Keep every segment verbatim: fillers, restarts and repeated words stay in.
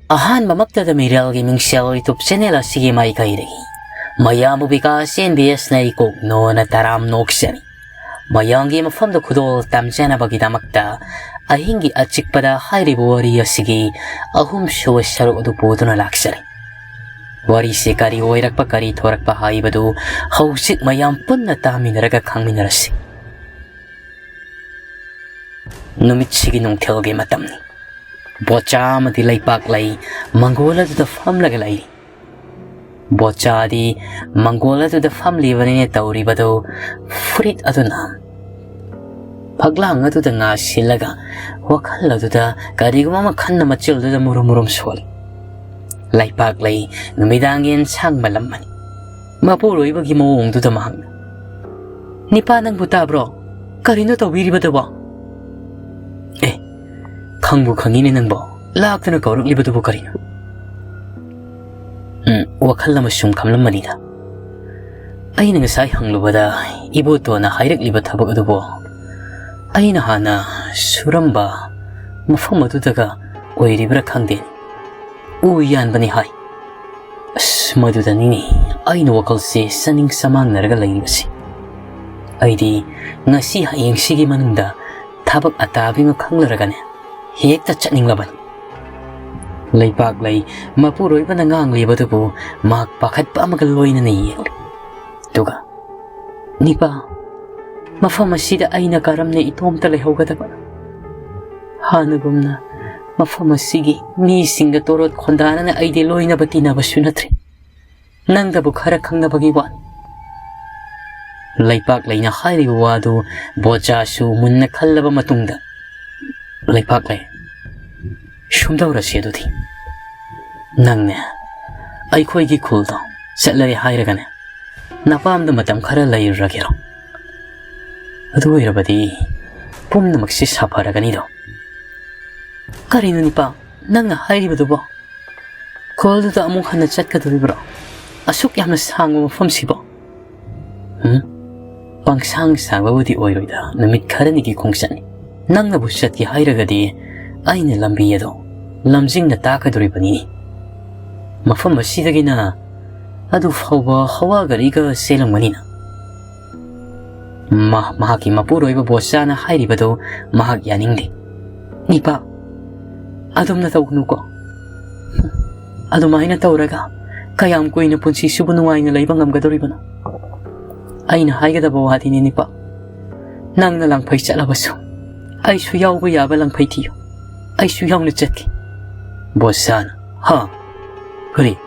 ꯑꯍꯥꯟꯕꯃꯛꯇꯗ ꯃꯤꯔꯦꯜꯒꯤ ꯃꯤꯡꯁꯦꯜ YouTube channel ꯑꯁꯤꯒꯤ ꯃꯥꯏꯀꯩꯗꯒꯤ ꯃꯌꯥꯝꯕꯨ ꯕꯤꯀꯥꯁ ꯑꯦꯝ ꯕꯤ ꯑꯦꯁꯅ ꯏꯀꯣꯛ ꯅꯣꯅ ꯇꯔꯥꯝ ꯅꯣꯛꯆꯔꯤ꯫ ꯃꯌꯥꯝꯒꯤ ꯃꯐꯝꯗ ꯈꯨꯗꯣꯜ ꯇꯝꯖꯅꯕꯒꯤꯗꯃꯛꯇ ꯑꯍꯤꯡꯒꯤ ꯑꯆꯤꯛꯄꯗ ꯍꯥꯏꯔꯤꯕ ꯋꯥꯔꯤ ꯑꯁꯤꯒꯤ ꯑꯍꯨꯝꯁꯨꯕ ꯁꯔꯨꯛ ꯑꯗꯨ ꯄꯨꯗꯨꯅ ꯂꯥꯛꯆꯔꯤ꯫ ꯋꯥꯔꯤꯁꯤ ꯀꯔꯤ ꯑꯣꯏꯔꯛꯄ, ꯀꯔꯤ ꯊꯣꯔꯛꯄ ꯍꯥꯏꯕꯗꯨ ꯍꯧꯖꯤꯛ ꯃꯌꯥꯝ ꯄꯨꯟꯅ ꯇꯥꯃꯤꯟꯅꯔꯒ ꯈꯪꯃꯤꯟꯅꯔꯁꯤ꯫ ꯅꯨꯃꯤꯠꯁꯤꯒꯤ ꯅꯨꯡꯊꯤꯜꯒꯤ ꯃꯇꯝꯅꯤ꯫ ꯕꯣꯆꯥ ꯑꯃꯗꯤ ꯂꯩꯄꯥꯛꯂꯩ ꯃꯪꯒꯣꯜ ꯑꯗꯨꯗ ꯐꯝꯂꯒ ꯂꯩꯔꯤ꯫ ꯕꯣꯆꯥꯗꯤ ꯃꯪꯒꯣꯜ ꯑꯗꯨꯗ ꯐꯝꯂꯤꯕꯅꯤꯅ ꯇꯧꯔꯤꯕꯗꯨ ꯐꯨꯔꯤꯠ ꯑꯗꯨꯅ ꯐꯛꯂꯥꯡ ꯑꯗꯨꯗ ꯉꯥ ꯁꯤꯜꯂꯒ ꯋꯥꯈꯜ ꯑꯗꯨꯗ ꯀꯔꯤꯒꯨꯝꯕ ꯑꯃ ꯈꯟꯅ ꯃꯆꯤꯜꯗꯨꯗ ꯃꯨꯔꯨꯝ ꯃꯨꯔꯨꯝ ꯁꯣꯜꯂꯤ꯫ ꯂꯩꯄꯥꯛꯂꯩ ꯅꯨꯃꯤꯗꯥꯡꯒꯤ ꯑꯦꯟꯁꯥꯡ ꯃꯜꯂꯝꯕꯅꯤ꯫ ꯃꯄꯨꯔꯣꯏꯕꯒꯤ ꯃꯑꯣꯡꯗꯨꯗ ꯃꯍꯥꯛꯅ, "ꯅꯤꯄꯥ, ꯅꯪꯕꯨ ꯇꯥꯕ꯭ꯔꯣ? ꯀꯔꯤꯅꯣ ꯇꯧꯕꯤꯔꯤꯕꯗꯨꯕꯣ?" "ꯑꯦ, ꯈꯪꯕꯨ ꯈꯪꯉꯤꯅꯦ ꯅꯪꯕꯣ꯫ ꯂꯥꯛꯇꯅ ꯀꯧꯔꯛꯂꯤꯕꯗꯨꯕꯨ ꯀꯔꯤꯅꯣ?" "ꯎꯝ, ꯋꯥꯈꯜ ꯑꯃ ꯁꯨꯝ ꯈꯜꯂꯝꯕꯅꯤꯗ꯫ ꯑꯩꯅ ꯉꯁꯥꯏ ꯍꯪꯂꯨꯕꯗ ꯏꯕꯣꯇꯣꯟꯅ ꯍꯥꯏꯔꯛꯂꯤꯕ ꯊꯕꯛ ꯑꯗꯨꯕꯨ ꯑꯩꯅ ꯍꯥꯟꯅ ꯁꯨꯔꯝꯕ ꯃꯐꯝ ꯑꯗꯨꯗꯒ ꯑꯣꯏꯔꯤꯕ꯭ꯔꯥ ꯈꯪꯗꯦ꯫ ꯎ ꯌꯥꯟꯕꯅꯤ ꯍꯥꯏ꯫ ꯑꯁ, ꯃꯗꯨꯗꯅꯤꯅꯦ ꯑꯩꯅ ꯋꯥꯈꯜꯁꯦ ꯆꯥꯅꯤꯡ ꯆꯃꯥꯡꯅꯔꯒ ꯂꯩꯔꯤꯕꯁꯤ꯫ ꯑꯩꯗꯤ ꯉꯁꯤ ꯍꯌꯦꯡꯁꯤꯒꯤ ꯃꯅꯨꯡꯗ ꯊꯕꯛ ꯑꯇꯥꯕꯤ ꯑꯃ ꯈꯪꯂꯔꯒꯅꯦ ꯍꯦꯛꯇ ꯆꯠꯅꯤꯡꯂꯕꯅꯤ꯫" ꯂꯩꯄꯥꯛꯂꯩ ꯃꯄꯨꯔꯣꯏꯕꯅ ꯉꯥꯡꯂꯤꯕꯗꯨꯕꯨ ꯃꯍꯥꯛ ꯄꯥꯈꯠꯄ ꯑꯃꯒ ꯂꯣꯏꯅꯅ ꯌꯦꯡꯂꯤ꯫ ꯑꯗꯨꯒ, "ꯅꯤꯄꯥ, ꯃꯐꯝ ꯑꯁꯤꯗ ꯑꯩꯅ ꯀꯔꯝꯅ ꯏꯇꯣꯝꯇ ꯂꯩꯍꯧꯒꯗꯕ? ꯍꯥꯟꯅꯒꯨꯝꯅ ꯃꯐꯝ ꯑꯁꯤꯒꯤ ꯃꯤꯁꯤꯡꯒ ꯇꯣꯔꯣꯠ ꯈꯣꯟꯗꯥꯅꯅ ꯑꯩꯗꯤ ꯂꯣꯏꯅꯕ ꯇꯤꯟꯅꯕꯁꯨ ꯅꯠꯇ꯭ꯔꯦ꯫ ꯅꯪꯗꯕꯨ ꯈꯔ ꯈꯪꯅꯕꯒꯤ ꯋꯥꯅꯤ꯫" ꯂꯩꯄꯥꯛꯂꯩꯅ ꯍꯥꯏꯔꯤꯕ ꯋꯥꯗꯨ ꯕꯣꯆꯥꯁꯨ ꯃꯨꯟꯅ ꯈꯜꯂꯕ ꯃꯇꯨꯡꯗ, "ꯂꯩꯄꯥꯛꯂꯩ, ꯁꯨꯝꯗꯧꯔꯁꯤ ꯑꯗꯨꯗꯤ꯫ ꯅꯪꯅꯦ ꯑꯩꯈꯣꯏꯒꯤ ꯈꯨꯜꯗꯣ ꯆꯠꯂꯔꯦ ꯍꯥꯏꯔꯒꯅꯦ ꯅꯄꯥꯝꯗ ꯃꯇꯝ ꯈꯔ ꯂꯩꯔꯨꯔꯒꯦꯔꯣ? ꯑꯗꯨ ꯑꯣꯏꯔꯕꯗꯤ ꯄꯨꯝꯅꯃꯛꯁꯤ ꯁꯥꯐꯔꯒꯅꯤꯗꯣ꯫" "ꯀꯔꯤꯅꯣ ꯅꯤꯄꯥ ꯅꯪꯅ ꯍꯥꯏꯔꯤꯕꯗꯨꯕꯣ? ꯈꯨꯜꯗꯨꯗ ꯑꯃꯨꯛ ꯍꯟꯅ ꯆꯠꯀꯗꯧꯔꯤꯕ꯭ꯔꯣ? ꯑꯁꯨꯛ ꯌꯥꯝꯅ ꯁꯥꯡꯕ ꯃꯐꯝꯁꯤꯕꯣ?" "ꯎꯝ, ꯄꯪꯁꯥꯡ ꯁꯥꯡꯕꯕꯨꯗꯤ ꯑꯣꯏꯔꯣꯏꯗ, ꯅꯨꯃꯤꯠ ꯈꯔꯅꯤꯒꯤ ꯈꯣꯡꯆꯠꯅꯤ꯫ ꯅꯪꯅꯕꯨ ꯆꯠꯀꯦ ꯍꯥꯏꯔꯒꯗꯤ ꯑꯩꯅ ꯂꯝꯕꯤ ꯑꯗꯣ ꯂꯝꯖꯤꯡꯅ ꯇꯥꯛꯀꯗꯣꯔꯤꯕꯅꯤꯅꯦ꯫ ꯃꯐꯝ ꯑꯁꯤꯗꯒꯤꯅ ꯑꯗꯨ ꯐꯥꯎꯕ ꯍꯋꯥ ꯒꯥꯔꯤꯒ ꯆꯦꯜꯂꯝꯒꯅꯤꯅ꯫ ꯃꯥ-, ꯃꯍꯥꯛꯀꯤ ꯃꯄꯨꯔꯣꯏꯕ ꯕꯣꯁꯥꯅ ꯍꯥꯏꯔꯤꯕꯗꯨ ꯃꯍꯥꯛ ꯌꯥꯅꯤꯡꯗꯦ꯫ "ꯅꯤꯄꯥ, ꯑꯗꯨꯝꯅ ꯇꯧꯒꯅꯨꯀꯣ꯫ ꯑꯗꯨꯃꯥꯏꯅ ꯇꯧꯔꯒ ꯀꯌꯥꯝ ꯀꯨꯏꯅ ꯄꯨꯟꯁꯤꯁꯤꯕꯨ ꯅꯨꯡꯉꯥꯏꯅ ꯂꯩꯕ ꯉꯝꯒꯗꯧꯔꯤꯕꯅꯣ? ꯑꯩꯅ ꯍꯥꯏꯒꯗꯕ ꯋꯥꯗꯤꯅꯦ, ꯅꯤꯄꯥ, ꯅꯪꯅ ꯂꯥꯡꯐꯩ ꯆꯠꯂꯕꯁꯨ ꯑꯩꯁꯨ ꯌꯥꯎꯕ ꯌꯥꯕ ꯂꯥꯡꯐꯩ ꯊꯤꯌꯨ꯫ ꯑꯩꯁꯨ ꯌꯥꯎꯅ ꯆꯠꯀꯦ꯫" ꯕꯣꯁꯥꯅ, "ꯍꯥ? ꯀꯔꯤ?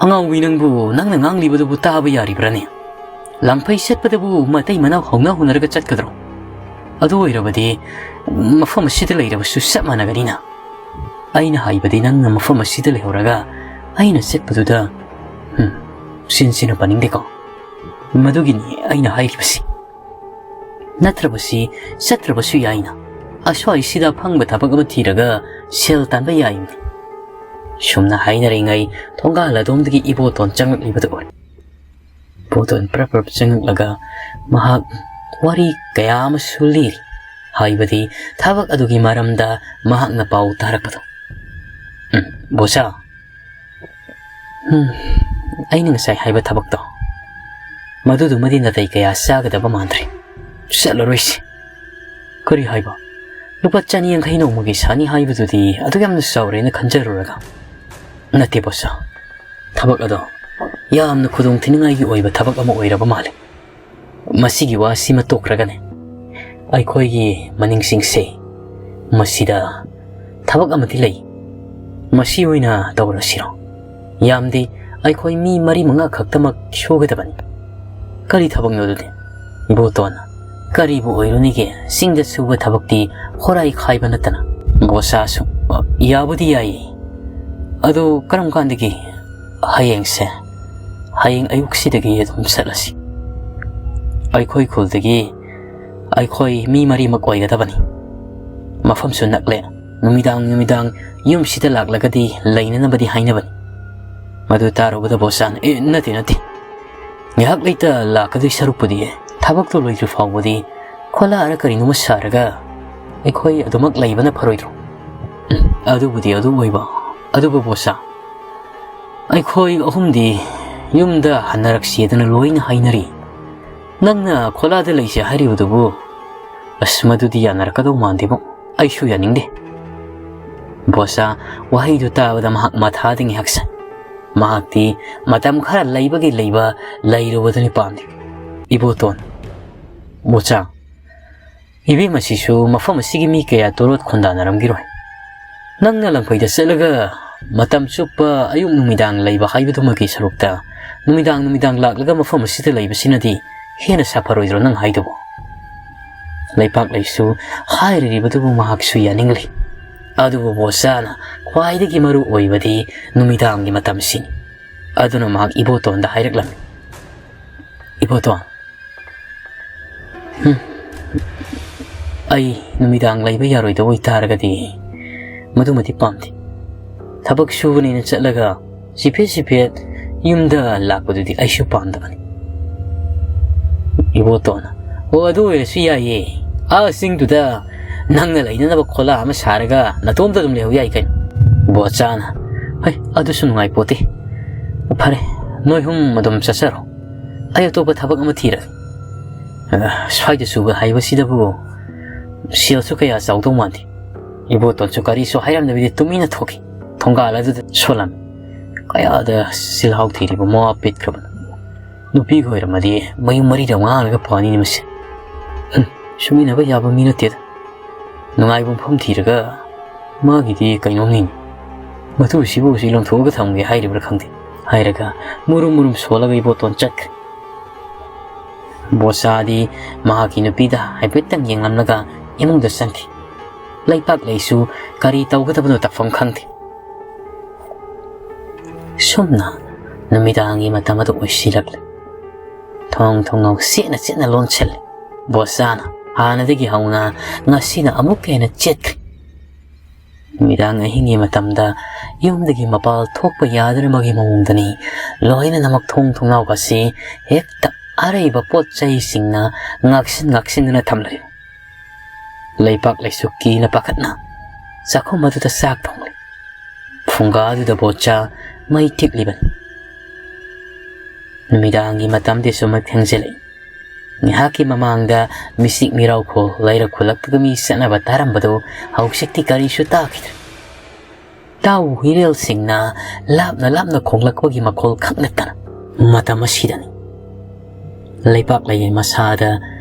ꯑꯉꯥꯎꯕꯤ ꯅꯪꯕꯨ, ꯅꯪꯅ ꯉꯥꯡꯂꯤꯕꯗꯨꯕꯨ ꯇꯥꯕ ꯌꯥꯔꯤꯕ꯭ꯔꯥꯅꯦ? ꯂꯥꯡꯐꯩ ꯆꯠꯄꯗꯕꯨ ꯃꯇꯩ ꯃꯅꯥꯎ ꯍꯧꯅ ꯍꯧꯅꯔꯒ ꯆꯠꯀꯗ꯭ꯔꯣ? ꯑꯗꯨ ꯑꯣꯏꯔꯕꯗꯤ ꯃꯐꯝ ꯑꯁꯤꯗ ꯂꯩꯔꯕꯁꯨ ꯆꯞ ꯃꯥꯟꯅꯒꯅꯤꯅ꯫ ꯑꯩꯅ ꯍꯥꯏꯕꯗꯤ ꯅꯪꯅ ꯃꯐꯝ ꯑꯁꯤꯗ ꯂꯩꯍꯧꯔꯒ ꯑꯩꯅ ꯆꯠꯄꯗꯨꯗ, ꯎꯝ, ꯆꯤꯟꯁꯤꯅ ꯄꯟꯅꯤꯡꯗꯦꯀꯣ꯫ ꯃꯗꯨꯒꯤꯅꯤ ꯑꯩꯅ ꯍꯥꯏꯔꯤꯕꯁꯤ꯫ ꯅꯠꯇ꯭ꯔꯕꯁꯤ ꯆꯠꯇ꯭ꯔꯕꯁꯨ ꯌꯥꯏꯅ꯫ ꯑꯁ꯭ꯋꯥꯏꯁꯤꯗ ꯑꯐꯪꯕ ꯊꯕꯛ ꯑꯃ ꯊꯤꯔꯒ ꯁꯦꯜ ꯇꯥꯟꯕ ꯌꯥꯏꯅꯤ꯫" ꯁꯨꯝꯅ ꯍꯥꯏꯅꯔꯤꯉꯩ ꯊꯣꯡꯒꯥꯜ ꯑꯗꯣꯝꯗꯒꯤ ꯏꯕꯣꯇꯣꯟ ꯆꯪꯂꯛꯂꯤꯕꯗꯨ ꯎꯔꯦ꯫ ꯏꯕꯣꯇꯣꯟ ꯄ꯭ꯔꯞ ꯄ꯭ꯔꯞ ꯆꯪꯂꯛꯂꯒ ꯃꯍꯥꯛ ꯋꯥꯔꯤ ꯀꯌꯥ ꯑꯃꯁꯨ ꯂꯤꯔꯤ꯫ ꯍꯥꯏꯕꯗꯤ ꯊꯕꯛ ꯑꯗꯨꯒꯤ ꯃꯔꯝꯗ ꯃꯍꯥꯛꯅ ꯄꯥꯎ ꯇꯥꯔꯛꯄꯗꯣ꯫ "ꯎꯝ, ꯕꯣꯁꯥ, ꯎꯝ, ꯑꯩꯅ ꯉꯁꯥꯏ ꯍꯥꯏꯕ ꯊꯕꯛꯇꯣ, ꯃꯗꯨꯗꯨꯃꯗꯤ ꯅꯥꯇꯩ ꯀꯌꯥ ꯆꯥꯒꯗꯕ ꯃꯥꯟꯗ꯭ꯔꯦ꯫ ꯆꯠꯂꯔꯣꯏꯁꯤ꯫" "ꯀꯔꯤ ꯍꯥꯏꯕ? ꯂꯨꯄꯥ ꯆꯅꯤ ꯌꯥꯡꯈꯩ ꯅꯣꯡꯃꯒꯤ ꯁꯥꯅꯤ ꯍꯥꯏꯕꯗꯨꯗꯤ ꯑꯗꯨꯛ ꯌꯥꯝꯅ ꯆꯥꯎꯔꯦꯅ ꯈꯟꯖꯔꯨꯔꯒ꯫" "ꯅꯠꯇꯦ ꯕꯣꯁꯥ, ꯊꯕꯛ ꯑꯗꯣ ꯌꯥꯝꯅ ꯈꯨꯗꯣꯡꯊꯤꯅꯤꯡꯉꯥꯏꯒꯤ ꯑꯣꯏꯕ ꯊꯕꯛ ꯑꯃ ꯑꯣꯏꯔꯕ ꯃꯥꯜꯂꯦ꯫ ꯃꯁꯤꯒꯤ ꯋꯥꯁꯤꯃ ꯇꯣꯛꯈ꯭ꯔꯒꯅꯦ, ꯑꯩꯈꯣꯏꯒꯤ ꯃꯅꯤꯡꯁꯤꯡꯁꯦ ꯃꯁꯤꯗ ꯊꯕꯛ ꯑꯃꯗꯤ ꯂꯩ꯫ ꯃꯁꯤ ꯑꯣꯏꯅ ꯇꯧꯔꯁꯤꯔꯣ? ꯌꯥꯝꯗꯤ ꯑꯩꯈꯣꯏ ꯃꯤ ꯃꯔꯤ ꯃꯉꯥ ꯈꯛꯇꯃꯛ ꯁꯨꯒꯗꯕꯅꯤ꯫" "ꯀꯔꯤ ꯊꯕꯛꯅꯣ ꯑꯗꯨꯗꯤ?" ꯏꯕꯣꯇꯣꯟꯅ, "ꯀꯔꯤꯕꯨ ꯑꯣꯏꯔꯨꯅꯤꯒꯦ? ꯆꯤꯡꯗ ꯁꯨꯕ ꯊꯕꯛꯇꯤ ꯍꯣꯔꯥꯏ ꯈꯥꯏꯕ ꯅꯠꯇꯅ꯫" ꯕꯣꯁꯥꯁꯨ, "ꯌꯥꯕꯨꯗꯤ ꯌꯥꯏꯌꯦ꯫ ꯑꯗꯣ ꯀꯔꯝ ꯀꯥꯟꯗꯒꯤ?" "ꯍꯌꯦꯡꯁꯦ, ꯍꯌꯦꯡ ꯑꯌꯨꯛꯁꯤꯗꯒꯤ ꯑꯗꯨꯝ ꯆꯠꯂꯁꯤ꯫ ꯑꯩꯈꯣꯏ ꯈꯨꯜꯗꯒꯤ ꯑꯩꯈꯣꯏ ꯃꯤ ꯃꯔꯤꯃꯛ ꯑꯣꯏꯒꯗꯕꯅꯤ꯫ ꯃꯐꯝꯁꯨ ꯅꯛꯂꯦ꯫ ꯅꯨꯃꯤꯗꯥꯡ ꯅꯨꯃꯤꯗꯥꯡ ꯌꯨꯝꯁꯤꯗ ꯂꯥꯛꯂꯒꯗꯤ ꯂꯩꯅꯅꯕꯗꯤ ꯍꯥꯏꯅꯕꯅꯤ꯫" ꯃꯗꯨ ꯇꯥꯔꯨꯕꯗ ꯕꯣꯁꯥꯅ, "ꯑꯦ, ꯅꯠꯇꯦ, ꯅꯠꯇꯦ꯫ ꯉꯥꯏꯍꯥꯛ ꯂꯩꯇ ꯂꯥꯛꯀꯗꯣꯏ ꯁꯔꯨꯛꯄꯨꯗꯤ ꯊꯕꯛꯇꯣ ꯂꯣꯏꯗ꯭ꯔꯤ ꯐꯥꯎꯕꯗꯤ ꯈꯣꯂꯥꯔ ꯀꯔꯤꯅꯣꯃ ꯁꯥꯔꯒ ꯑꯩꯈꯣꯏ ꯑꯗꯨꯃꯛ ꯂꯩꯕꯅ ꯐꯔꯣꯏꯗ꯭ꯔꯣ?" "ꯎꯝ, ꯑꯗꯨꯕꯨꯗꯤ ꯑꯗꯨ ꯑꯣꯏꯕ, ꯑꯗꯨꯕꯨ ꯕꯣꯁꯥ, ꯑꯩꯈꯣꯏ ꯑꯍꯨꯝꯗꯤ ꯌꯨꯝꯗ ꯍꯟꯅꯔꯛꯁꯦꯗꯅ ꯂꯣꯏꯅ ꯍꯥꯏꯅꯔꯤ꯫ ꯅꯪꯅ ꯈꯣꯂꯥꯗ ꯂꯩꯁꯦ ꯍꯥꯏꯔꯤꯕꯗꯨꯕꯨ, ꯑꯁ, ꯃꯗꯨꯗꯤ ꯌꯥꯅꯔꯛꯀꯗꯧ ꯃꯥꯟꯗꯦꯕꯣ꯫ ꯑꯩꯁꯨ ꯌꯥꯅꯤꯡꯗꯦ꯫ ꯕꯣꯁꯥ ꯋꯥꯍꯩꯗꯨ ꯇꯥꯕꯗ ꯃꯍꯥꯛ ꯃꯊꯥꯗ ꯉꯥꯏꯍꯥꯛ ꯁꯥꯏ꯫ ꯃꯍꯥꯛꯇꯤ ꯃꯇꯝ ꯈꯔ ꯂꯩꯕꯒꯤ ꯂꯩꯕ, ꯂꯩꯔꯨꯕꯗꯨꯅꯤ ꯄꯥꯝꯂꯤ꯫ ꯏꯕꯣꯇꯣꯟ, ꯕꯣꯁꯥ, ꯏꯕꯦꯝ ꯑꯁꯤꯁꯨ ꯃꯐꯝ ꯑꯁꯤꯒꯤ ꯃꯤ ꯀꯌꯥ ꯇꯣꯔꯣꯠ ꯈꯣꯟꯗꯥꯅꯔꯝꯈꯤꯔꯣꯏ꯫ ꯅꯪꯅ ꯂꯝꯐꯩꯗ ꯆꯠꯂꯒ ꯃꯇꯝ ꯆꯨꯞꯄ ꯑꯌꯨꯛ ꯅꯨꯃꯤꯗꯥꯡ ꯂꯩꯕ ꯍꯥꯏꯕꯗꯨꯃꯒꯤ ꯁꯔꯨꯛꯇ ꯅꯨꯃꯤꯗꯥꯡ ꯅꯨꯃꯤꯗꯥꯡ ꯂꯥꯛꯂꯒ ꯃꯐꯝ ꯑꯁꯤꯗ ꯂꯩꯕꯁꯤꯅꯗꯤ ꯍꯦꯟꯅ ꯁꯥꯐꯔꯣꯏꯗ꯭ꯔꯣ ꯅꯪ ꯍꯥꯏꯗꯨꯕꯨ? ꯂꯩꯄꯥꯛ ꯂꯩꯁꯨ ꯍꯥꯏꯔꯤꯕꯗꯨꯕꯨ ꯃꯍꯥꯛꯁꯨ ꯌꯥꯅꯤꯡꯂꯤ꯫ ꯑꯗꯨꯕꯨ ꯕꯣꯁꯥꯅ ꯈ꯭ꯋꯥꯏꯗꯒꯤ ꯃꯔꯨ ꯑꯣꯏꯕꯗꯤ ꯅꯨꯃꯤꯗꯥꯡꯒꯤ ꯃꯇꯝꯁꯤꯅꯤ꯫ ꯑꯗꯨꯅ ꯃꯍꯥꯛ ꯏꯕꯣꯇꯣꯟꯗ ꯍꯥꯏꯔꯛꯂꯝꯃꯤ, "ꯏꯕꯣꯇꯣꯟ, ꯍꯝ, ꯑꯩ ꯅꯨꯃꯤꯗꯥꯡ ꯂꯩꯕ ꯌꯥꯔꯣꯏꯗꯕ ꯑꯣꯏꯇꯥꯔꯒꯗꯤ ꯃꯗꯨꯃꯗꯤ ꯄꯥꯝꯗꯦ꯫ ꯊꯕꯛ ꯁꯨꯕꯅꯦꯅ ꯆꯠꯂꯒ ꯆꯤꯐꯦꯠ ꯆꯤꯐꯦꯠ ꯌꯨꯝꯗ ꯂꯥꯛꯄꯗꯨꯗꯤ ꯑꯩꯁꯨ ꯄꯥꯝꯗꯕꯅꯤ꯫" ꯏꯕꯣꯇꯣꯟꯅ, "ꯑꯣ, ꯑꯗꯨ ꯑꯣꯏꯔꯁꯨ ꯌꯥꯏꯌꯦ꯫ ꯑꯥ ꯆꯤꯡꯗꯨꯗ ꯅꯪꯅ ꯂꯩꯅꯅꯕ ꯈꯣꯂꯥ ꯑꯃ ꯁꯥꯔꯒ ꯅꯇꯣꯝꯇ ꯑꯗꯨꯝ ꯂꯩꯍꯧ ꯌꯥꯏ ꯀꯩꯅꯣ꯫" ꯕꯣꯆꯥꯅ, "ꯍꯩ, ꯑꯗꯨꯁꯨ ꯅꯨꯡꯉꯥꯏꯄꯣꯠꯇꯦ꯫ ꯐꯔꯦ, ꯅꯣꯏ ꯍꯨꯝ ꯑꯗꯨꯝ ꯆꯠꯆꯔꯣ꯫ ꯑꯩ ꯑꯇꯣꯞꯄ ꯊꯕꯛ ꯑꯃ ꯊꯤꯔꯒꯦ꯫ ꯑ, ꯁ꯭ꯋꯥꯏꯗ ꯁꯨꯕ ꯍꯥꯏꯕꯁꯤꯗꯕꯨ ꯁꯦꯜꯁꯨ ꯀꯌꯥ ꯆꯥꯎꯗꯧ ꯃꯥꯟꯗꯦ꯫" ꯏꯕꯣꯇꯣꯟꯁꯨ ꯀꯔꯤꯁꯨ ꯍꯥꯏꯔꯝꯗꯕꯤꯗ ꯇꯨꯃꯤꯟꯅ ꯊꯣꯛꯈꯤ꯫ ꯊꯣꯡꯒꯥꯜ ꯑꯗꯨꯗ ꯁꯣꯜꯂꯝꯃꯤ꯫ ꯀꯌꯥꯗ ꯆꯤꯜꯍꯥꯎ ꯊꯤꯔꯤꯕ ꯃꯋꯥ ꯄꯦꯠꯈ꯭ꯔꯕꯅꯣ꯫ ꯅꯨꯄꯤꯒ ꯑꯣꯏꯔꯝꯃꯗꯤ ꯃꯌꯨꯝ ꯃꯔꯤꯗ ꯉꯥꯡꯂꯒ ꯐꯅꯤꯅꯦ ꯃꯁꯤ꯫ ꯍꯨꯝ, ꯁꯨꯃꯤꯟꯅꯕ ꯌꯥꯕ ꯃꯤ ꯅꯠꯇꯦꯗ꯫ ꯅꯨꯡꯉꯥꯏꯕ ꯃꯐꯝ ꯊꯤꯔꯒ ꯃꯥꯒꯤꯗꯤ ꯀꯩꯅꯣꯝꯅꯤ꯫ ꯃꯇꯨꯁꯤꯕꯨ ꯍꯧꯖꯤꯛ ꯂꯪꯊꯣꯛꯑꯒ ꯊꯝꯒꯦ ꯍꯥꯏꯔꯤꯕ꯭ꯔꯥ ꯈꯪꯗꯦ꯫ ꯍꯥꯏꯔꯒ ꯃꯨꯔꯨꯝ ꯃꯨꯔꯨꯝ ꯁꯣꯜꯂꯒ ꯏꯕꯣꯇꯣꯟ ꯆꯠꯈ꯭ꯔꯦ꯫ ꯕꯣꯆꯥꯗꯤ ꯃꯍꯥꯛꯀꯤ ꯅꯨꯄꯤꯗ ꯍꯥꯏꯐꯦꯠꯇꯪ ꯌꯦꯡꯂꯝꯂꯒ ꯏꯃꯨꯡꯗ ꯆꯪꯈꯤ꯫ ꯂꯩꯄꯥꯛ ꯂꯩꯁꯨ ꯀꯔꯤ ꯇꯧꯒꯗꯕꯅꯣ ꯇꯧꯐꯝ ꯈꯪꯗꯦ꯫ ꯁꯨꯝꯅ ꯅꯨꯃꯤꯗꯥꯡꯒꯤ ꯃꯇꯝ ꯑꯗꯨ ꯑꯣꯏꯁꯤꯜꯂꯛꯂꯦ꯫ ꯊꯣꯡ ꯊꯣꯡꯅꯥꯎ ꯆꯦꯠꯅ ꯆꯦꯠꯅ ꯂꯣꯟꯁꯤꯜꯂꯦ꯫ ꯕꯣꯆꯥꯅ ꯍꯥꯟꯅꯗꯒꯤ ꯍꯧꯅ ꯉꯁꯤꯅ ꯑꯃꯨꯛꯀ ꯍꯦꯟꯅ ꯆꯦꯠꯈ꯭ꯔꯦ꯫ ꯅꯨꯃꯤꯗꯥꯡ ꯑꯍꯤꯡꯒꯤ ꯃꯇꯝꯗ ꯌꯨꯝꯗꯒꯤ ꯃꯄꯥꯜ ꯊꯣꯛꯄ ꯌꯥꯗ꯭ꯔꯕꯒꯤ ꯃꯑꯣꯡꯗꯅꯤ ꯂꯣꯏꯅꯃꯛ ꯊꯣꯡ ꯊꯣꯡꯅꯥꯎꯒꯁꯤ ꯍꯦꯛꯇ ꯑꯔꯩꯕ ꯄꯣꯠ ꯆꯩꯁꯤꯡꯅ ꯉꯥꯛꯁꯤꯟ ꯉꯥꯛꯁꯤꯟꯗꯨꯅ ꯊꯝꯂꯤ꯫ ꯂꯩꯄꯥꯛ ꯂꯩꯁꯨ ꯀꯤꯅ ꯄꯥꯈꯠꯅ ꯆꯥꯛꯈꯨꯝ ꯑꯗꯨꯗ ꯆꯥꯛ ꯊꯣꯡꯂꯤ꯫ ꯐꯨꯡꯒꯥ ꯑꯗꯨꯗ ꯕꯣꯠꯆꯥ ꯃꯩ ꯇꯤꯛꯂꯤꯕꯅꯤ꯫ ꯅꯨꯃꯤꯗꯥꯡꯒꯤ ꯃꯇꯝꯗꯤ ꯁꯨꯝ ꯊꯦꯡꯖꯤꯜꯂꯛꯏ꯫ ꯉꯥꯏꯍꯥꯛꯀꯤ ꯃꯃꯥꯡꯗ ꯃꯤꯆꯤꯛ ꯃꯤꯔꯥꯎꯈꯣꯜ ꯂꯩꯔꯛ ꯈꯨꯜꯂꯛꯇꯒ ꯃꯤ ꯆꯠꯅꯕ ꯇꯥꯔꯝꯕꯗꯨ ꯍꯧꯖꯤꯛꯇꯤ ꯀꯔꯤꯁꯨ ꯇꯥꯈꯤꯗ꯭ꯔꯦ꯫ ꯇꯥꯎ ꯍꯨꯏꯔꯦꯜꯁꯤꯡꯅ ꯂꯥꯞꯅ ꯂꯥꯞꯅ ꯈꯣꯡꯂꯛꯄꯒꯤ ꯃꯈꯣꯜ ꯈꯛ ꯅꯠꯇꯅ꯫ ꯃꯇꯝ ꯑꯁꯤꯗꯅꯤ ꯂꯩꯄꯥꯛ ꯂꯩꯃꯥꯏ ꯃꯁꯥꯗ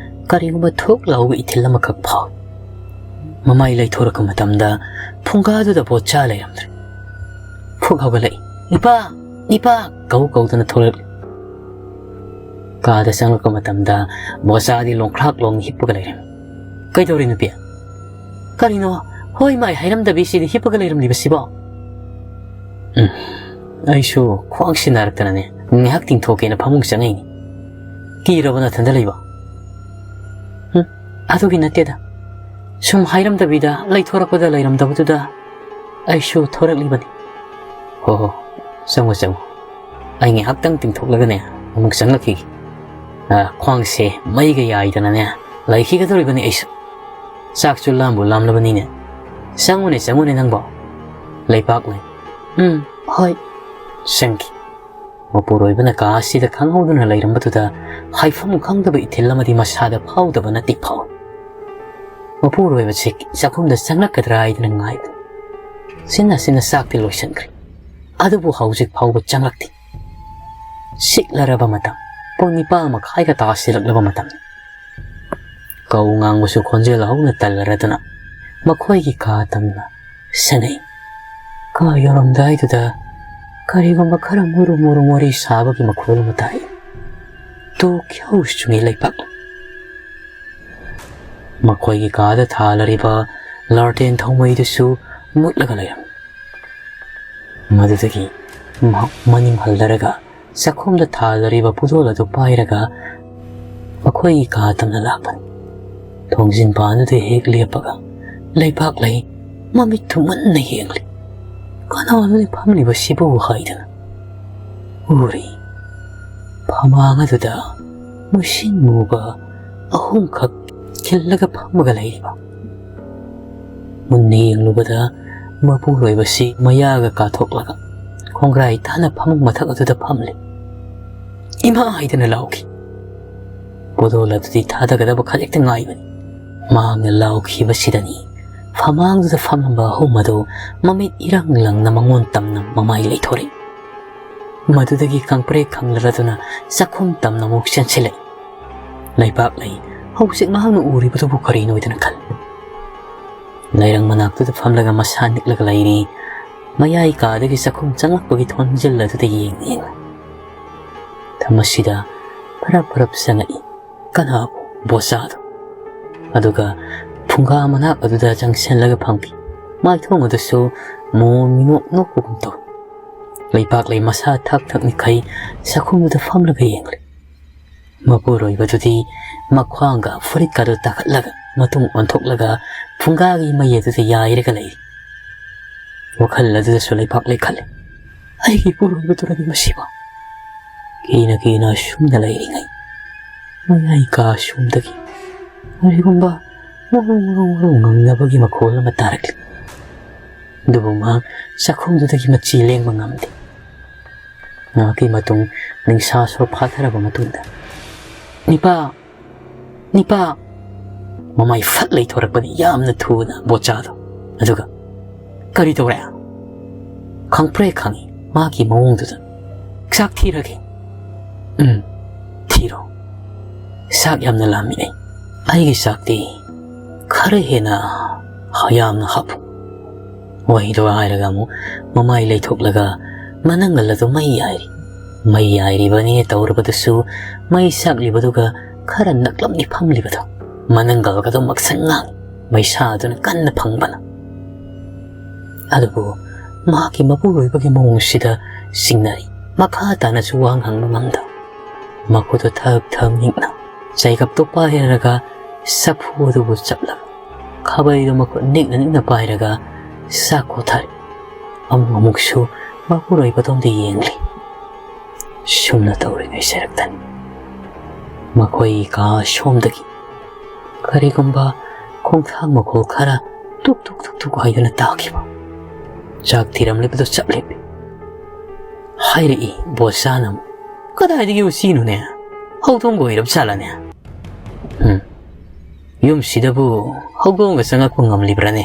ꯀꯔꯤꯒꯨꯝꯕ ꯊꯣꯛ ꯂꯥꯎꯕ ꯏꯊꯤꯜ ꯑꯃꯈꯛ ꯐꯥꯎꯏ꯫ ꯃꯃꯥꯏ ꯂꯩꯊꯣꯔꯛꯄ ꯃꯇꯝꯗ ꯐꯨꯡꯒꯥꯗꯨꯗ ꯕꯣꯠꯆꯥ ꯂꯩꯔꯝꯗ꯭ꯔꯦ꯫ ꯐꯨꯛ ꯍꯧꯒꯠꯂꯛꯏ꯫ "ꯏꯄꯥ! ꯏꯄꯥ!" ꯀꯧ ꯀꯧꯗꯨꯅ ꯊꯣꯔꯛꯂꯤ꯫ ꯀꯥꯗ ꯆꯪꯂꯛꯄ ꯃꯇꯝꯗ ꯕꯣꯠꯆꯥꯗꯤ ꯂꯣꯡꯈ꯭ꯔꯥꯛ ꯂꯣꯡ ꯍꯤꯞꯄꯒ ꯂꯩꯔꯝꯃꯤ꯫ "ꯀꯩꯗꯧꯔꯦ ꯅꯨꯄꯤ? ꯀꯔꯤꯅꯣ ꯍꯣꯏ ꯃꯥꯏ ꯍꯥꯏꯔꯝꯗꯕꯤ ꯁꯤꯗꯤ ꯍꯤꯞꯄꯒ ꯂꯩꯔꯝꯂꯤꯕꯁꯤꯕꯣ?" "ꯎꯝ, ꯑꯩꯁꯨ ꯈ꯭ꯋꯥꯡꯁꯤ ꯅꯥꯔꯛꯇꯅꯅꯦ ꯉꯥꯏꯍꯥꯛ ꯇꯤꯡꯊꯣꯛꯀꯦꯅ ꯐꯃꯨꯡ ꯆꯪꯉꯛꯏꯅꯤ꯫ ꯀꯤꯔꯕ ꯅꯊꯟꯗ ꯂꯩꯕ?" "ꯎꯝ, ꯑꯗꯨꯒꯤ ꯅꯠꯇꯦꯗ꯫ ꯁꯨꯝ ꯍꯥꯏꯔꯝꯗꯕꯤꯗ ꯂꯩꯊꯣꯔꯛꯄꯗ ꯂꯩꯔꯝꯗꯕꯗꯨꯗ ꯑꯩꯁꯨ ꯊꯣꯔꯛꯂꯤꯕꯅꯤ꯫" "ꯍꯣ ꯍꯣ, ꯆꯪꯉꯣ ꯆꯪꯉꯣ꯫ ꯑꯩ ꯉꯥꯏꯍꯥꯛꯇꯪ ꯇꯤꯡꯊꯣꯛꯂꯒꯅꯦ ꯑꯃꯨꯛ ꯆꯪꯂꯛꯈꯤꯒꯦ꯫ ꯑ, ꯈ꯭ꯋꯥꯡꯁꯦ ꯃꯩꯒ ꯌꯥꯏꯗꯅꯅꯦ ꯂꯩꯈꯤꯒꯗꯧꯔꯤꯕꯅꯤ ꯑꯩꯁꯨ꯫ ꯆꯥꯛꯁꯨ ꯂꯥꯝꯕꯨ ꯂꯥꯝꯂꯕꯅꯤꯅꯦ꯫ ꯆꯪꯉꯨꯅꯦ ꯆꯪꯉꯨꯅꯦ ꯅꯪꯕꯣ꯫ ꯂꯩꯄꯥꯛꯂꯩ꯫ ꯎꯝ, ꯍꯣꯏ꯫" ꯆꯪꯈꯤ꯫ ꯃꯄꯨꯔꯣꯏꯕꯅ ꯀꯥ ꯑꯁꯤꯗ ꯈꯪꯍꯧꯗꯅ ꯂꯩꯔꯝꯕꯗꯨꯗ ꯍꯥꯏꯐꯝ ꯈꯪꯗꯕ ꯏꯊꯤꯜ ꯑꯃꯗꯤ ꯃꯁꯥꯗ ꯐꯥꯎꯗꯕ ꯅꯠꯇꯦ ꯐꯥꯎꯏ꯫ ꯃꯄꯨꯔꯣꯏꯕꯁꯤ ꯆꯥꯛꯈꯨꯝꯗ ꯆꯪꯂꯛꯀꯗ꯭ꯔꯥ ꯍꯥꯏꯗꯅ ꯉꯥꯏꯕꯅꯤ꯫ ꯁꯤꯟꯅ ꯁꯤꯟꯅ ꯆꯥꯛꯇꯤ ꯂꯣꯏꯁꯤꯟꯈ꯭ꯔꯦ꯫ ꯑꯗꯨꯕꯨ ꯍꯧꯖꯤꯛ ꯐꯥꯎꯕ ꯆꯪꯂꯛꯇꯦ꯫ ꯁꯤꯛꯂꯔꯕ ꯃꯇꯝ, ꯄꯨꯡ ꯅꯤꯄꯥꯜ ꯃꯈꯥꯏꯒ ꯇꯥꯁꯤꯜꯂꯛꯂꯕ ꯃꯇꯝꯅꯤ꯫ ꯀꯧ ꯉꯥꯡꯕꯁꯨ ꯈꯣꯟꯖꯦꯜ ꯍꯧꯅ ꯇꯜꯂꯔꯗꯨꯅ ꯃꯈꯣꯏꯒꯤ ꯀꯥ ꯇꯝꯅ ꯁꯦꯟꯅꯩ꯫ ꯀꯥ ꯌꯧꯔꯝꯗꯥꯏꯗꯨꯗ ꯀꯔꯤꯒꯨꯝꯕ ꯈꯔ ꯃꯨꯔꯨ ꯃꯨꯔꯨ ꯋꯥꯔꯤ ꯁꯥꯕꯒꯤ ꯃꯈꯣꯜ ꯑꯃ ꯇꯥꯏ꯫ ꯇꯨ ꯈ꯭ꯌꯧ ꯆꯨꯡꯉꯤ ꯂꯩꯄꯥꯛ꯫ ꯃꯈꯣꯏꯒꯤ ꯀꯥꯗ ꯊꯥꯂꯔꯤꯕ ꯂꯥꯔꯇꯦꯟ ꯊꯧꯃꯩꯗꯨꯁꯨ ꯃꯨꯠꯂꯒ ꯂꯩꯔꯝꯃꯤ꯫ ꯃꯗꯨꯗꯒꯤ ꯃꯍꯥꯛ ꯃꯅꯤꯡ ꯍꯜꯂꯔꯒ ꯆꯥꯛꯈꯨꯝꯗ ꯊꯥꯂꯔꯤꯕ ꯄꯨꯗꯣꯜ ꯑꯗꯨ ꯄꯥꯏꯔꯒ ꯃꯈꯣꯏꯒꯤ ꯀꯥ ꯇꯝꯅ ꯂꯥꯛꯄꯅꯤ꯫ ꯊꯣꯡꯖꯤꯟ ꯄꯥꯟꯗꯨꯗ ꯍꯦꯛ ꯂꯦꯞꯄꯒ ꯂꯩꯄꯥꯛꯂꯩ ꯃꯃꯤꯠꯇꯨ ꯃꯨꯟꯅ ꯌꯦꯡꯂꯤ꯫ "ꯀꯅꯥꯅꯣꯅꯦ ꯐꯝꯂꯤꯕꯁꯤꯕꯨ?" ꯍꯥꯏꯗꯅ꯫ ꯎꯔꯤ꯫ ꯐꯃꯥꯡ ꯑꯗꯨꯗ ꯃꯨꯁꯤꯟ ꯃꯨꯕ ꯑꯍꯨꯝꯈꯛ ꯈꯤꯜꯂꯒ ꯐꯝꯃꯒ ꯂꯩꯔꯤꯕ꯫ ꯃꯨꯟꯅ ꯌꯦꯡꯂꯨꯕꯗ ꯃꯄꯨꯔꯣꯏꯕꯁꯤ ꯃꯌꯥꯒ ꯀꯥꯊꯣꯛꯂꯒ ꯈꯣꯡꯒ꯭ꯔꯥꯏ ꯇꯥꯅ ꯐꯃꯨꯡ ꯃꯊꯛ ꯑꯗꯨꯗ ꯐꯝꯂꯤ꯫ "ꯏꯃꯥ!" ꯍꯥꯏꯗꯨꯅ ꯂꯥꯎꯈꯤ꯫ ꯄꯣꯗꯣꯜ ꯑꯗꯨꯗꯤ ꯊꯥꯗꯒꯗꯕ ꯈꯖꯤꯛꯇ ꯉꯥꯏꯕꯅꯤ꯫ ꯃꯍꯥꯛꯅ ꯂꯥꯎꯈꯤꯕꯁꯤꯗꯅꯤ ꯐꯃꯥꯡꯗꯨꯗ ꯐꯝꯂꯝꯕ ꯑꯍꯨꯝ ꯑꯗꯨ ꯃꯃꯤꯠ ꯏꯔꯪ ꯂꯪꯅ ꯃꯉꯣꯟ ꯇꯝꯅ ꯃꯃꯥꯏ ꯂꯩꯊꯣꯔꯛꯏ꯫ ꯃꯗꯨꯗꯒꯤ ꯈꯪꯄ꯭ꯔꯦꯛ ꯈꯪꯂꯔꯗꯨꯅ ꯆꯥꯛꯈꯨꯝ ꯇꯝꯅ ꯑꯃꯨꯛ ꯆꯦꯟꯁꯤꯜꯂꯛꯏ꯫ ꯂꯩꯄꯥꯛꯂꯩ ꯍꯧꯖꯤꯛ ꯃꯍꯥꯛꯅ ꯎꯔꯤꯕꯗꯨꯕꯨ ꯀꯔꯤꯅꯣ ꯍꯥꯏꯗꯨꯅ ꯈꯜꯂꯤ꯫ ꯂꯩꯔꯪ ꯃꯅꯥꯛꯇꯨꯗ ꯐꯝꯂꯒ ꯃꯁꯥ ꯅꯤꯛꯂꯒ ꯂꯩꯔꯤ꯫ ꯃꯌꯥꯏ ꯀꯥꯗꯒꯤ ꯆꯥꯛꯈꯨꯝ ꯆꯪꯂꯛꯄꯒꯤ ꯊꯣꯟꯖꯤꯜ ꯑꯗꯨꯗ ꯌꯦꯡ ꯌꯦꯡꯅ ꯊꯝꯃꯁꯤꯗ ꯐꯔꯞ ꯐꯔꯞ ꯆꯪꯉꯛꯏ꯫ ꯀꯅꯥꯕꯨ? ꯕꯣꯆꯥꯗꯣ꯫ ꯑꯗꯨꯒ ꯐꯨꯡꯒꯥ ꯃꯅꯥꯛ ꯑꯗꯨꯗ ꯆꯪꯁꯤꯜꯂꯒ ꯐꯝꯈꯤ꯫ ꯃꯥꯏꯊꯣꯡ ꯑꯗꯨꯁꯨ ꯃꯣꯃꯣꯟ ꯃꯤꯅꯣꯛ ꯅꯣꯛꯄꯒꯨꯝ ꯇꯧꯏ꯫ ꯂꯩꯄꯥꯛꯂꯩ ꯃꯁꯥ ꯊꯛ ꯊꯛ ꯅꯤꯛꯈꯩ ꯆꯥꯛꯈꯨꯝꯗꯨꯗ ꯐꯝꯂꯒ ꯌꯦꯡꯂꯤ꯫ ꯃꯄꯨꯔꯣꯏꯕꯗꯨꯗꯤ ꯃꯈ꯭ꯋꯥꯡꯒ ꯐꯨꯔꯤꯠꯀꯗꯨ ꯇꯥꯈꯠꯂꯒ ꯃꯇꯨꯡ ꯑꯣꯟꯊꯣꯛꯂꯒ ꯐꯨꯡꯒꯥꯒꯤ ꯃꯩ ꯑꯗꯨꯗ ꯌꯥꯏꯔꯒ ꯂꯩꯔꯤ꯫ ꯋꯥꯈꯜ ꯑꯗꯨꯗꯁꯨ ꯂꯩꯄꯥꯛꯂꯩ ꯈꯜꯂꯤ, "ꯑꯩꯒꯤ ꯏꯄꯨꯔꯣꯏꯕꯗꯨꯔꯅꯤ ꯃꯁꯤꯕꯨ?" ꯀꯤꯅ ꯀꯤꯅ ꯑꯁꯨꯝꯅ ꯂꯩꯔꯤꯉꯩ ꯃꯌꯥꯏ ꯀꯥ ꯑꯁꯣꯝꯗꯒꯤ ꯀꯔꯤꯒꯨꯝꯕ ꯋꯥꯔꯧ ꯋꯥꯔꯧ ꯋꯥꯔꯧ ꯉꯪꯅꯕꯒꯤ ꯃꯈꯣꯜ ꯑꯃ ꯇꯥꯔꯛꯂꯤ꯫ ꯑꯗꯨꯕꯨ ꯃꯍꯥꯛ ꯆꯥꯛꯈꯨꯝꯗꯨꯗꯒꯤ ꯃꯆꯤ ꯂꯦꯡꯕ ꯉꯝꯗꯦ꯫ ꯉꯥꯏꯍꯥꯛꯀꯤ ꯃꯇꯨꯡ ꯅꯤꯡꯁꯥ ꯁꯣꯔ ꯐꯥꯊꯔꯕ ꯃꯇꯨꯡꯗ, "ꯅꯤꯄꯥ! ꯅꯤꯄꯥ!" ꯃꯃꯥꯏ ꯐꯠ ꯂꯩꯊꯣꯔꯛꯄꯅꯤ ꯌꯥꯝꯅ ꯊꯨꯅ ꯕꯣꯆꯥꯗꯣ꯫ ꯑꯗꯨꯒ, "ꯀꯔꯤ ꯇꯧꯔꯦ?" ꯈꯪꯄ꯭ꯔꯦꯛ ꯈꯪꯉꯤ ꯃꯥꯒꯤ ꯃꯑꯣꯡꯗꯨꯗ꯫ "ꯆꯥꯛ ꯊꯤꯔꯒꯦ?" "ꯎꯝ, ꯊꯤꯔꯣ꯫ ꯆꯥꯛ ꯌꯥꯝꯅ ꯂꯥꯝꯃꯤ ꯑꯩ꯫ ꯑꯩꯒꯤ ꯆꯥꯛꯇꯤ ꯈꯔ ꯍꯦꯟꯅ ꯌꯥꯝꯅ ꯍꯥꯞꯄꯨ꯫" ꯋꯥꯍꯩꯗꯣ ꯍꯥꯏꯔꯒ ꯑꯃꯨꯛ ꯃꯃꯥꯏ ꯂꯩꯊꯣꯛꯂꯒ ꯃꯅꯪꯒꯜ ꯑꯗꯨ ꯃꯩ ꯌꯥꯏꯔꯤ꯫ ꯃꯩ ꯌꯥꯏꯔꯤꯕꯅꯤ ꯇꯧꯔꯕꯗꯨꯁꯨ ꯃꯩ ꯆꯥꯛꯂꯤꯕꯗꯨꯒ ꯈꯔ ꯅꯛꯂꯞꯅꯤ ꯐꯝꯂꯤꯕꯗꯣ꯫ ꯃꯅꯪꯒꯜꯒꯗꯣ ꯃꯛꯁꯪ ꯉꯥꯡ ꯃꯩꯁꯥ ꯑꯗꯨꯅ ꯀꯟꯅ ꯐꯪꯕꯅ꯫ ꯑꯗꯨꯕꯨ ꯃꯍꯥꯛꯀꯤ ꯃꯄꯨꯔꯣꯏꯕꯒꯤ ꯃꯑꯣꯡꯁꯤꯗ ꯆꯤꯡꯅꯔꯤ꯫ ꯃꯈꯥ ꯇꯥꯅꯁꯨ ꯋꯥ ꯉꯥꯡꯕ ꯉꯝꯗ ꯃꯈꯨꯠꯇꯨ ꯊꯛ ꯊꯛ ꯅꯤꯛꯅ ꯆꯩꯒꯞꯇꯨ ꯄꯥꯏꯔꯒ ꯆꯐꯨ ꯑꯗꯨꯕꯨ ꯆꯞꯂꯒ ꯈꯥꯕꯩꯗꯨ ꯃꯈꯨꯠ ꯅꯤꯛꯅ ꯅꯤꯛꯅ ꯄꯥꯏꯔꯒ ꯆꯥꯛ ꯀꯣꯊꯔꯤ꯫ ꯑꯃꯨꯛ ꯑꯃꯨꯛꯁꯨ ꯃꯄꯨꯔꯣꯏꯕꯗꯣꯝꯗ ꯌꯦꯡꯂꯤ꯫ ꯁꯨꯝꯅ ꯇꯧꯔꯤꯉꯩ ꯁꯔꯛꯇꯅꯤ ꯃꯈꯣꯏ ꯀꯥ ꯁꯣꯝꯗꯒꯤ ꯀꯔꯤꯒꯨꯝꯕ ꯈꯣꯡꯊꯥꯡ ꯃꯈꯣꯜ ꯈꯔ ꯇꯨꯛ ꯇꯨꯛ ꯇꯨꯛ ꯇꯨꯛ ꯍꯥꯏꯗꯨꯅ ꯇꯥꯈꯤꯕ꯫ ꯆꯥꯛ ꯊꯤꯔꯝꯂꯤꯕꯗꯨ ꯆꯞ ꯂꯦꯞꯄꯤ꯫ ꯍꯥꯏꯔꯛꯏ ꯕꯣꯁꯥꯅ ꯑꯃꯨꯛ, "ꯀꯗꯥꯏꯗꯒꯤ ꯎꯆꯤꯅꯣꯅꯦ? ꯍꯧꯗꯣꯡꯒ ꯑꯣꯏꯔꯕ ꯖꯥꯠꯂꯅꯦ? ꯎꯝ, ꯌꯨꯝꯁꯤꯗꯕꯨ ꯍꯧꯗꯣꯡꯒ ꯆꯪꯉꯛꯄ ꯉꯝꯂꯤꯕ꯭ꯔꯥꯅꯦ?"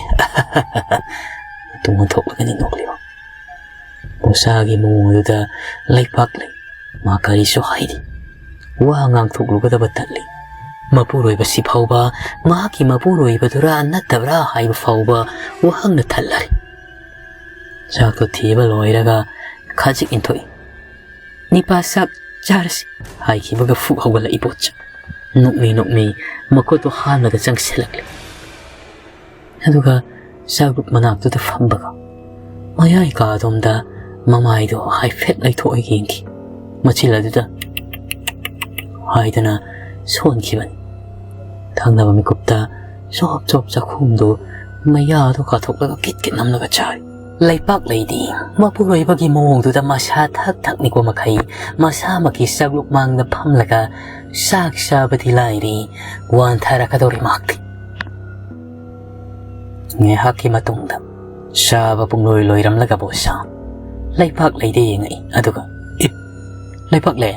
ꯃꯇꯨꯡ ꯑꯣꯟꯊꯣꯛꯂꯒꯅꯤ ꯅꯣꯛꯂꯤꯕ꯫ ꯃꯣꯁꯥꯒꯤ ꯃꯑꯣꯡꯗꯨꯗ ꯂꯩꯄꯥꯛ ꯂꯩ꯫ ꯃꯥ ꯀꯔꯤꯁꯨ ꯍꯥꯏꯗꯦ꯫ ꯋꯥ ꯉꯥꯡꯊꯣꯛꯂꯨꯒꯗꯕ ꯇꯜꯂꯤ꯫ ꯃꯄꯨꯔꯣꯏꯕꯁꯤ ꯐꯥꯎꯕ ꯃꯍꯥꯛꯀꯤ ꯃꯄꯨꯔꯣꯏꯕꯗꯨꯔꯥ ꯅꯠꯇꯕ꯭ꯔꯥ ꯍꯥꯏꯕ ꯐꯥꯎꯕ ꯋꯥꯍꯪꯅ ꯊꯜꯂꯔꯦ꯫ ꯆꯥꯛꯇꯣ ꯊꯤꯕ ꯂꯣꯏꯔꯒ ꯈꯖꯤꯛ ꯏꯟꯊꯣꯛꯏ꯫ "ꯅꯤꯄꯥ ꯆꯥꯛ ꯆꯥꯔꯁꯤ" ꯍꯥꯏꯈꯤꯕꯒ ꯐꯨꯛ ꯍꯧꯒꯠꯂꯛꯏ ꯄꯣꯠꯁꯦ꯫ ꯅꯣꯛꯃꯤ ꯅꯣꯛꯃꯤ ꯃꯈꯨꯠꯇꯣ ꯍꯥꯝꯂꯒ ꯆꯪꯁꯤꯜꯂꯛꯂꯦ꯫ ꯑꯗꯨꯒ ꯆꯥꯛꯂꯨꯛ ꯃꯅꯥꯛꯇꯨꯗ ꯐꯝꯕꯒ ꯃꯌꯥꯏ ꯀꯥꯗꯣꯝꯗ ꯃꯃꯥꯏꯗꯣ ꯍꯥꯏꯐꯦꯠ ꯂꯩꯊꯣꯛꯑ ꯌꯦꯡꯈꯤ꯫ ꯃꯆꯤꯜ ꯑꯗꯨꯗ ꯍꯥꯏꯗꯅ ꯁꯣꯟꯈꯤꯕꯅꯤ꯫ ꯊꯪꯅꯕ ꯃꯤꯀꯨꯞꯇ ꯆꯣꯞ ꯆꯣꯞ ꯆꯥꯛꯈꯨꯝꯗꯨ ꯃꯌꯥꯗꯨ ꯀꯥꯊꯣꯛꯂꯒ ꯀꯤꯠ ꯀꯤꯠ ꯅꯝꯂꯒ ꯆꯥꯔꯤ꯫ ꯂꯩꯄꯥꯛ ꯂꯩꯗꯤ ꯃꯄꯨꯔꯣꯏꯕꯒꯤ ꯃꯑꯣꯡꯗꯨꯗ ꯃꯁꯥ ꯊꯛ ꯊꯛ ꯅꯤꯛꯄ ꯃꯈꯩ ꯃꯁꯥꯃꯛꯀꯤ ꯆꯥꯛꯂꯨꯛ ꯃꯥꯡꯗ ꯐꯝꯂꯒ ꯆꯥꯛ ꯆꯥꯕꯗꯤ ꯂꯥꯏꯔꯤ, ꯋꯥꯟꯊꯔꯛꯀꯗꯧꯔꯤ ꯃꯍꯥꯛꯇꯤ꯫ ꯉꯥꯏꯍꯥꯛꯀꯤ ꯃꯇꯨꯡꯗ ꯆꯥꯕ ꯄꯨꯡꯂꯣꯏ ꯂꯣꯏꯔꯝꯂꯒ ꯕꯣꯁꯥ ꯂꯩꯄꯥꯛ ꯂꯩꯗ ꯌꯦꯡꯉꯛꯏ꯫ ꯑꯗꯨꯒ, "ꯏ, ꯂꯩꯄꯥꯛ ꯂꯩ,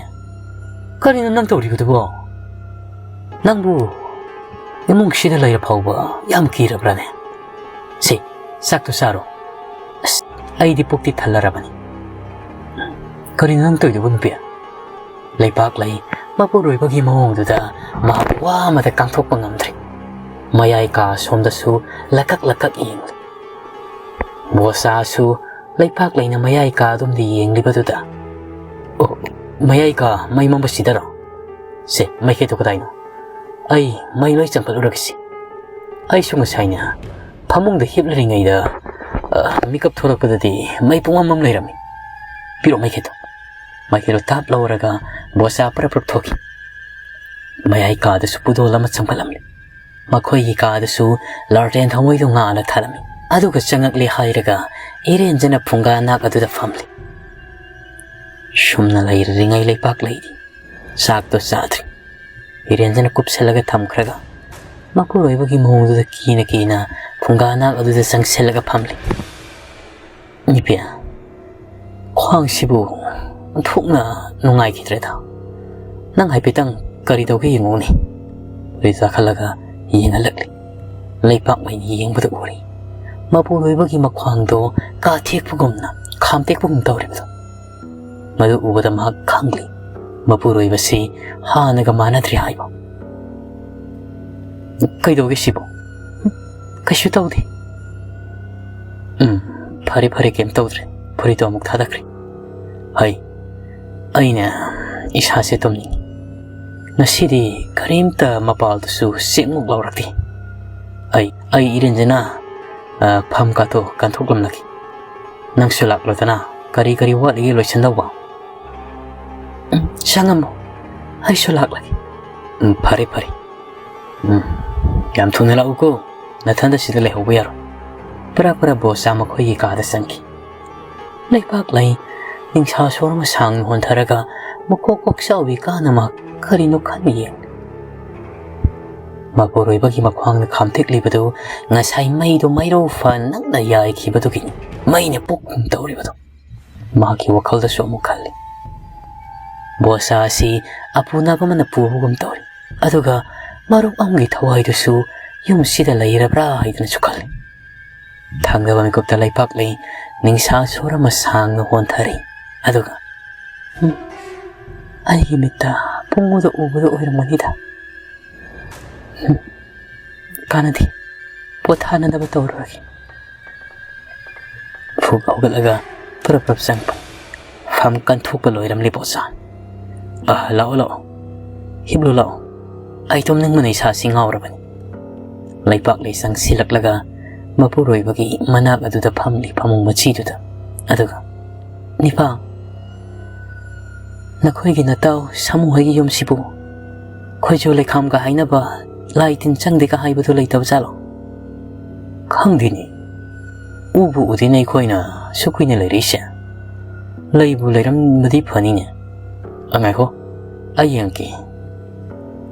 ꯀꯔꯤꯅꯣ ꯅꯪ ꯇꯧꯔꯤꯕꯗꯨꯕꯣ? ꯅꯪꯕꯨ ꯏꯃꯨꯡꯁꯤꯗ ꯂꯩꯔ ꯐꯥꯎꯕ ꯌꯥꯝ ꯀꯤꯔꯕ꯭ꯔꯥꯅꯦ? ꯁꯤ, ꯆꯥꯛꯇꯨ ꯆꯥꯔꯣ꯫ ꯑꯁ, ꯑꯩꯗꯤ ꯄꯨꯛꯇꯤ ꯊꯜꯂꯔꯕꯅꯤ꯫ ꯀꯔꯤꯅꯣ ꯅꯪ ꯇꯧꯔꯤꯗꯨꯕꯨ, ꯅꯨꯄꯤ?" ꯂꯩꯄꯥꯛ ꯂꯩ ꯃꯄꯨꯔꯣꯏꯕꯒꯤ ꯃꯑꯣꯡꯗꯨꯗ ꯃꯍꯥꯛ ꯋꯥ ꯑꯃꯗ ꯀꯥꯡꯊꯣꯛꯄ ꯉꯝꯗ꯭ꯔꯦ꯫ ꯃꯌꯥꯏ ꯀꯥ ꯁꯣꯝꯗꯁꯨ ꯂꯀꯛ ꯂꯀꯛ ꯌꯦꯡꯂꯤ꯫ ꯕꯣꯁꯥꯁꯨ ꯂꯩꯄꯥꯛ ꯂꯩꯅ ꯃꯌꯥꯏ ꯀꯥ ꯑꯗꯨꯝꯗꯤ ꯌꯦꯡꯂꯤꯕꯗꯨꯗ, "ꯑꯣ, ꯃꯌꯥꯏ ꯀꯥ ꯃꯩ ꯃꯝꯕꯁꯤꯗꯔꯣ? ꯁꯦ, ꯃꯩꯈꯦꯠꯇꯨ ꯀꯗꯥꯏꯅꯣ? ꯑꯩ ꯃꯩ ꯂꯣꯏ ꯆꯪꯈꯠꯂꯨꯔꯒꯦ ꯁꯦ꯫ ꯑꯩꯁꯨ ꯉꯁꯥꯏꯅꯦ ꯐꯃꯨꯡꯗ ꯍꯤꯞꯂꯔꯤꯉꯩꯗ, ꯑ, ꯃꯤꯀꯞ ꯊꯣꯛꯂꯛꯄꯗꯗꯤ ꯃꯩ ꯄꯨꯡꯃꯝ ꯃꯝ ꯂꯩꯔꯝꯃꯤ꯫ ꯄꯤꯔꯛꯑꯣ ꯃꯩꯈꯦꯠꯇꯣ꯫" ꯃꯩꯈꯦꯠꯇꯣ ꯇꯥꯞ ꯂꯧꯔꯒ ꯕꯣꯁꯥ ꯄ꯭ꯔꯞ ꯄ꯭ꯔꯞ ꯊꯣꯛꯈꯤ꯫ ꯃꯌꯥꯏ ꯀꯥꯗꯁꯨ ꯄꯨꯗꯣꯜ ꯑꯃ ꯆꯪꯈꯠꯂꯝꯂꯦ꯫ ꯃꯈꯣꯏꯒꯤ ꯀꯥꯗꯁꯨ ꯂꯥꯔꯇꯦꯟ ꯊꯥꯎꯃꯩꯗꯨ ꯉꯥꯟꯅ ꯊꯥꯜꯂꯝꯃꯤ꯫ ꯑꯗꯨꯒ ꯆꯪꯉꯛꯂꯦ ꯍꯥꯏꯔꯒ ꯏꯔꯦꯟꯖꯅ ꯐꯨꯡꯒꯥ ꯅꯥꯛ ꯑꯗꯨꯗ ꯐꯝꯂꯦ꯫ ꯁꯨꯝꯅ ꯂꯩꯔꯔꯤꯉꯩ ꯂꯩꯄꯥꯛ ꯂꯩꯗꯤ ꯆꯥꯛꯇꯣ ꯆꯥꯗ꯭ꯔꯤ꯫ ꯏꯔꯦꯟꯖꯅ ꯀꯨꯞꯁꯜꯂꯒ ꯊꯝꯈ꯭ꯔꯒ ꯃꯄꯨꯔꯣꯏꯕꯒꯤ ꯃꯑꯣꯡꯗꯨꯗ ꯀꯤꯅ ꯀꯤꯅ ꯐꯨꯡꯒꯥ ꯅꯥꯛ ꯑꯗꯨꯗ ꯆꯪꯁꯤꯜꯂꯒ ꯐꯝꯂꯤ꯫ "ꯅꯨꯄꯤ, ꯈ꯭ꯋꯥꯡꯁꯤꯕꯨ ꯑꯣꯟꯊꯣꯛꯅ ꯅꯨꯡꯉꯥꯏꯈꯤꯗ꯭ꯔꯦꯗ꯫ ꯅꯪ ꯍꯥꯏꯐꯦꯠꯇꯪ ꯀꯔꯤ ꯇꯧꯒꯦ ꯌꯦꯡꯉꯨꯅꯦ"꯫ ꯐꯨꯔꯤꯠ ꯆꯥꯈꯠꯂꯒ ꯌꯦꯡꯍꯜꯂꯛꯂꯤ꯫ ꯂꯩꯄꯥꯛꯂꯩꯅ ꯌꯦꯡꯕꯗ ꯎꯔꯤ, ꯃꯄꯨꯔꯣꯏꯕꯒꯤ ꯃꯈ꯭ꯋꯥꯡꯗꯣ ꯀꯥ ꯊꯦꯛꯄꯒꯨꯝꯅ ꯈꯥꯝꯇꯦꯛꯄꯒꯨꯝ ꯇꯧꯔꯤꯕꯗꯣ꯫ ꯃꯗꯨ ꯎꯕꯗ ꯃꯍꯥꯛ ꯈꯪꯂꯤ, ꯃꯄꯨꯔꯣꯏꯕꯁꯤ ꯍꯥꯟꯅꯒ ꯃꯥꯟꯅꯗ꯭ꯔꯦ ꯍꯥꯏꯕ꯫ "ꯀꯩꯗꯧꯒꯦ ꯁꯤꯕꯨ? ꯀꯩꯁꯨ ꯇꯧꯗꯦ"꯫ "ꯎꯝ, ꯐꯔꯦ ꯐꯔꯦ, ꯀꯩꯝ ꯇꯧꯗ꯭ꯔꯦ"꯫ ꯐꯨꯔꯤꯠꯇꯣ ꯑꯃꯨꯛ ꯊꯥꯗꯈ꯭ꯔꯦ꯫ "ꯍꯩ, ꯑꯩꯅ ꯏꯁꯥꯁꯦ ꯇꯨꯝꯅꯤꯡꯉꯤ꯫ ꯉꯁꯤꯗꯤ ꯀꯔꯤꯝꯇ ꯃꯄꯥꯜꯗꯁꯨ ꯆꯦꯛꯃꯨꯛ ꯂꯥꯎꯔꯛꯇꯦ꯫ ꯑꯩ, ꯑꯩ ꯏꯔꯦꯟꯖꯅ, ꯑ, ꯐꯝ ꯀꯥꯊꯣꯛ-, ꯀꯥꯟꯊꯣꯛꯂꯝꯂꯒꯦ꯫ ꯅꯪꯁꯨ ꯂꯥꯛꯂꯣꯗꯅ, ꯀꯔꯤ ꯀꯔꯤ ꯋꯥꯠꯂꯤꯒꯦ ꯂꯣꯏꯁꯤꯟꯗꯧꯕ?" "ꯎꯝ, ꯁꯪꯉꯝꯃꯣ, ꯑꯩꯁꯨ ꯂꯥꯛꯂꯒꯦ"꯫ "ꯎꯝ, ꯐꯔꯦ ꯐꯔꯦ꯫ ꯎꯝ, ꯌꯥꯝ ꯊꯨꯅ ꯂꯥꯛꯎꯀꯣ, ꯅꯊꯟꯗ ꯁꯤꯗ ꯂꯩꯍꯧꯕ ꯌꯥꯔꯣꯏ"꯫ ꯄꯔꯥ ꯄꯔꯥ ꯕꯣꯁꯥ ꯃꯈꯣꯏꯒꯤ ꯀꯥꯗ ꯆꯪꯈꯤ꯫ ꯂꯩꯄꯥꯛꯂꯩ ꯅꯤꯡꯁꯥ ꯁꯣꯔ ꯑꯃ ꯁꯥꯡꯅ ꯍꯣꯟꯊꯔꯒ ꯃꯀꯣꯛ ꯀꯣꯛꯆꯥꯎꯕꯤ ꯀꯥꯅ ꯃꯍꯥꯛ ꯀꯔꯤꯅꯣ ꯈꯟꯅ ꯌꯦꯡꯂꯤ꯫ ꯃꯄꯨꯔꯣꯏꯕꯒꯤ ꯃꯈ꯭ꯋꯥꯡꯗ ꯈꯥꯝꯇꯦꯛꯂꯤꯕꯗꯨ ꯉꯁꯥꯏ ꯃꯩꯗꯣ ꯃꯩꯔꯧ ꯐ ꯅꯛꯅ ꯌꯥꯏꯈꯤꯕꯗꯨꯒꯤꯅꯤ꯫ ꯃꯩꯅ ꯄꯣꯛꯀꯨꯝ ꯇꯧꯔꯤꯕꯗꯨ꯫ ꯃꯍꯥꯛꯀꯤ ꯋꯥꯈꯜꯗꯁꯨ ꯑꯃꯨꯛ ꯈꯜꯂꯤ꯫ ꯕꯣꯁꯥ ꯑꯁꯤ ꯑꯄꯨꯅꯕ ꯑꯃꯅ ꯄꯨꯕꯒꯨꯝ ꯇꯧꯔꯤ꯫ ꯑꯗꯨꯒ ꯃꯔꯨꯞ ꯑꯃꯒꯤ ꯊꯋꯥꯏꯗꯨꯁꯨ ꯌꯨꯝꯁꯤꯗ ꯂꯩꯔꯕ꯭ꯔꯥ ꯍꯥꯏꯗꯨꯅꯁꯨ ꯈꯜꯂꯤ꯫ ꯊꯪꯅꯕ ꯃꯤꯀꯨꯞꯇ ꯂꯩꯄꯥꯛꯂꯩ ꯅꯤꯡꯁꯥ ꯁꯣꯔ ꯑꯃ ꯁꯥꯡꯅ ꯍꯣꯟꯊꯔꯤ꯫ ꯑꯗꯨꯒ, "ꯎꯝ, ꯑꯩꯒꯤ ꯃꯤꯠꯇ ꯄꯨꯡꯎꯗ ꯎꯕꯗ ꯑꯣꯏꯔꯝꯒꯅꯤꯗ꯫ ꯎꯝ, ꯀꯥꯟꯅꯗꯦ, ꯄꯣꯊꯥꯅꯅꯕ ꯇꯧꯔꯨꯔꯒꯦ"꯫ ꯐꯨꯛ ꯍꯧꯒꯠꯂꯒ ꯄꯨꯔꯞ ꯄꯨꯔꯞ ꯆꯪꯕ꯫ ꯐꯝ ꯀꯟꯊꯣꯛꯄ ꯂꯣꯏꯔꯝꯂꯤ ꯕꯣꯁꯥ꯫ "ꯑ, ꯂꯥꯛꯑꯣ, ꯂꯥꯛꯑꯣ꯫ ꯍꯤꯞꯂꯨ, ꯂꯥꯛꯑꯣ꯫ ꯑꯩ ꯇꯨꯝꯅꯤꯡꯕꯅ ꯏꯁꯥꯁꯤ ꯉꯥꯎꯔꯕꯅꯤ"꯫ ꯂꯩꯄꯥꯛꯂꯩ ꯆꯪꯁꯤꯜꯂꯛꯂꯒ ꯃꯄꯨꯔꯣꯏꯕꯒꯤ ꯃꯅꯥꯛ ꯑꯗꯨꯗ ꯐꯝꯂꯤ ꯐꯃꯨꯡ ꯃꯆꯤꯗꯨꯗ꯫ ꯑꯗꯨꯒ, "ꯅꯤꯄꯥ, ꯅꯈꯣꯏꯒꯤ ꯅꯇꯥꯎ ꯁꯥꯃꯨ ꯍꯣꯏꯒꯤ ꯌꯨꯝꯁꯤꯕꯨ ꯈꯣꯏꯖꯨ ꯂꯩꯈꯥꯝꯒ ꯍꯥꯏꯅꯕ ꯂꯥꯏ ꯇꯤꯟ ꯆꯪꯗꯦꯒ ꯍꯥꯏꯕꯗꯨ ꯂꯩꯇꯕ ꯖꯥꯠꯂꯣ?" "ꯈꯪꯗꯦꯅꯦ꯫ ꯎꯕꯨ ꯎꯗꯦꯅꯦ ꯑꯩꯈꯣꯏꯅ ꯁꯨꯛ ꯀꯨꯏꯅ ꯂꯩꯔꯛꯏꯁꯦ꯫ ꯂꯩꯕꯨ ꯂꯩꯔꯝꯕꯗꯤ ꯐꯅꯤꯅꯦ꯫ ꯑ, ꯉꯥꯏꯈꯣ, ꯑꯩ ꯌꯦꯡꯉꯛꯀꯦ꯫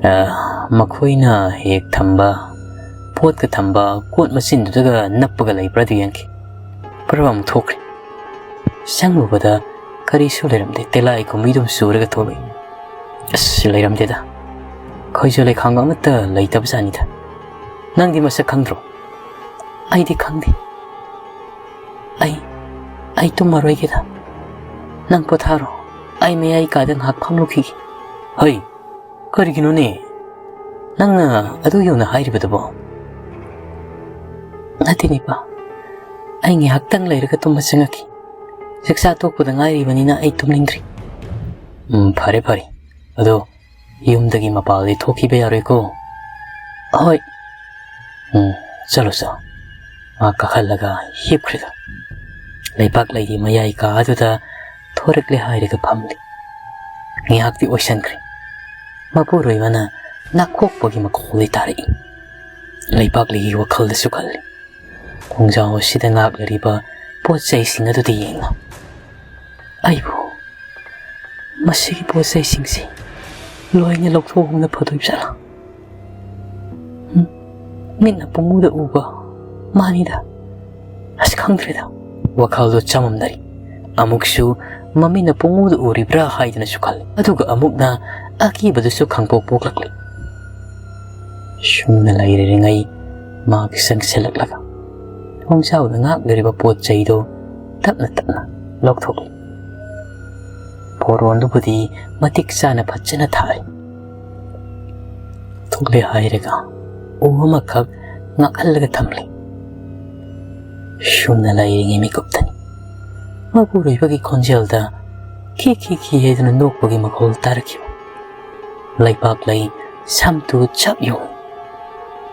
ꯑ, ꯃꯈꯣꯏꯅ ꯍꯦꯛ ꯊꯝꯕ ꯄꯣꯠꯀ ꯊꯝꯕ ꯀꯣꯠ ꯃꯆꯤꯟꯗꯨꯗꯒ ꯅꯞꯄꯒ ꯂꯩꯕ꯭ꯔꯥꯗꯨ ꯌꯦꯡꯈꯤ꯫ ꯄꯔꯞ ꯑꯃꯨꯛ ꯊꯣꯛꯈ꯭ꯔꯦ꯫ ꯆꯪꯂꯨꯕꯗ ꯀꯔꯤꯁꯨ ꯂꯩꯔꯝꯗꯦ꯫ ꯇꯦꯂꯥꯏ ꯈꯨꯝꯕꯤꯗꯨꯝ ꯆꯨꯔꯒ ꯊꯣꯛꯂꯛꯏ꯫ "ꯑꯁ, ꯂꯩꯔꯝꯗꯦꯗ꯫ ꯈꯣꯏꯖꯨ ꯂꯩꯈꯥꯝꯒ ꯑꯃꯠꯇ ꯂꯩꯇꯕꯖꯥꯠꯅꯤꯗ꯫ ꯅꯪꯗꯤ ꯃꯁꯛ ꯈꯪꯗ꯭ꯔꯣ?" "ꯑꯩꯗꯤ ꯈꯪꯗꯦ꯫ ꯑꯩ, ꯑꯩ ꯇꯨꯝꯃꯔꯣꯏꯒꯦꯗ꯫ ꯅꯪ ꯄꯣꯊꯥꯔꯣ꯫ ꯑꯩ ꯃꯌꯥꯏ ꯀꯥꯗ ꯉꯥꯏꯍꯥꯛ ꯐꯝꯂꯨꯈꯤꯒꯦ꯫" "ꯍꯩ, ꯀꯔꯤꯒꯤꯅꯣꯅꯦ ꯅꯪꯅ ꯑꯗꯨ ꯌꯧꯅ ꯍꯥꯏꯔꯤꯕꯗꯨꯕꯣ?" "ꯅꯠꯇꯦꯅꯦ, ꯏꯄꯥ꯫ ꯑꯩ ꯉꯥꯏꯍꯥꯛꯇꯪ ꯂꯩꯔꯒ ꯇꯨꯝꯕ ꯆꯪꯉꯛꯈꯤ꯫ ꯆꯥꯛꯆꯥ ꯇꯣꯛꯄꯗ ꯉꯥꯏꯔꯤꯕꯅꯤꯅ ꯑꯩ ꯇꯨꯝꯅꯤꯡꯗ꯭ꯔꯤ꯫" "ꯎꯝ, ꯐꯔꯦ, ꯐꯔꯦ꯫ ꯑꯗꯣ ꯌꯨꯝꯗꯒꯤ ꯃꯄꯥꯜꯗꯤ ꯊꯣꯛꯈꯤꯕ ꯌꯥꯔꯣꯏꯀꯣ꯫" "ꯍꯣꯏ꯫" "ꯎꯝ, ꯆꯠꯂꯣ, ꯆꯠꯂꯣ꯫" ꯃꯥ ꯀꯥꯈꯠꯂꯒ ꯍꯤꯞꯈ꯭ꯔꯦꯗ꯫ ꯂꯩꯄꯥꯛꯂꯩꯒꯤ ꯃꯌꯥꯏ ꯀꯥ ꯑꯗꯨꯗ ꯊꯣꯔꯛꯂꯦ ꯍꯥꯏꯔꯒ ꯐꯝꯂꯤ꯫ ꯉꯥꯏꯍꯥꯛꯇꯤ ꯑꯣꯏꯁꯟꯈ꯭ꯔꯦ꯫ ꯃꯄꯨꯔꯣꯏꯕꯅ ꯅꯥꯈꯣꯛꯄꯒꯤ ꯃꯈꯣꯜꯗꯤ ꯇꯥꯔꯛꯏ꯫ ꯂꯩꯄꯥꯛꯂꯩꯒꯤ ꯋꯥꯈꯜꯗꯁꯨ ꯈꯜꯂꯤ, ꯈꯣꯡꯖꯥꯎ ꯑꯁꯤꯗ ꯉꯥꯛꯂꯔꯤꯕ ꯄꯣꯠ ꯆꯩꯁꯤꯡ ꯑꯗꯨꯗ ꯌꯦꯡꯂꯣ꯫ ꯑꯩꯕꯨ ꯃꯁꯤꯒꯤ ꯄꯣꯠ ꯆꯩꯁꯤꯡꯁꯤ ꯂꯣꯏꯅ ꯂꯧꯊꯣꯛꯍꯧꯕꯅ ꯐꯗꯣꯏꯕ ꯖꯥꯠꯂꯥ? ꯎꯝ, ꯃꯤꯠꯅ ꯄꯨꯡꯎꯗ ꯎꯕ ꯃꯥꯅꯤꯗ꯫ ꯑꯁ, ꯈꯪꯗ꯭ꯔꯦꯗ꯫ ꯋꯥꯈꯜꯗꯣ ꯆꯃꯝꯅꯔꯤ꯫ ꯑꯃꯨꯛꯁꯨ ꯃꯃꯤꯠꯅ ꯄꯨꯡꯎꯗ ꯎꯔꯤꯕ꯭ꯔꯥ ꯍꯥꯏꯗꯅꯁꯨ ꯈꯜꯂꯤ꯫ ꯑꯗꯨꯒ ꯑꯃꯨꯛꯅ ꯑꯀꯤꯕꯗꯨꯁꯨ ꯈꯪꯄꯣꯛ ꯄꯣꯛꯂꯛꯂꯤ꯫ ꯁꯨꯝꯅ ꯂꯩꯔꯤꯉꯩ ꯃꯍꯥꯛ ꯆꯪꯁꯤꯜꯂꯛꯂꯒ ꯊꯣꯡꯖꯥꯎꯗ ꯉꯥꯛꯂꯤꯕ ꯄꯣꯠ ꯆꯩꯗꯣ ꯇꯞꯅ ꯇꯞꯅ ꯂꯧꯊꯣꯛꯂꯤ꯫ ꯄꯣꯔꯣꯟꯗꯨꯕꯨꯗꯤ ꯃꯇꯤꯛ ꯆꯥꯅ ꯐꯖꯅ ꯊꯥꯔꯤ꯫ ꯊꯣꯛꯂꯦ ꯍꯥꯏꯔꯒ ꯎ ꯑꯃꯈꯛ ꯉꯥꯛꯍꯜꯂꯒ ꯊꯝꯂꯤ꯫ ꯁꯨꯝꯅ ꯂꯩꯔꯤꯉꯩ ꯃꯤꯀꯨꯞꯇꯅꯤ ꯃꯄꯨꯔꯣꯏꯕꯒꯤ ꯈꯣꯟꯖꯦꯜꯗ ꯈꯤ ꯈꯤ ꯈꯤ ꯍꯥꯏꯗꯨꯅ ꯅꯣꯛꯄꯒꯤ ꯃꯈꯣꯜ ꯇꯥꯔꯛꯈꯤꯕ꯫ ꯂꯩꯄꯥꯛꯂꯩ ꯁꯝꯇꯨ ꯆꯞ ꯌꯨꯡꯏ꯫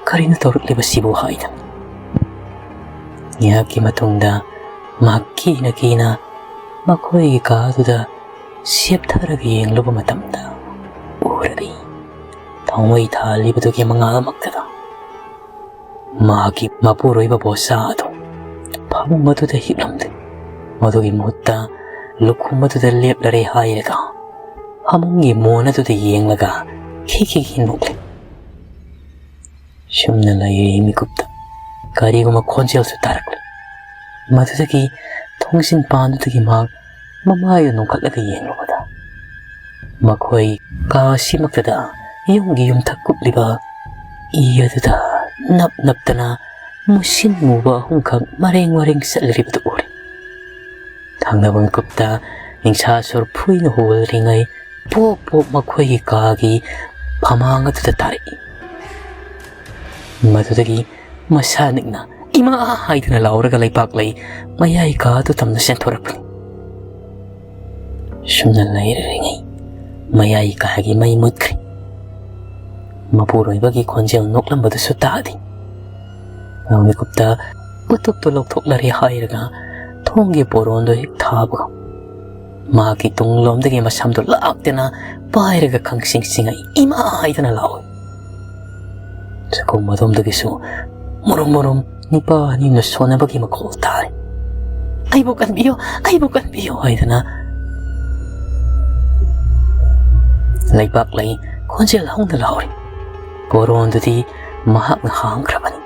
"ꯀꯔꯤꯅꯣ ꯇꯧꯔꯛꯂꯤꯕꯁꯤꯕꯨ?" ꯍꯥꯏꯗꯨꯅ꯫ ꯉꯥꯏꯍꯥꯛꯀꯤ ꯃꯇꯨꯡꯗ ꯃꯍꯥꯛ ꯀꯤꯅ ꯀꯤꯅ ꯃꯈꯣꯏꯒꯤ ꯀꯥ ꯑꯗꯨꯗ ꯆꯦꯞꯊꯔꯒ ꯌꯦꯡꯂꯨꯕ ꯃꯇꯝꯗ ꯎꯔꯔꯤ ꯊꯥꯎꯃꯩ ꯊꯥꯜꯂꯤꯕꯗꯨꯒꯤ ꯃꯉꯥꯜꯃꯛꯇꯗ ꯃꯍꯥꯛꯀꯤ ꯃꯄꯨꯔꯣꯏꯕ ꯕꯣꯁꯥ ꯑꯗꯨ ꯐꯃꯨꯡ ꯑꯗꯨꯗ ꯍꯤꯞꯂꯝꯗꯦ꯫ ꯃꯗꯨꯒꯤ ꯃꯍꯨꯠꯇ ꯂꯨꯈꯨꯝ ꯑꯗꯨꯗ ꯂꯦꯞꯂꯔꯦ ꯍꯥꯏꯔꯒ ꯐꯃꯨꯡꯒꯤ ꯃꯣꯟ ꯑꯗꯨꯗ ꯌꯦꯡꯂꯒ ꯈꯤ ꯈꯤ ꯈꯤ ꯅꯣꯛꯂꯤ꯫ ꯁꯨꯝꯅ ꯂꯩꯔꯤ ꯃꯤꯀꯨꯞꯇ ꯀꯔꯤꯒꯨꯝꯕ ꯈꯣꯟꯖꯦꯜꯁꯨ ꯇꯥꯔꯛꯂꯦ꯫ ꯃꯗꯨꯗꯒꯤ ꯊꯣꯡꯖꯤꯟ ꯄꯥꯟꯗꯨꯗꯒꯤ ꯃꯍꯥꯛ ꯃꯃꯥꯏꯗꯨ ꯅꯣꯡꯈꯠꯂꯒ ꯌꯦꯡꯂꯨꯕꯗ, ꯃꯈꯣꯏ ꯀꯥ ꯑꯁꯤꯃꯛꯇꯗ ꯌꯨꯝꯒꯤ ꯌꯨꯝꯊꯛ ꯀꯨꯞꯂꯤꯕ ꯏ ꯑꯗꯨꯗ ꯅꯞ ꯅꯞꯇꯅ ꯃꯨꯁꯤꯟ ꯃꯨꯕ ꯑꯍꯨꯝꯈꯛ ꯃꯔꯦꯡ ꯃꯔꯦꯡ ꯆꯠꯂꯤꯕꯗꯨ ꯎꯔꯦ꯫ ꯊꯪꯅꯕ ꯃꯤꯀꯨꯞꯇ ꯅꯤꯡꯁꯥ ꯁꯣꯔ ꯐꯨꯏꯅ ꯍꯣꯜꯂꯤꯉꯩ ꯄꯣꯞ ꯄꯣꯞ ꯃꯈꯣꯏꯒꯤ ꯀꯥꯒꯤ ꯐꯃꯥꯡ ꯑꯗꯨꯗ ꯇꯥꯔꯛꯏ꯫ ꯃꯗꯨꯗꯒꯤ ꯃꯁꯥ ꯅꯤꯛꯅ "ꯏꯃꯥ!" ꯍꯥꯏꯗꯨꯅ ꯂꯥꯎꯔꯒ ꯂꯩꯄꯥꯛꯂꯩ ꯃꯌꯥꯏ ꯀꯥ ꯑꯗꯨ ꯇꯝꯅ ꯆꯦꯟꯊꯣꯔꯛꯄꯅꯤ꯫ ꯁꯨꯝꯅ ꯂꯩꯔꯤꯉꯩ ꯃꯌꯥꯏ ꯀꯥꯒꯤ ꯃꯩ ꯃꯨꯠꯈ꯭ꯔꯦ꯫ ꯃꯄꯨꯔꯣꯏꯕꯒꯤ ꯈꯣꯟꯖꯦꯜ ꯅꯣꯛꯂꯝꯕꯗꯨꯁꯨ ꯇꯥꯗꯦ꯫ ꯃꯤꯀꯨꯞꯇ ꯎꯇꯨꯞꯇꯨ ꯂꯧꯊꯣꯛꯂꯔꯦ ꯍꯥꯏꯔꯒ ꯊꯣꯡꯒꯤ ꯄꯣꯔꯣꯟꯗꯣ ꯍꯦꯛ ꯊꯥꯕꯒ ꯃꯍꯥꯛꯀꯤ ꯇꯨꯡꯂꯣꯝꯗꯒꯤ ꯃꯁꯝꯗꯨ ꯂꯥꯛꯇꯅ ꯄꯥꯏꯔꯒ ꯈꯪꯁꯤꯡ ꯁꯤꯡꯉꯛꯏ꯫ "ꯏꯃꯥ!" ꯍꯥꯏꯗꯅ ꯂꯥꯎꯏ꯫ ꯆꯥꯛꯈꯨꯝ ꯑꯗꯣꯝꯗꯒꯤꯁꯨ ꯃꯨꯔꯨꯝ ꯃꯨꯔꯨꯝ ꯅꯤꯄꯥ ꯑꯅꯤꯅ ꯁꯣꯟꯅꯕꯒꯤ ꯃꯈꯣꯜ ꯇꯥꯔꯤ꯫ "ꯑꯩꯕꯨ ꯀꯟꯕꯤꯌꯨ, ꯑꯩꯕꯨ ꯀꯟꯕꯤꯌꯨ!" ꯍꯥꯏꯗꯅ ꯂꯩꯄꯥꯛꯂꯩ ꯈꯣꯟꯖꯦꯜ ꯍꯧꯅ ꯂꯥꯎꯔꯤ꯫ ꯄꯣꯔꯣꯟꯗꯨꯗꯤ ꯃꯍꯥꯛꯅ ꯍꯥꯡꯈ꯭ꯔꯕꯅꯤ,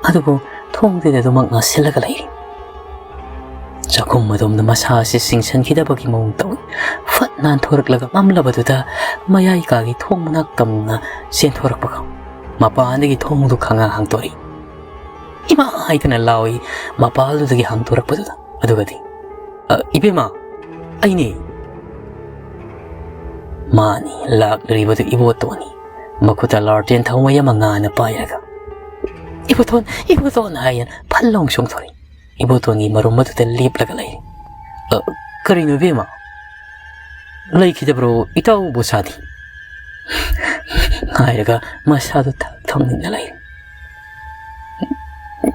ꯑꯗꯨꯕꯨ ꯊꯣꯡꯗꯨꯗꯤ ꯑꯗꯨꯃꯛ ꯉꯥꯁꯤꯜꯂꯒ ꯂꯩꯔꯤ꯫ ꯆꯥꯛꯈꯨꯝ ꯑꯗꯣꯝꯗ ꯃꯁꯥ ꯑꯁꯤ ꯆꯤꯡꯁꯤꯟꯈꯤꯗꯕꯒꯤ ꯃꯑꯣꯡ ꯇꯧꯏ꯫ ꯐꯠ ꯅꯥꯟꯊꯣꯔꯛꯂꯒ ꯃꯝꯂꯕꯗꯨꯗ ꯃꯌꯥꯏ ꯀꯥꯒꯤ ꯊꯣꯡ ꯃꯅꯥꯛ ꯇꯝꯅ ꯆꯦꯟꯊꯣꯔꯛꯄꯒ ꯃꯄꯥꯟꯗꯒꯤ ꯊꯣꯡꯗꯨ ꯈꯪꯍꯥꯡ ꯍꯥꯡꯗꯣꯔꯛꯏ꯫ "ꯏꯃꯥ!" ꯍꯥꯏꯗꯅ ꯂꯥꯎꯏ ꯃꯄꯥꯜꯗꯨꯗꯒꯤ ꯍꯥꯡꯗꯣꯔꯛꯄꯗꯨꯗ꯫ ꯑꯗꯨꯒꯗꯤ, "ꯑ, ꯏꯕꯦꯝꯃ, ꯑꯩꯅꯦ!" ꯃꯥꯅꯤ, ꯂꯥꯛꯂꯤꯕꯗꯨ ꯏꯕꯣꯇꯣꯟꯅꯤ꯫ ꯃꯈꯨꯠꯇ ꯂꯥꯔꯇꯦꯟ ꯊꯥꯎꯃꯩ ꯑꯃ ꯉꯥꯟꯅ ꯄꯥꯏꯔꯒ, "ꯏꯕꯣꯇꯣꯟ, ꯏꯕꯣꯇꯣꯟ!" ꯍꯥꯏꯅ ꯐꯠ ꯂꯥꯎ ꯆꯣꯡꯊꯣꯔꯛꯏ꯫ ꯏꯕꯣꯇꯣꯟꯒꯤ ꯃꯔꯨꯝ ꯑꯗꯨꯗ ꯂꯦꯞꯂꯒ ꯂꯩꯔꯤ꯫ "ꯑ, ꯀꯔꯤꯅꯣ ꯏꯕꯦꯝꯃ? ꯂꯩꯈꯤꯗꯕ꯭ꯔꯣ ꯏꯇꯥꯎ ꯕꯣꯁꯥꯗꯤ?" ꯍꯥꯏꯔꯒ ꯃꯁꯥꯗꯨ ꯊꯛ ꯊꯛꯅꯤꯡꯅ ꯂꯩꯔꯤ꯫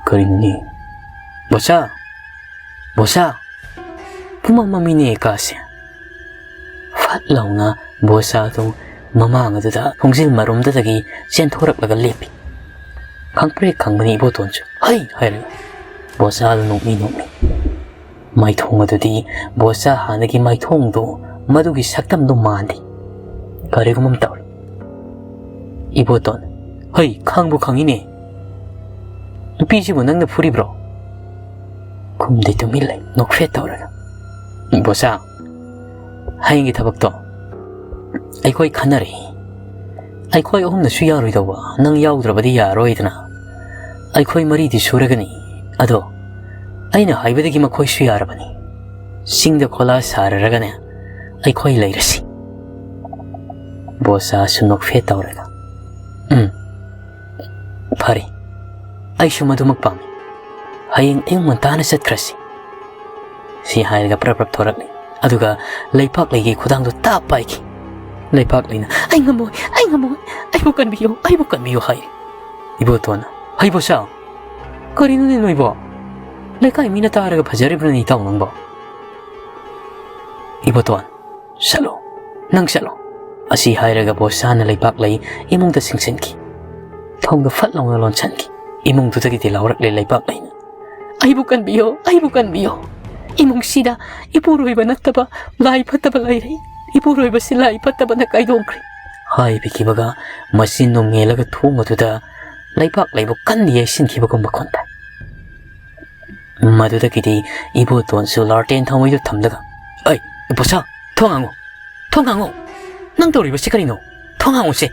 "ꯀꯔꯤꯅꯣꯅꯦ? ꯕꯣꯁꯥ! ꯕꯣꯁꯥ! ꯄꯨꯃꯝ ꯃꯝꯃꯤꯅꯦ ꯀꯥꯁꯦ!" ꯐꯠ ꯂꯥꯎꯅ ꯕꯣꯁꯥꯗꯨ ꯃꯃꯥꯡ ꯑꯗꯨꯗ ꯈꯣꯡꯖꯤꯜ ꯃꯔꯨꯝꯗꯨꯗꯒꯤ ꯆꯦꯟꯊꯣꯔꯛꯂꯒ ꯂꯦꯞꯄꯤ꯫ ꯈꯪꯄ꯭ꯔꯦꯛ ꯈꯪꯕꯅꯤ ꯏꯕꯣꯇꯣꯟꯁꯨ "ꯍꯩ!" ꯍꯥꯏꯔꯒ ꯕꯣꯁꯥꯗꯨ ꯅꯣꯛꯃꯤ ꯅꯣꯛꯃꯤ꯫ ꯃꯥꯏꯊꯣꯡ ꯑꯗꯨꯗꯤ ꯕꯣꯁꯥ ꯍꯥꯟꯅꯒꯤ ꯃꯥꯏꯊꯣꯡꯗꯨ, ꯃꯗꯨꯒꯤ ꯁꯛꯇꯝꯗꯨ ꯃꯥꯟꯗꯦ꯫ ꯀꯔꯤꯒꯨꯝꯕ ꯑꯃ ꯇꯧꯔꯤ꯫ "ꯏꯕꯣꯇꯣꯟ, "ꯍꯩ, ꯈꯪꯕꯨ ꯈꯪꯉꯤꯅꯦ꯫ ꯅꯨꯄꯤꯁꯤꯕꯨ ꯅꯪꯅ ꯐꯨꯔꯤꯕ꯭ꯔꯣ?" ꯈꯨꯝꯗꯦ, ꯇꯨꯃꯤꯟ ꯂꯩ, ꯅꯣꯛꯐꯦꯠ ꯇꯧꯔꯒ꯫ "ꯕꯣꯁꯥ, ꯍꯌꯦꯡꯒꯤ ꯊꯕꯛꯇꯣ ꯑꯩꯈꯣꯏ ꯈꯟꯅꯔꯦ꯫ ꯑꯩꯈꯣꯏ ꯑꯍꯨꯝꯅꯁꯨ ꯌꯥꯔꯣꯏꯗꯧꯕ, ꯅꯪ ꯌꯥꯎꯗ꯭ꯔꯕꯗꯤ ꯌꯥꯔꯣꯏꯗꯅ꯫ ꯑꯩꯈꯣꯏ ꯃꯔꯤꯗꯤ ꯁꯨꯔꯒꯅꯤ꯫ ꯑꯗꯣ ꯑꯩꯅ ꯍꯥꯏꯕꯗꯒꯤ ꯃꯈꯣꯏꯁꯨ ꯌꯥꯔꯕꯅꯤ꯫ ꯆꯤꯡꯗ ꯈꯣꯂꯥ ꯁꯥꯔꯔꯒꯅꯦ ꯑꯩꯈꯣꯏ ꯂꯩꯔꯁꯤ꯫" ꯕꯣꯁꯥꯁꯨ ꯅꯣꯛꯐꯦꯠ ꯇꯧꯔꯒ, "ꯎꯝ, ꯐꯔꯦ, ꯑꯩꯁꯨ ꯃꯗꯨꯃꯛ ꯄꯥꯝꯃꯤ꯫ ꯍꯌꯦꯡ ꯑꯌꯨꯛ ꯉꯟꯇꯥꯅ ꯆꯠꯈ꯭ꯔꯁꯤ꯫" ꯁꯤ ꯍꯥꯏꯔꯒ ꯄ꯭ꯔꯞ ꯄ꯭ꯔꯞ ꯊꯣꯔꯛꯂꯦ꯫ ꯑꯗꯨꯒ ꯂꯩꯄꯥꯛ ꯂꯩꯒꯤ ꯈꯨꯗꯥꯡꯗꯣ ꯇꯥꯞ ꯄꯥꯏꯈꯤ꯫ ꯂꯩꯄꯥꯛ ꯂꯩꯅ, "ꯑꯩ ꯉꯝꯃꯣꯏ, ꯑꯩ ꯉꯝꯃꯣꯏ, ꯑꯩꯕꯨ ꯀꯟꯕꯤꯌꯨ, ꯑꯩꯕꯨ ꯀꯟꯕꯤꯌꯨ" ꯍꯥꯏ꯫ ꯏꯕꯣꯇꯣꯟꯅ, "ꯍꯩ ꯕꯣꯁꯥ, ꯀꯔꯤꯅꯣꯅꯦ ꯅꯣꯏꯕꯣ? ꯂꯩꯀꯥꯏ ꯃꯤꯅ ꯇꯥꯔꯒ ꯐꯖꯔꯤꯕ꯭ꯔꯅꯦ ꯏꯇꯥꯎ ꯅꯪꯕꯣ?" ꯏꯕꯣꯇꯣꯟ, "ꯆꯠꯂꯣ, ꯅꯪ ꯆꯠꯂꯣ꯫" ꯑꯁꯤ ꯍꯥꯏꯔꯒ ꯕꯣꯁꯥꯅ ꯂꯩꯄꯥꯛ ꯂꯩ ꯏꯃꯨꯡꯗ ꯆꯤꯡꯁꯤꯟꯈꯤ꯫ ꯊꯣꯡꯗꯣ ꯐꯠ ꯂꯥꯎꯅ ꯂꯣꯟꯁꯤꯟꯈꯤ꯫ ꯏꯃꯨꯡꯗꯨꯗꯒꯤꯗꯤ ꯂꯥꯎꯔꯛꯂꯦ ꯂꯩꯄꯥꯛ ꯂꯩꯅ, "ꯑꯩꯕꯨ ꯀꯟꯕꯤꯌꯣ, ꯑꯩꯕꯨ ꯀꯟꯕꯤꯌꯣ꯫ ꯏꯃꯨꯡꯁꯤꯗ ꯏꯄꯨꯔꯣꯏꯕ ꯅꯠꯇꯕ ꯂꯥꯏ ꯐꯠꯇꯕ ꯂꯩꯔꯦ꯫ ꯏꯄꯨꯔꯣꯏꯕꯁꯤ ꯂꯥꯏ ꯐꯠꯇꯕꯅ ꯀꯥꯏꯗꯣꯛꯈ꯭ꯔꯦ꯫" ꯍꯥꯏꯕꯤꯈꯤꯕꯒ ꯃꯆꯤꯟꯗꯣ ꯃꯦꯜꯂꯒ ꯊꯣꯡ ꯑꯗꯨꯗ ꯂꯩꯄꯥꯛ ꯂꯩꯕꯨ ꯀꯟꯅ ꯌꯩꯁꯤꯟꯈꯤꯕꯒꯨꯝ ꯃꯈꯣꯟ ꯇꯥꯏ꯫ ꯃꯗꯨꯗꯒꯤꯗꯤ ꯏꯕꯣꯇꯣꯟꯁꯨ ꯂꯥꯔꯇꯦꯟ ꯊꯥꯎꯃꯩꯗꯨ ꯊꯝꯂꯒ, "ꯑꯩ, ꯏꯕꯣꯁꯥ, ꯊꯣꯡ ꯍꯥꯡꯉꯨ! ꯊꯣꯡ ꯍꯥꯡꯉꯨ! ꯅꯪ ꯇꯧꯔꯤꯕꯁꯤ ꯀꯔꯤꯅꯣ? ꯊꯣꯡ ꯍꯥꯡꯉꯨꯁꯦ!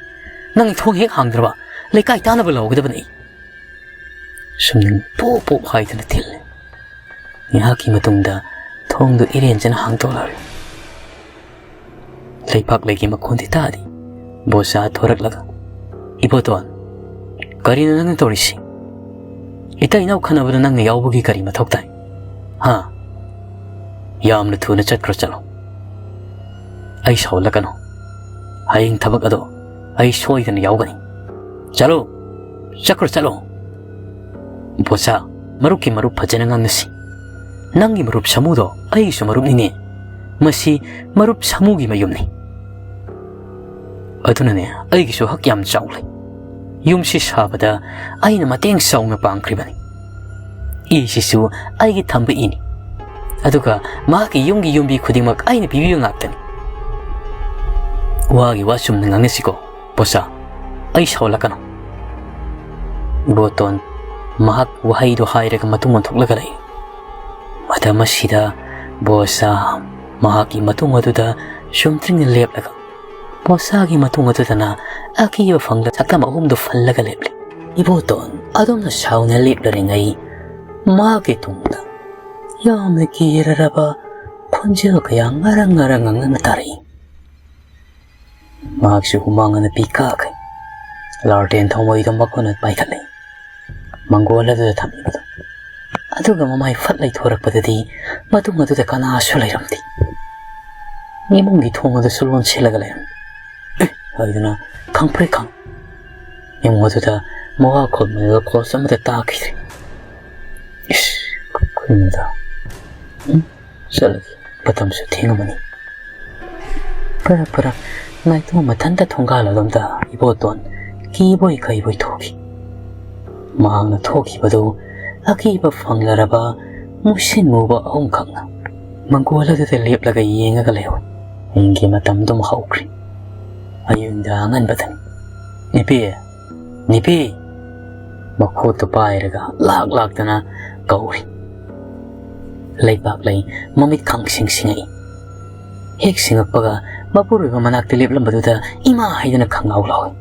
ꯅꯪ ꯊꯣꯡ ꯍꯦꯛ ꯍꯥꯡꯗ꯭ꯔꯕ ꯂꯩꯀꯥꯏ ꯇꯥꯅꯕ ꯂꯥꯎꯒꯗꯕꯅꯤ!" ꯁꯨꯝꯅꯤꯡ ꯄꯣꯞ ꯄꯣꯞ ꯍꯥꯏꯗꯨꯅ ꯊꯤꯜꯂꯦ꯫ ꯉꯥꯏꯍꯥꯛꯀꯤ ꯃꯇꯨꯡꯗ ꯊꯣꯡꯗꯨ ꯏꯔꯦꯟꯖꯅ ꯍꯥꯡꯗꯣꯛꯂꯔꯦ꯫ ꯂꯩꯄꯥꯛ ꯂꯩꯒꯤ ꯃꯈꯣꯟꯗꯤ ꯇꯥꯗꯦ꯫ ꯕꯣꯁꯥ ꯊꯣꯔꯛꯂꯒ, "ꯏꯕꯣꯇꯣꯟ, ꯀꯔꯤꯅꯣ ꯅꯪꯅ ꯇꯧꯔꯤꯁꯤ? ꯏꯇꯩ ꯏꯅꯥꯎ ꯈꯟꯅꯕꯗ ꯅꯪꯅ ꯌꯥꯎꯕꯒꯤ ꯀꯔꯤ ꯃꯊꯧ ꯇꯥꯏ? ꯍꯥ? ꯌꯥꯝꯅ ꯊꯨꯅ ꯆꯠꯈ꯭ꯔꯣ ꯆꯠꯂꯣ꯫ ꯑꯩ ꯁꯥꯎꯍꯜꯂꯛꯀꯅꯨ꯫ ꯍꯌꯦꯡ ꯊꯕꯛ ꯑꯗꯣ ꯑꯩ ꯁꯣꯏꯗꯅ ꯌꯥꯎꯒꯅꯤ꯫ ꯆꯠꯂꯣ, ꯆꯠꯈ꯭ꯔꯣ ꯆꯠꯂꯣ꯫" ꯕꯣꯁꯥ, ꯃꯔꯨꯞꯀꯤ ꯃꯔꯨꯞ ꯐꯖꯅ ꯉꯥꯡꯅꯁꯤ꯫ ꯅꯪꯒꯤ ꯃꯔꯨꯞ ꯁꯥꯃꯨꯗꯣ ꯑꯩꯒꯤꯁꯨ ꯃꯔꯨꯞꯅꯤꯅꯦ꯫ ꯃꯁꯤ ꯃꯔꯨꯞ ꯁꯥꯃꯨꯒꯤ ꯃꯌꯨꯝꯅꯤ꯫ ꯑꯗꯨꯅꯅꯦ, ꯑꯩꯒꯤꯁꯨ ꯍꯛ ꯌꯥꯝ ꯆꯥꯎ ꯂꯩ꯫ ꯌꯨꯝꯁꯤ ꯁꯥꯕꯗ ꯑꯩꯅ ꯃꯇꯦꯡ ꯆꯥꯎꯅ ꯄꯥꯡꯈ꯭ꯔꯤꯕꯅꯤ꯫ ꯏꯁꯤꯁꯨ ꯑꯩꯒꯤ ꯊꯝꯕ ꯏꯅꯤ꯫ ꯑꯗꯨꯒ ꯃꯍꯥꯛꯀꯤ ꯌꯨꯝꯒꯤ ꯌꯨꯝꯕꯤ ꯈꯨꯗꯤꯡꯃꯛ ꯑꯩꯅ ꯄꯤꯕꯤꯕ ꯉꯥꯛꯇꯅꯤ꯫ ꯋꯥꯒꯤ ꯋꯥ ꯆꯨꯝꯅ ꯉꯥꯡꯅꯁꯤꯀꯣ, ꯕꯣꯁꯥ꯫ ꯑꯩ ꯁꯥꯎꯍꯜꯂꯛꯀꯅꯨ꯫ ꯏꯕꯣꯇꯣꯟ ꯃꯍꯥꯛ ꯋꯥꯍꯩꯗꯣ ꯍꯥꯏꯔꯒ ꯃꯇꯨꯡ ꯑꯣꯟꯊꯣꯛꯂꯒ ꯂꯩ꯫ ꯃꯇꯝ ꯑꯁꯤꯗ ꯕꯣꯁꯥ ꯃꯍꯥꯛꯀꯤ ꯃꯇꯨꯡ ꯑꯗꯨꯗ ꯁꯨꯝꯇ꯭ꯔꯤꯡꯅ ꯂꯦꯞꯂꯒ ꯕꯣꯁꯥꯒꯤ ꯃꯇꯨꯡ ꯑꯗꯨꯗꯅ ꯑꯀꯤꯕ ꯐꯪꯂ ꯁꯛꯇꯝ ꯑꯍꯨꯝꯗꯨ ꯐꯜꯂꯒ ꯂꯦꯞꯂꯤ꯫ ꯏꯕꯣꯇꯣꯟ ꯑꯗꯨꯝꯅ ꯁꯥꯎꯅ ꯂꯦꯞꯂꯔꯤꯉꯩ ꯃꯍꯥꯛꯀꯤ ꯇꯨꯡꯗ ꯌꯥꯝꯅ ꯀꯤꯔꯔꯕ ꯈꯣꯟꯖꯦꯜ ꯀꯌꯥ ꯉꯔꯪ ꯉꯔꯪ ꯉꯪꯅꯅ ꯇꯥꯔꯛꯏ꯫ ꯃꯍꯥꯛꯁꯨ ꯍꯨꯃꯥꯡ ꯑꯅꯞꯄꯤ ꯀꯥꯈꯩ ꯂꯥꯔꯇꯦꯟ ꯊꯧꯃꯩꯗꯣ ꯃꯈꯨꯠꯅ ꯄꯥꯏꯈꯠꯂꯦ꯫ ꯃꯪꯒꯣꯜ ꯑꯗꯨꯗ ꯊꯝꯂꯤꯕꯗꯣ꯫ ꯑꯗꯨꯒ ꯃꯃꯥꯏ ꯐꯠ ꯂꯩꯊꯣꯔꯛꯄꯗꯗꯤ ꯃꯇꯨꯡ ꯑꯗꯨꯗ ꯀꯅꯥꯁꯨ ꯂꯩꯔꯝꯗꯦ꯫ ꯏꯃꯨꯡꯒꯤ ꯊꯣꯡ ꯑꯗꯨꯁꯨ ꯂꯣꯟꯁꯤꯜꯂꯒ ꯂꯩꯔꯝꯃꯤ꯫ "ꯑꯦ!" ꯍꯥꯏꯗꯨꯅ ꯈꯪꯄ꯭ꯔꯦꯛ ꯈꯪ꯫ ꯏꯃꯨꯡ ꯑꯗꯨꯗ ꯃꯋꯥ ꯈꯣꯜꯃꯗ ꯈꯣꯜꯁꯨ ꯑꯃꯠꯇ ꯇꯥꯈꯤꯗ꯭ꯔꯦ꯫ "ꯏꯁ, ꯀꯩꯅꯣꯗ? ꯎꯝ, ꯆꯠꯂꯒꯦ꯫ ꯃꯇꯝꯁꯨ ꯊꯦꯡꯉꯝꯃꯅꯤ꯫" ꯐꯔꯛ ꯐꯔꯛ ꯅꯥꯏꯇꯣꯝ ꯃꯊꯟꯇ ꯊꯣꯡꯒꯥꯜ ꯑꯗꯣꯝꯗ ꯏꯕꯣꯇꯣꯟ ꯀꯤꯕꯣꯏ ꯀꯩꯕꯣꯏ ꯊꯣꯛꯈꯤ꯫ ꯃꯍꯥꯛꯅ ꯊꯣꯛꯈꯤꯕꯗꯨ ꯑꯀꯤꯕ ꯐꯪꯂꯔꯕ ꯃꯨꯁꯤꯟ ꯃꯨꯕ ꯑꯍꯨꯝꯈꯛꯅ ꯃꯪꯒꯣꯜ ꯑꯗꯨꯗ ꯂꯦꯞꯂꯒ ꯌꯦꯡꯉꯒ ꯂꯩꯍꯧꯏ꯫ ꯑꯍꯤꯡꯒꯤ ꯃꯇꯝꯗꯨꯝ ꯍꯧꯈ꯭ꯔꯦ꯫ ꯑꯌꯨꯛꯗ ꯑꯉꯟꯕꯗꯅꯤ꯫ "ꯅꯤꯄꯤ! ꯅꯤꯄꯤ!" ꯃꯈꯨꯠꯇꯨ ꯄꯥꯏꯔꯒ ꯂꯥꯛ ꯂꯥꯛꯇꯅ ꯀꯧꯔꯤ꯫ ꯂꯩꯄꯥꯛꯂꯩ ꯃꯃꯤꯠ ꯈꯪꯁꯤꯡ ꯁꯤꯡꯉꯛꯏ꯫ ꯍꯦꯛ ꯁꯤꯡꯉꯛꯄꯒ ꯃꯄꯨꯔꯣꯏꯕ ꯃꯅꯥꯛꯇ ꯂꯦꯞꯂꯝꯕꯗꯨꯗ "ꯏꯃꯥ!" ꯍꯥꯏꯗꯨꯅ ꯈꯪꯉꯥꯎ ꯂꯥꯎꯏ꯫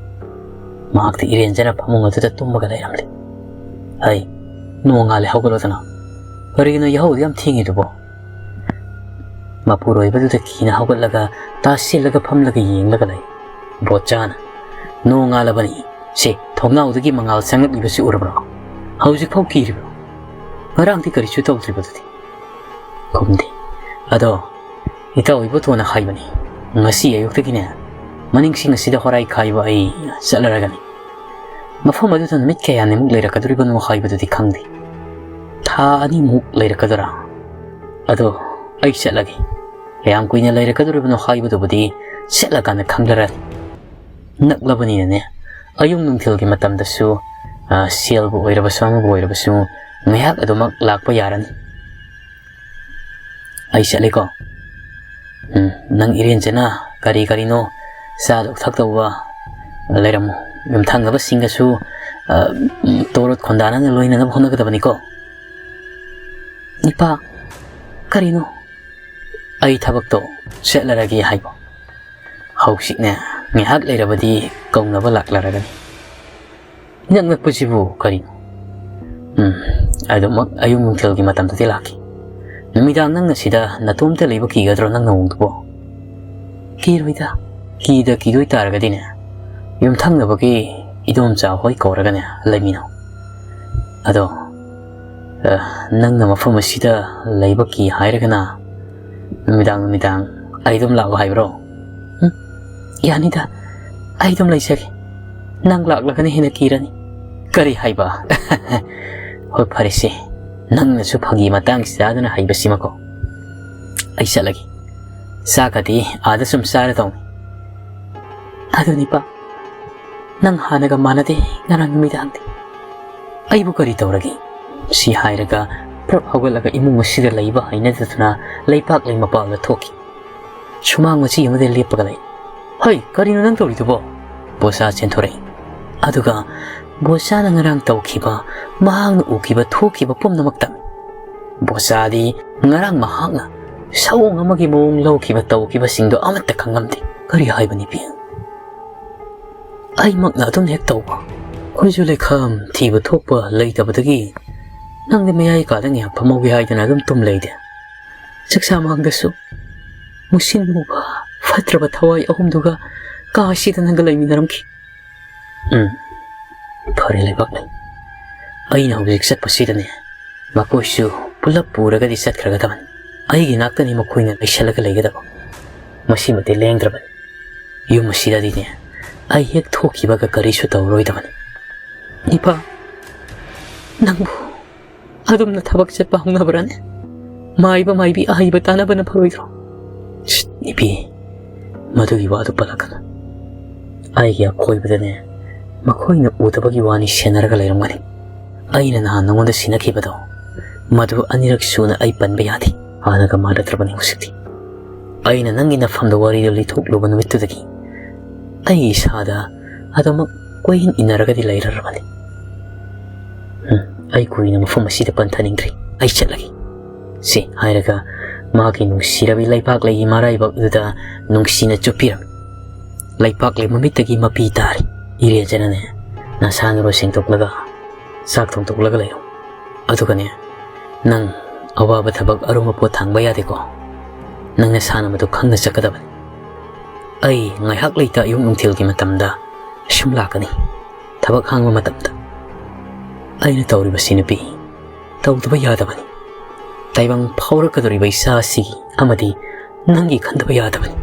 ꯃꯍꯥꯛꯇꯤ ꯏꯔꯦꯟꯖꯅ ꯐꯃꯨꯡ ꯑꯗꯨꯗ ꯇꯨꯝꯃꯒ ꯂꯩꯔꯝꯂꯦ꯫ "ꯍꯩ, ꯅꯣꯡ ꯉꯥꯜꯂꯦ, ꯍꯧꯒꯠꯂꯣꯗꯅ꯫ ꯀꯔꯤꯒꯤꯅꯣ ꯌꯥꯍꯧꯗꯨ ꯌꯥꯝ ꯊꯦꯡꯉꯤꯗꯨꯕꯣ?" ꯃꯄꯨꯔꯣꯏꯕꯗꯨꯗ ꯀꯤꯅ ꯍꯧꯒꯠꯂꯒ ꯇꯥꯁꯤꯜꯂꯒ ꯐꯝꯂꯒ ꯌꯦꯡꯂꯒ ꯂꯩ꯫ ꯕꯣꯠꯆꯥꯅ, "ꯅꯣꯡ ꯉꯥꯜꯂꯕꯅꯤ꯫ ꯁꯦ, ꯊꯣꯡꯅꯥꯎꯗꯒꯤ ꯃꯉꯥꯜ ꯆꯪꯂꯛꯂꯤꯕꯁꯤ ꯎꯔꯕ꯭ꯔꯣ? ꯍꯧꯖꯤꯛꯐꯥꯎ ꯀꯤꯔꯤꯕ꯭ꯔꯣ? ꯉꯔꯥꯡꯗꯤ ꯀꯔꯤꯁꯨ ꯇꯧꯗ꯭ꯔꯤꯕꯗꯨꯗꯤ?" ꯈꯨꯝꯗꯦ꯫ "ꯑꯗꯣ, ꯏꯇꯥꯎ ꯏꯕꯣꯇꯣꯟꯅ ꯍꯥꯏꯕꯅꯤ, ꯉꯁꯤ ꯑꯌꯨꯛꯇꯒꯤꯅꯦ, ꯃꯅꯤꯡꯁꯤꯡ ꯑꯁꯤꯗ ꯍꯣꯔꯥꯏ ꯈꯥꯏꯕ ꯑꯩ ꯆꯠꯂꯔꯒꯅꯤ꯫ ꯃꯐꯝ ꯑꯗꯨꯗ ꯅꯨꯃꯤꯠ ꯀꯌꯥꯅꯤꯃꯨꯛ ꯂꯩꯔꯛꯀꯗꯧꯔꯤꯕꯅꯣ ꯍꯥꯏꯕꯗꯨꯗꯤ ꯈꯪꯗꯦ꯫ ꯊꯥ ꯑꯅꯤꯃꯨꯛ ꯂꯩꯔꯛꯀꯗ꯭ꯔꯥ? ꯑꯗꯣ ꯑꯩ ꯆꯠꯂꯒꯦ꯫ ꯀꯌꯥꯝ ꯀꯨꯏꯅ ꯂꯩꯔꯛꯀꯗꯧꯔꯤꯕꯅꯣ ꯍꯥꯏꯕꯗꯨꯕꯨꯗꯤ ꯆꯠꯂꯀꯥꯟꯗ ꯈꯪꯂꯔꯅꯤ꯫ ꯅꯛꯂꯕꯅꯤꯅꯅꯦ, ꯑꯌꯨꯛ ꯅꯨꯡꯊꯤꯜꯒꯤ ꯃꯇꯝꯗꯁꯨ, ꯑ, ꯁꯦꯜꯕꯨ ꯑꯣꯏꯔꯕꯁꯨ ꯑꯃꯕꯨ ꯑꯣꯏꯔꯕꯁꯨ ꯉꯥꯏꯍꯥꯛ ꯑꯗꯨꯃꯛ ꯂꯥꯛꯄ ꯌꯥꯔꯅꯤ꯫" "ꯑꯩ ꯆꯠꯂꯦꯀꯣ꯫ ꯎꯝ, ꯅꯪ ꯏꯔꯦꯟꯖꯅ ꯀꯔꯤ ꯀꯔꯤꯅꯣ ꯆꯥꯗꯧ ꯊꯛꯇꯧꯕ ꯂꯩꯔꯝꯃꯣ꯫ ꯌꯨꯝꯊꯪꯅꯕꯁꯤꯡꯒꯁꯨ, ꯑ, ꯇꯣꯔꯣꯠ ꯈꯣꯟꯗꯥꯅꯅ ꯂꯣꯏꯅꯅꯕ ꯍꯣꯠꯅꯒꯗꯕꯅꯤꯀꯣ꯫ ꯏꯄꯥ, ꯀꯔꯤꯅꯣ? ꯑꯩ ꯊꯕꯛꯇꯣ ꯆꯠꯂꯔꯒꯦ ꯍꯥꯏꯕ꯫ ꯍꯧꯖꯤꯛꯅꯦ, ꯉꯥꯏꯍꯥꯛ ꯂꯩꯔꯕꯗꯤ ꯀꯧꯅꯕ ꯂꯥꯛꯂꯔꯒꯅꯤ꯫ ꯏꯅꯛ ꯅꯛꯄꯁꯤꯕꯨ ꯀꯔꯤꯅꯣ? ꯎꯝ, ꯑꯗꯨꯃꯛ ꯑꯌꯨꯛ ꯅꯨꯡꯊꯤꯜꯒꯤ ꯃꯇꯝꯗꯗꯤ ꯂꯥꯛꯈꯤ꯫ ꯅꯨꯃꯤꯗꯥꯡ ꯅꯪꯅ ꯁꯤꯗ ꯅꯇꯣꯝꯇ ꯂꯩꯕ ꯀꯤꯒꯗ꯭ꯔꯣ ꯅꯪ ꯅꯑꯣꯡꯗꯨꯕꯣ? ꯀꯤꯔꯣꯏꯗ꯫ ꯀꯤꯗ ꯀꯤꯗꯣꯏ ꯇꯥꯔꯒꯗꯤꯅꯦ, ꯌꯨꯝꯊꯪꯅꯕꯒꯤ ꯏꯗꯣꯝꯆꯥ ꯍꯣꯏ ꯀꯧꯔꯒꯅꯦ ꯂꯩꯃꯤꯟꯅꯧ꯫ ꯑꯗꯣ, ꯑ, ꯅꯪꯅ ꯃꯐꯝ ꯑꯁꯤꯗ ꯂꯩꯕ ꯀꯤ ꯍꯥꯏꯔꯒꯅ ꯅꯨꯃꯤꯗꯥꯡ ꯅꯨꯃꯤꯗꯥꯡ ꯑꯩ ꯑꯗꯨꯝ ꯂꯥꯛꯑꯣ ꯍꯥꯏꯕ꯭ꯔꯣ? ꯎꯝ, ꯌꯥꯅꯤꯗ, ꯑꯩ ꯑꯗꯨꯝ ꯂꯩꯖꯒꯦ꯫ ꯅꯪ ꯂꯥꯛꯂꯒꯅ ꯍꯦꯟꯅ ꯀꯤꯔꯅꯤ꯫ ꯀꯔꯤ ꯍꯥꯏꯕ? ꯍꯣꯏ, ꯐꯔꯦꯁꯦ, ꯅꯪꯅꯁꯨ ꯐꯥꯒꯤ ꯃꯇꯥꯡ ꯆꯥꯗꯨꯅ ꯍꯩꯕꯁꯤꯃꯀꯣ꯫ ꯑꯩ ꯆꯠꯂꯒꯦ꯫ ꯆꯥꯛꯀꯗꯤ ꯑꯥꯗ ꯁꯨꯝ ꯆꯥꯔꯗꯧꯅꯤ꯫ ꯑꯗꯨꯅꯤꯄꯥ, ꯅꯪ ꯍꯥꯟꯅꯒ ꯃꯥꯟꯅꯗꯦ ꯉꯔꯥꯡ ꯅꯨꯃꯤꯗꯥꯡꯗꯤ꯫ ꯑꯩꯕꯨ ꯀꯔꯤ ꯇꯧꯔꯒꯦ? ꯁꯤ ꯍꯥꯏꯔꯒ ꯄ꯭ꯔꯞ ꯍꯧꯒꯠꯂꯒ ꯏꯃꯨꯡ ꯑꯁꯤꯗ ꯂꯩꯕ ꯍꯩꯅꯗꯗꯨꯅ ꯂꯩꯄꯥꯛ ꯂꯩ ꯃꯄꯥꯜꯗ ꯊꯣꯛꯈꯤ꯫ ꯁꯨꯃꯥꯡ ꯃꯆꯤ ꯑꯃꯗ ꯂꯦꯞꯄꯒ ꯂꯩ꯫ "ꯍꯩ, ꯀꯔꯤꯅꯣ ꯅꯪ ꯇꯧꯔꯤꯗꯨꯕꯣ?" ꯕꯣꯁꯥ ꯆꯦꯟꯊꯣꯔꯛꯏ꯫ ꯑꯗꯨꯒ ꯕꯣꯁꯥꯅ ꯉꯔꯥꯡ ꯇꯧꯈꯤꯕ, ꯃꯍꯥꯛꯅ ꯎꯈꯤꯕ ꯊꯣꯛꯈꯤꯕ ꯄꯨꯝꯅꯃꯛꯇ ꯕꯣꯁꯥꯗꯤ ꯉꯔꯥꯡ ꯃꯍꯥꯛꯅ ꯁꯑꯣꯡ ꯑꯃꯒꯤ ꯃꯑꯣꯡ ꯂꯧꯈꯤꯕ ꯇꯧꯈꯤꯕꯁꯤꯡꯗꯣ ꯑꯃꯠꯇ ꯈꯪꯂꯝꯗꯦ꯫ ꯀꯔꯤ ꯍꯥꯏꯕꯅꯤ ꯄꯤ? ꯑꯩꯃꯛꯅ ꯑꯗꯨꯝ ꯍꯦꯛ ꯇꯧꯕ꯫ ꯑꯩꯈꯣꯏꯁꯨ ꯂꯩꯈꯥꯝ ꯊꯤꯕ ꯊꯣꯛꯄ ꯂꯩꯇꯕꯗꯒꯤ ꯅꯪꯗꯤ ꯃꯌꯥꯏ ꯀꯥꯗ ꯉꯥꯏꯍꯥꯛ ꯐꯝꯍꯧꯒꯦ ꯍꯥꯏꯗꯅ ꯑꯗꯨꯝ ꯇꯨꯝ ꯂꯩꯗꯦ꯫ ꯆꯥꯛꯆꯥ ꯃꯥꯡꯗꯁꯨ ꯃꯨꯁꯤꯟ ꯃꯨꯕ ꯐꯠꯇ꯭ꯔꯕ ꯊꯋꯥꯏ ꯑꯍꯨꯝꯗꯨꯒ ꯀꯥ ꯑꯁꯤꯗ ꯅꯪꯒ ꯂꯩꯃꯤꯟꯅꯔꯝꯈꯤ꯫ ꯎꯝ, ꯐꯔꯦ ꯂꯩꯕꯥꯛꯂꯩ꯫ ꯑꯩꯅ ꯍꯧꯖꯤꯛ ꯆꯠꯄꯁꯤꯗꯅꯦ, ꯃꯈꯣꯏꯁꯨ ꯄꯨꯂꯞ ꯄꯨꯔꯒꯗꯤ ꯆꯠꯈ꯭ꯔꯒꯗꯕꯅꯤ꯫ ꯑꯩꯒꯤ ꯅꯥꯛꯇꯅꯤ ꯃꯈꯣꯏꯅ ꯂꯩꯁꯜꯂꯒ ꯂꯩꯒꯗꯕ꯫ ꯃꯁꯤꯃꯗꯤ ꯂꯦꯡꯗ꯭ꯔꯕꯅꯤ꯫ ꯌꯨꯝ ꯑꯁꯤꯗꯗꯤꯅꯦ, ꯑꯩ ꯍꯦꯛ ꯊꯣꯛꯈꯤꯕꯒ ꯀꯔꯤꯁꯨ ꯇꯧꯔꯔꯣꯏꯗꯕꯅꯤ꯫ ꯏꯄꯥ, ꯅꯪꯕꯨ ꯑꯗꯨꯝꯅ ꯊꯕꯛ ꯆꯠꯄ ꯍꯧꯅꯕ꯭ꯔꯥꯅꯦ? ꯃꯥꯏꯕ ꯃꯥꯏꯕꯤ ꯑꯍꯩꯕ ꯇꯥꯟꯅꯕꯅ ꯐꯔꯣꯏꯗ꯭ꯔꯣ? ꯁꯤꯠ, ꯏꯄꯤ, ꯃꯗꯨꯒꯤ ꯋꯥꯗꯨ ꯄꯜꯂꯛꯀꯅꯨ꯫ ꯑꯩꯒꯤ ꯑꯀꯣꯏꯕꯗꯅꯦ, ꯃꯈꯣꯏꯅ ꯎꯗꯕꯒꯤ ꯋꯥꯅꯤ ꯁꯦꯟꯅꯔꯒ ꯂꯩꯔꯝꯒꯅꯤ꯫ ꯑꯩꯅ ꯅꯍꯥꯟ ꯅꯉꯣꯟꯗ ꯁꯤꯟꯅꯈꯤꯕꯗꯣ, ꯃꯗꯨ ꯑꯅꯤꯔꯛ ꯁꯨꯅ ꯑꯩ ꯄꯟꯕ ꯌꯥꯗꯦ꯫ ꯍꯥꯟꯅꯒ ꯃꯥꯟꯅꯗ꯭ꯔꯕꯅꯤ ꯍꯧꯖꯤꯛꯇꯤ꯫ ꯑꯩꯅ ꯅꯪꯒꯤ ꯅꯐꯝꯗ ꯋꯥꯔꯤꯗꯨ ꯂꯤꯊꯣꯛꯂꯨꯕ ꯅꯨꯃꯤꯠꯇꯨꯗꯒꯤ ꯑꯩ ꯏꯁꯥꯗ ꯑꯗꯨꯃꯛ ꯀꯣꯏꯍꯟ ꯏꯟꯅꯔꯒꯗꯤ ꯂꯩꯔꯔꯕꯅꯤ꯫ ꯑꯩ ꯀꯨꯏꯅ ꯃꯐꯝ ꯑꯁꯤꯗ ꯄꯟꯊꯅꯤꯡꯗ꯭ꯔꯦ꯫ ꯑꯩ ꯆꯠꯂꯒꯦ꯫ ꯁꯤ ꯍꯥꯏꯔꯒ ꯃꯥꯒꯤ ꯅꯨꯡꯁꯤꯔꯕꯤ ꯂꯩꯄꯥꯛꯂꯩꯒꯤ ꯃꯔꯥꯏꯕꯛ ꯑꯗꯨꯗ ꯅꯨꯡꯁꯤꯅ ꯆꯨꯞꯄꯤꯔꯝꯃꯤ꯫ ꯂꯩꯄꯥꯛꯂꯩ ꯃꯃꯤꯠꯇꯒꯤ ꯃꯄꯤ ꯇꯥꯔꯤ꯫ ꯏꯔꯦꯟꯖꯅꯅꯦ, ꯅꯁꯥ ꯅꯔꯣ ꯁꯦꯡꯗꯣꯛꯂꯒ ꯆꯥꯛ ꯊꯣꯡꯗꯣꯛꯂꯒ ꯂꯩꯔꯣ꯫ ꯑꯗꯨꯒꯅꯦ, ꯅꯪ ꯑꯋꯥꯕ ꯊꯕꯛ ꯑꯔꯨꯝꯕ ꯄꯣꯠ ꯊꯥꯡꯕ ꯌꯥꯗꯦꯀꯣ꯫ ꯅꯪ ꯅꯁꯥꯅ ꯃꯗꯨ ꯈꯪꯅ ꯆꯠꯀꯗꯕꯅꯤ꯫ ꯑꯩ ꯉꯥꯏꯍꯥꯛ ꯂꯩꯇ ꯑꯌꯨꯛ ꯅꯨꯡꯊꯤꯜꯒꯤ ꯃꯇꯝꯗ ꯁꯨꯝ ꯂꯥꯛꯀꯅꯤ, ꯊꯕꯛ ꯍꯥꯡꯕ ꯃꯇꯝꯗ꯫ ꯑꯩꯅ ꯇꯧꯔꯤꯕꯁꯤ, ꯅꯨꯄꯤ, ꯇꯧꯗꯕ ꯌꯥꯗꯕꯅꯤ꯫ ꯇꯥꯏꯕꯪ ꯐꯥꯎꯔꯛꯀꯗꯧꯔꯤꯕ ꯏꯆꯥ ꯑꯁꯤꯒꯤ ꯑꯃꯗꯤ ꯅꯪꯒꯤ ꯈꯟꯗꯕ ꯌꯥꯗꯕꯅꯤ꯫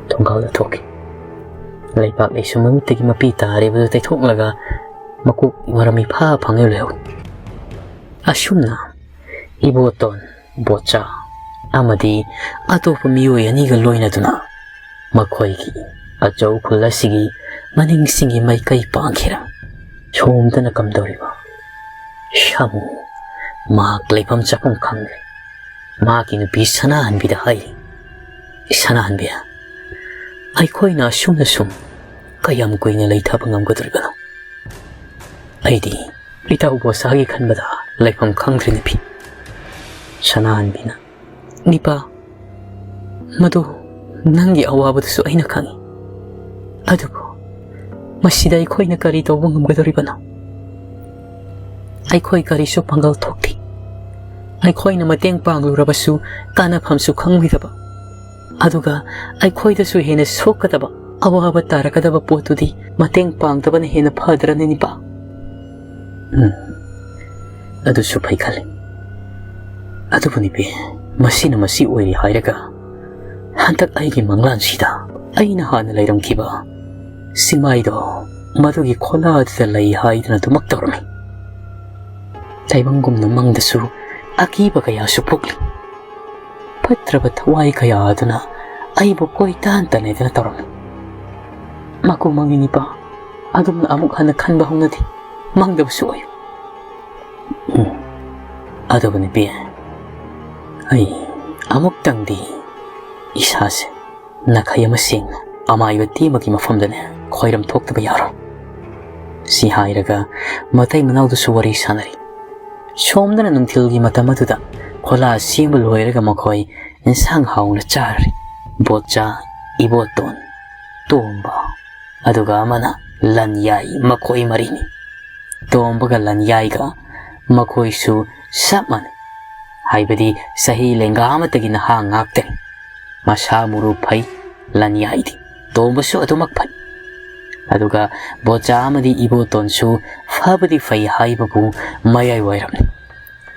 ꯊꯣꯡꯒꯥꯜꯗ ꯊꯣꯛꯈꯤ꯫ ꯂꯩꯄꯥꯛꯂꯩꯁꯨ ꯃꯃꯤꯠꯇꯒꯤ ꯃꯄꯤ ꯇꯥꯔꯤꯕꯗꯨ ꯇꯩꯊꯣꯛꯂꯒ ꯃꯀꯣꯛ ꯃꯔꯝ ꯏꯐꯥ ꯐꯪꯉ ꯂꯩꯍꯧꯏ꯫ ꯑꯁꯨꯝꯅ ꯏꯕꯣꯇꯣꯟ, ꯕꯣꯆꯥ ꯑꯃꯗꯤ ꯑꯇꯣꯞꯄ ꯃꯤꯑꯣꯏ ꯑꯅꯤꯒ ꯂꯣꯏꯅꯗꯨꯅ ꯃꯈꯣꯏꯒꯤ ꯑꯆꯧ ꯈꯨꯜ ꯑꯁꯤꯒꯤ ꯃꯅꯤꯡꯁꯤꯡꯒꯤ ꯃꯥꯏꯀꯩ ꯄꯥꯡꯈꯤꯔ꯫ ꯁꯣꯝꯗꯅ ꯀꯝꯗꯧꯔꯤꯕ? ꯁꯥꯃꯨ ꯃꯍꯥꯛ ꯂꯩꯐꯝ ꯆꯥꯐꯝ ꯈꯪꯗ꯭ꯔꯦ꯫ ꯃꯍꯥꯛꯀꯤ ꯅꯨꯄꯤ ꯁꯅꯥꯍꯟꯕꯤꯗ ꯍꯥꯏꯔꯤ, "ꯁꯅꯥꯍꯟꯕꯤ, ꯑꯩꯈꯣꯏꯅ ꯑꯁꯨꯝꯅ ꯁꯨꯝ ꯀꯌꯥꯝ ꯀꯨꯏꯅ ꯂꯩꯊꯕ ꯉꯝꯒꯗꯧꯔꯤꯕꯅꯣ? ꯑꯩꯗꯤ ꯏꯇꯥꯎ ꯕꯣꯁꯥꯒꯤ ꯈꯟꯕꯗ ꯂꯩꯐꯝ ꯈꯪꯗ꯭ꯔꯦ, ꯅꯨꯄꯤ꯫" ꯁꯅꯥꯍꯟꯕꯤꯅ, "ꯅꯤꯄꯥ, ꯃꯗꯨ ꯅꯪꯒꯤ ꯑꯋꯥꯕꯗꯨꯁꯨ ꯑꯩꯅ ꯈꯪꯏ꯫ ꯑꯗꯨꯕꯨ ꯃꯁꯤꯗ ꯑꯩꯈꯣꯏꯅ ꯀꯔꯤ ꯇꯧꯕ ꯉꯝꯒꯗꯧꯔꯤꯕꯅꯣ? ꯑꯩꯈꯣꯏ ꯀꯔꯤꯁꯨ ꯄꯥꯡꯒꯜ ꯊꯣꯛꯇꯦ꯫ ꯑꯩꯈꯣꯏꯅ ꯃꯇꯦꯡ ꯄꯥꯡꯂꯨꯔꯕꯁꯨ ꯀꯥꯟꯅꯐꯝꯁꯨ ꯈꯪꯂꯣꯏꯗꯕ, ꯑꯗꯨꯒ ꯑꯩꯈꯣꯏꯗꯁꯨ ꯍꯦꯟꯅ ꯁꯣꯛꯀꯗꯕ, ꯑꯋꯥꯕ ꯇꯥꯔꯛꯀꯗꯕ ꯄꯣꯠꯇꯨꯗꯤ ꯃꯇꯦꯡ ꯄꯥꯡꯗꯕꯅ ꯍꯦꯟꯅ ꯐꯗ꯭ꯔꯅꯦ, ꯅꯤꯄꯥ?" ꯎꯝ, ꯑꯗꯨꯁꯨ ꯐꯩ ꯈꯜꯂꯤ꯫ ꯑꯗꯨꯕꯨ ꯅꯨꯄꯤ, ꯃꯁꯤꯅ ꯃꯁꯤ ꯑꯣꯏꯔꯤ ꯍꯥꯏꯔꯒ, ꯍꯟꯗꯛ ꯑꯩꯒꯤ ꯃꯪꯂꯥꯟꯁꯤꯗ ꯑꯩꯅ ꯍꯥꯟꯅ ꯂꯩꯔꯝꯈꯤꯕ ꯆꯤꯡꯃꯥꯏꯗꯣ ꯃꯗꯨꯒꯤ ꯈꯣꯂꯥꯗꯨꯗ ꯂꯩ ꯍꯥꯏꯗꯨꯅ ꯑꯗꯨꯃꯛ ꯇꯧꯔꯝꯃꯤ꯫ ꯇꯥꯏꯕꯪꯒꯨꯝꯅ ꯃꯪꯗꯁꯨ ꯑꯀꯤꯕ ꯀꯌꯥꯁꯨ ꯄꯣꯛꯂꯤ꯫ ꯐꯠꯇ꯭ꯔꯕ ꯊꯋꯥꯏ ꯀꯌꯥ ꯑꯗꯨꯅ ꯑꯩꯕꯨ ꯀꯣꯏꯇꯥꯟ ꯇꯥꯟꯅꯗꯨꯅ ꯇꯧꯔꯝꯃꯤ꯫ ꯃꯀꯨ ꯃꯪꯉꯤ, ꯅꯤꯄꯥ꯫ ꯑꯗꯨꯝꯅ ꯑꯃꯨꯛ ꯍꯟꯅ ꯈꯟꯕ ꯍꯧꯅꯗꯦ꯫ ꯃꯪꯗꯕꯁꯨ ꯑꯣꯏꯌꯨ꯫ ꯎꯝ꯫ ꯑꯗꯨꯕꯨ ꯅꯨꯄꯤ, ꯑꯩ ꯑꯃꯨꯛꯇꯪꯗꯤ ꯏꯁꯥꯁꯦ ꯅꯥꯈꯩ ꯑꯃ ꯁꯦꯡꯅ ꯑꯃꯥꯏꯕ ꯇꯦꯝꯕꯒꯤ ꯃꯐꯝꯗꯅꯦ ꯈꯣꯏꯔꯝ ꯊꯣꯛꯇꯕ ꯌꯥꯔꯣꯏ꯫ ꯁꯤ ꯍꯥꯏꯔꯒ ꯃꯇꯩ ꯃꯅꯥꯎꯗꯨꯁꯨ ꯋꯥꯔꯤ ꯁꯥꯟꯅꯔꯤ꯫ ꯁꯣꯝꯗꯅ ꯅꯨꯡꯊꯤꯜꯒꯤ ꯃꯇꯝ ꯑꯗꯨꯗ ꯈꯣꯂꯥ ꯁꯦꯝꯕ ꯂꯣꯏꯔꯒ ꯃꯈꯣꯏ ꯏꯟꯁꯥꯡ ꯍꯥꯎꯅ ꯆꯥꯔꯔꯤ꯫ ꯕꯣꯠꯆꯥ, ꯏꯕꯣꯇꯣꯟ, ꯇꯣꯝꯕ, ꯑꯗꯨꯒ ꯑꯃꯅ ꯂꯟꯌꯥꯏ, ꯃꯈꯣꯏ ꯃꯔꯤꯅꯤ꯫ ꯇꯣꯝꯕꯒ ꯂꯟꯌꯥꯏꯒ ꯃꯈꯣꯏꯁꯨ ꯆꯞ ꯃꯥꯟꯅꯩ, ꯍꯥꯏꯕꯗꯤ ꯆꯍꯤ ꯂꯦꯡꯒꯥ ꯑꯃꯠꯇꯒꯤ ꯅꯍꯥ ꯉꯥꯛꯇꯅꯤ꯫ ꯃꯁꯥ ꯃꯎ ꯐꯩ, ꯂꯟꯌꯥꯏꯗꯤ꯫ ꯇꯣꯝꯕꯁꯨ ꯑꯗꯨꯃꯛ ꯐꯩ꯫ ꯑꯗꯨꯒ ꯕꯣꯠꯆꯥ ꯑꯃꯗꯤ ꯏꯕꯣꯇꯣꯟꯁꯨ ꯐꯕꯗꯤ ꯐꯩ ꯍꯥꯏꯕꯕꯨ ꯃꯌꯥꯏ ꯋꯥꯏꯔꯞꯅꯤ꯫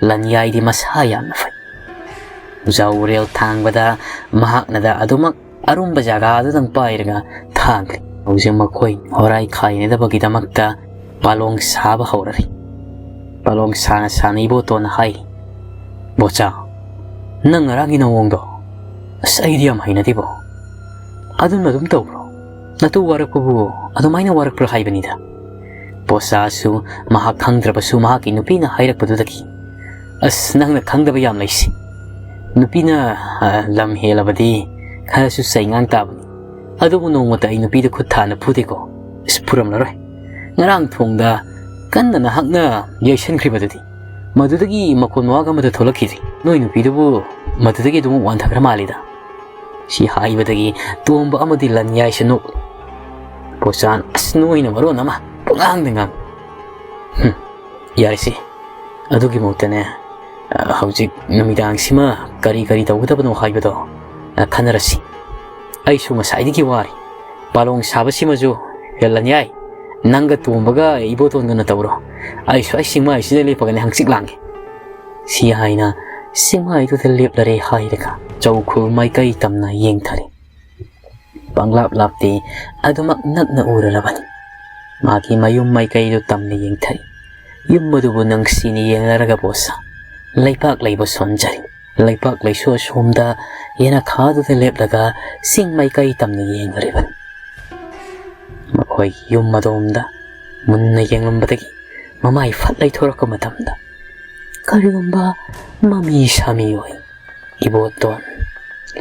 ꯂꯟꯌꯥꯏꯗꯤ ꯃꯁꯥ ꯌꯥꯝꯅ ꯐꯩ꯫ ꯖꯧ ꯎꯔꯦꯜ ꯊꯥꯡꯕꯗ ꯃꯍꯥꯛꯅꯗ ꯑꯗꯨꯃꯛ ꯑꯔꯨꯝꯕ ꯖꯒꯥꯗꯨꯗꯪ ꯄꯥꯏꯔꯒ ꯊꯥꯡꯂꯤ꯫ ꯍꯧꯖꯤꯛ ꯃꯈꯣꯏ ꯍꯣꯔꯥꯏ ꯈꯥꯏꯅꯗꯕꯒꯤꯗꯃꯛꯇ ꯄꯥꯂꯣꯡ ꯁꯥꯕ ꯍꯧꯔꯔꯤ꯫ ꯄꯥꯂꯣꯡ ꯁꯥꯅ ꯁꯥꯅ ꯏꯕꯣꯇꯣꯟꯅ ꯍꯥꯏꯔꯤ, "ꯕꯣꯠꯆꯥ, ꯅꯪ ꯉꯔꯥꯡꯒꯤ ꯅꯑꯣꯡꯗꯣ, ꯑꯁ, ꯑꯩꯗꯤ ꯌꯥꯝ ꯍꯩꯅꯗꯦꯕꯣ꯫ ꯑꯗꯨꯝ ꯑꯗꯨꯝ ꯇꯧꯕ꯭ꯔꯣ? ꯅꯇꯨ ꯋꯥꯔꯛꯄꯕꯨ ꯑꯗꯨꯃꯥꯏꯅ ꯋꯥꯔꯛꯄ꯭ꯔꯥ ꯍꯥꯏꯕꯅꯤꯗ?" ꯕꯣꯠꯆꯥꯁꯨ ꯃꯍꯥꯛ ꯈꯪꯗ꯭ꯔꯕꯁꯨ ꯃꯍꯥꯛꯀꯤ ꯅꯨꯄꯤꯅ ꯍꯥꯏꯔꯛꯄꯗꯨꯗꯒꯤ, "ꯑꯁ, ꯅꯪꯅ ꯈꯪꯗꯕ ꯌꯥꯝ ꯂꯩꯁꯤ꯫ ꯅꯨꯄꯤꯅ, ꯑ, ꯂꯝ ꯍꯦꯜꯂꯕꯗꯤ ꯈꯔꯁꯨ ꯆꯩꯉꯥꯡ ꯇꯥꯕꯅꯤ꯫ ꯑꯗꯨꯕꯨ ꯅꯣꯡꯃꯇ ꯑꯩ ꯅꯨꯄꯤꯗ ꯈꯨꯠ ꯊꯥꯅ ꯐꯨꯗꯦꯀꯣ꯫ ꯑꯁ, ꯐꯨꯔꯝꯂꯔꯣꯏ꯫ ꯉꯔꯥꯡ ꯊꯣꯡꯗ ꯀꯟꯅ ꯅꯍꯥꯛꯅ ꯌꯩꯁꯟꯈ꯭ꯔꯤꯕꯗꯨꯗꯤ, ꯃꯗꯨꯗꯒꯤ ꯃꯈꯣꯟ ꯃꯋꯥꯒ ꯑꯃꯠꯇ ꯊꯣꯛꯂꯛꯈꯤꯗ꯭ꯔꯤ꯫ ꯅꯣꯏ ꯅꯨꯄꯤꯗꯨꯕꯨ ꯃꯗꯨꯗꯒꯤ ꯑꯗꯨꯃꯛ ꯋꯥꯟꯊꯈ꯭ꯔ ꯃꯥꯜꯂꯤꯗ?" ꯁꯤ ꯍꯥꯏꯕꯗꯒꯤ ꯇꯣꯝꯕ ꯑꯃꯗꯤ ꯂꯟꯌꯥꯏꯁꯦ ꯅꯣꯛꯂꯤ꯫ ꯕꯣꯠꯆꯥꯅ, "ꯑꯁ, ꯅꯣꯏꯅ ꯃꯔꯣꯟ ꯑꯃ ꯄꯨꯡꯉꯥꯡꯗ ꯉꯥꯡ꯫ ꯍꯨꯝ, ꯌꯥꯔꯦꯁꯦ꯫ ꯑꯗꯨꯒꯤ ꯃꯍꯨꯠꯇꯅꯦ, ꯑ, ꯍꯧꯖꯤꯛ ꯅꯨꯃꯤꯗꯥꯡꯁꯤꯃ ꯀꯔꯤ ꯀꯔꯤ ꯇꯧꯒꯗꯕꯅꯣ ꯍꯥꯏꯕꯗꯣ, ꯑ, ꯈꯟꯅꯔꯁꯤ꯫ ꯑꯩꯁꯨ ꯉꯁꯥꯏꯗꯒꯤ ꯋꯥꯔꯤ꯫ ꯄꯥꯂꯣꯡ ꯁꯥꯕꯁꯤꯃꯁꯨ, ꯍꯦ ꯂꯟꯌꯥꯏ, ꯅꯪꯒ ꯇꯣꯝꯕꯒ ꯏꯕꯣꯇꯣꯟꯒꯅ ꯇꯧꯔꯣ꯫ ꯑꯩꯁꯨ ꯑꯩ ꯆꯤꯡꯃꯥꯏꯁꯤꯗ ꯂꯦꯞꯄꯒꯅꯦ ꯍꯪꯆꯤꯠ ꯂꯥꯡꯒꯦ꯫" ꯁꯤ ꯍꯥꯏꯅ ꯆꯤꯡꯃꯥꯏꯗꯨꯗ ꯂꯦꯞꯂꯔꯦ ꯍꯥꯏꯔꯒ ꯆꯧꯈꯨꯜ ꯃꯥꯏꯀꯩ ꯇꯝꯅ ꯌꯦꯡꯊꯔꯦ꯫ ꯄꯪꯂꯥꯞ ꯂꯥꯞꯇꯦ, ꯑꯗꯨꯃꯛ ꯅꯛꯅ ꯎꯔꯔꯕꯅꯤ꯫ ꯃꯥꯒꯤ ꯃꯌꯨꯝ ꯃꯥꯏꯀꯩꯗꯨ ꯇꯝꯅ ꯌꯦꯡꯊꯔꯤ꯫ ꯌꯨꯝ ꯑꯗꯨꯕꯨ ꯅꯨꯡꯁꯤꯅ ꯌꯦꯡꯂꯔꯒ ꯕꯣꯠꯆꯥ, ꯂꯩꯄꯥꯛ ꯂꯩꯕ ꯁꯣꯟꯖꯔꯤ꯫ ꯂꯩꯄꯥꯛ ꯂꯩꯁꯨ ꯑꯁꯣꯝꯗ ꯌꯦꯅꯈꯥꯗꯨꯗ ꯂꯦꯞꯂꯒ ꯆꯤꯡ ꯃꯥꯏꯀꯩ ꯇꯝꯅ ꯌꯦꯡꯂꯔꯤꯕꯅꯤ꯫ ꯃꯈꯣꯏꯒꯤ ꯌꯨꯝ ꯑꯗꯣꯝꯗ ꯃꯨꯟꯅ ꯌꯦꯡꯂꯝꯕꯗꯒꯤ ꯃꯃꯥꯏ ꯐꯠ ꯂꯩꯊꯣꯔꯛꯄ ꯃꯇꯝꯗ, ꯀꯔꯤꯒꯨꯝꯕ ꯃꯃꯤ ꯁꯥꯃꯤ ꯑꯣꯏ꯫ ꯏꯕꯣꯇꯣꯟ,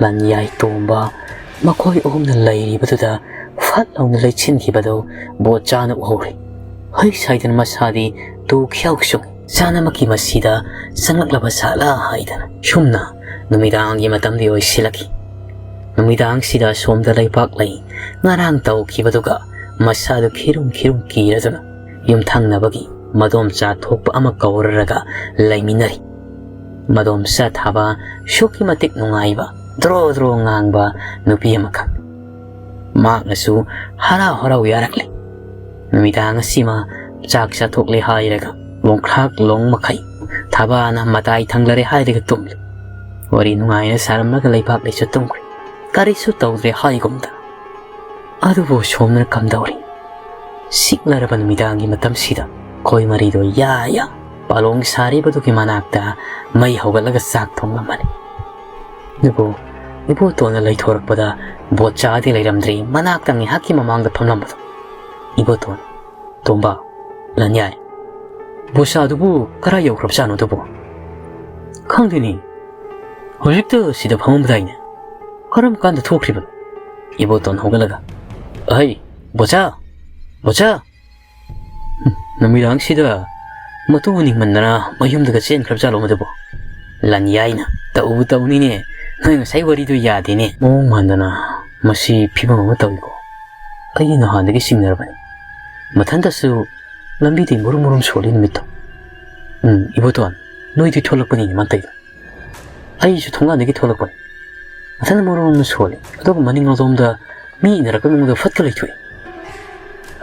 ꯂꯟꯌꯥꯏ ꯇꯣꯝꯕ, ꯃꯈꯣꯏ ꯑꯍꯨꯝꯅ ꯂꯩꯔꯤꯕꯗꯨꯗ ꯐꯠ ꯂꯥꯎꯅ ꯂꯩꯆꯤꯟꯈꯤꯕꯗꯨ ꯕꯣꯠꯆꯥꯅ ꯎꯍꯧꯔꯤ꯫ ꯍꯩꯁ ꯍꯥꯏꯗꯅ ꯃꯁꯥꯗꯤ ꯇꯨ ꯈ꯭ꯌꯥꯎ ꯆꯨꯡꯏ꯫ ꯆꯥꯅꯃꯛꯀꯤ ꯃꯁꯤꯗ ꯆꯪꯂꯛꯂꯕ ꯁꯥꯠꯂ ꯍꯥꯏꯗꯅ꯫ ꯁꯨꯝꯅ ꯅꯨꯃꯤꯗꯥꯡꯒꯤ ꯃꯇꯝꯗꯤ ꯑꯣꯏꯁꯤꯜꯂꯛꯈꯤ꯫ ꯅꯨꯃꯤꯗꯥꯡꯁꯤꯗ ꯁꯣꯝꯗ ꯂꯩꯄꯥꯛ ꯂꯩ ꯉꯔꯥꯡ ꯇꯧꯈꯤꯕꯗꯨꯒ ꯃꯁꯥꯗꯨ ꯈꯤꯔꯨꯝ ꯈꯤꯔꯨꯝ ꯀꯤꯔꯗꯨꯅ ꯌꯨꯝꯊꯪꯅꯕꯒꯤ ꯃꯗꯣꯝꯆꯥ ꯊꯣꯛꯄ ꯑꯃ ꯀꯧꯔꯔꯒ ꯂꯩꯃꯤꯟꯅꯔꯤ꯫ ꯃꯗꯣꯝꯆꯥ ꯊꯥꯕ ꯁꯨꯛꯀꯤ ꯃꯇꯤꯛ ꯅꯨꯡꯉꯥꯏꯕ, ꯗ꯭ꯔꯣ ꯗ꯭ꯔꯣ ꯉꯥꯡꯕ ꯅꯨꯄꯤ ꯑꯃꯈꯛ꯫ ꯃꯍꯥꯛꯅꯁꯨ ꯍꯔꯥꯎ ꯍꯔꯥꯎ ꯌꯥꯔꯛꯂꯦ꯫ ꯅꯨꯃꯤꯗꯥꯡ ꯑꯁꯤꯃ ꯆꯥꯛ ꯆꯥꯊꯣꯛꯂꯦ ꯍꯥꯏꯔꯒ ꯂꯣꯡꯈ꯭ꯔꯥꯛ ꯂꯣꯡ ꯃꯈꯩ ꯊꯥꯕꯅ ꯃꯇꯥꯏ ꯊꯪꯂꯔꯦ ꯍꯥꯏꯔꯒ ꯇꯨꯝꯂꯦ꯫ ꯋꯥꯔꯤ ꯅꯨꯡꯉꯥꯏꯅ ꯁꯥꯔꯝꯂꯒ ꯂꯩꯄꯥꯛ ꯂꯩꯁꯨ ꯇꯨꯝꯈ꯭ꯔꯦ꯫ ꯀꯔꯤꯁꯨ ꯇꯧꯗ꯭ꯔꯦ ꯍꯥꯏꯒꯨꯝꯗ꯫ ꯑꯗꯨꯕꯨ ꯁꯣꯝꯅ ꯀꯝꯗꯧꯔꯤ? ꯁꯤꯛꯂꯔꯕ ꯅꯨꯃꯤꯗꯥꯡꯒꯤ ꯃꯇꯝꯁꯤꯗ ꯈꯣꯏ ꯃꯔꯤꯗꯣ ꯌꯥ ꯌꯥ ꯄꯥꯂꯣꯡ ꯁꯥꯔꯤꯕꯗꯨꯒꯤ ꯃꯅꯥꯛꯇ ꯃꯩ ꯍꯧꯒꯠꯂꯒ ꯆꯥꯛ ꯊꯣꯡꯂꯝꯕꯅꯤ꯫ ꯑꯗꯨꯕꯨ ꯏꯕꯣꯇꯣꯟꯅ ꯂꯩꯊꯣꯔꯛꯄꯗ ꯕꯣꯠꯆꯥꯗꯤ ꯂꯩꯔꯝꯗ꯭ꯔꯦ, ꯃꯅꯥꯛꯇ ꯉꯥꯏꯍꯥꯛꯀꯤ ꯃꯃꯥꯡꯗ ꯐꯝꯂꯝꯕꯗꯣ꯫ ꯏꯕꯣꯇꯣꯟ, "ꯇꯣꯝꯕ, ꯂꯟꯌꯥꯏ, ꯕꯣꯠꯆꯥꯗꯨꯕꯨ ꯀꯔꯥꯏ ꯌꯧꯈ꯭ꯔꯕꯖꯥꯠꯅꯣ ꯑꯗꯨꯕꯨ? ꯈꯪꯗꯦꯅꯦ, ꯍꯧꯖꯤꯛꯇ ꯁꯤꯗ ꯐꯝꯃꯝꯕꯗꯥꯏꯅꯦ꯫ ꯀꯔꯝ ꯀꯥꯟꯗ ꯊꯣꯛꯈ꯭ꯔꯤꯕꯅꯣ?" ꯏꯕꯣꯇꯣꯟ ꯍꯧꯒꯠꯂꯒ, "ꯑꯍꯩ, ꯕꯣꯠꯆꯥ! ꯕꯣꯠꯆꯥ!" ꯅꯨꯃꯤꯗꯥꯡꯁꯤꯗ ꯃꯇꯨ ꯎꯅꯤꯡꯃꯟꯗꯅ ꯃꯌꯨꯝꯗꯒ ꯆꯦꯟꯈ꯭ꯔꯕ ꯖꯥꯠꯂꯣ ꯃꯗꯨꯕꯨ? ꯂꯟꯌꯥꯏꯅ, "ꯇꯧꯕꯨ ꯇꯧꯅꯤꯅꯦ, ꯅꯣꯏ ꯉꯁꯥꯏ ꯋꯥꯔꯤꯗꯨ ꯌꯥꯗꯦꯅꯦ꯫ ꯃꯑꯣꯡ ꯃꯥꯟꯗꯅ ꯃꯁꯤ ꯐꯤꯕꯝ ꯑꯃ ꯇꯧꯏꯀꯣ꯫ ꯑꯩꯗꯤ ꯅꯍꯥꯟꯗꯒꯤ ꯆꯤꯡꯅꯔꯕꯅꯤ꯫ ꯃꯊꯟꯇꯁꯨ ꯂꯝꯕꯤꯗꯒꯤ ꯃꯨꯔꯨꯝ ꯃꯨꯔꯨꯝ ꯁꯣꯜꯂꯤ ꯅꯨꯃꯤꯠꯇꯣ꯫ ꯎꯝ, ꯏꯕꯣꯇꯣꯟ, ꯅꯣꯏꯗꯤ ꯊꯣꯛꯂꯛꯄꯅꯤꯅꯦ ꯃꯥ ꯇꯧꯏꯗꯣ꯫ ꯑꯩꯁꯨ ꯊꯣꯡꯒꯥꯟꯗꯒꯤ ꯊꯣꯛꯂꯛꯄꯅꯤ꯫ ꯃꯊꯟꯇ ꯃꯨꯔꯨꯝ ꯃꯨꯔꯨꯝ ꯁꯣꯜꯂꯤ꯫ ꯑꯗꯨꯒ ꯃꯅꯤꯡ ꯃꯥꯡꯂꯣꯝꯗ ꯃꯤ ꯏꯟꯅꯔꯛꯄ ꯃꯑꯣꯡꯗ ꯐꯠꯀ ꯂꯩꯊꯣꯛꯏ꯫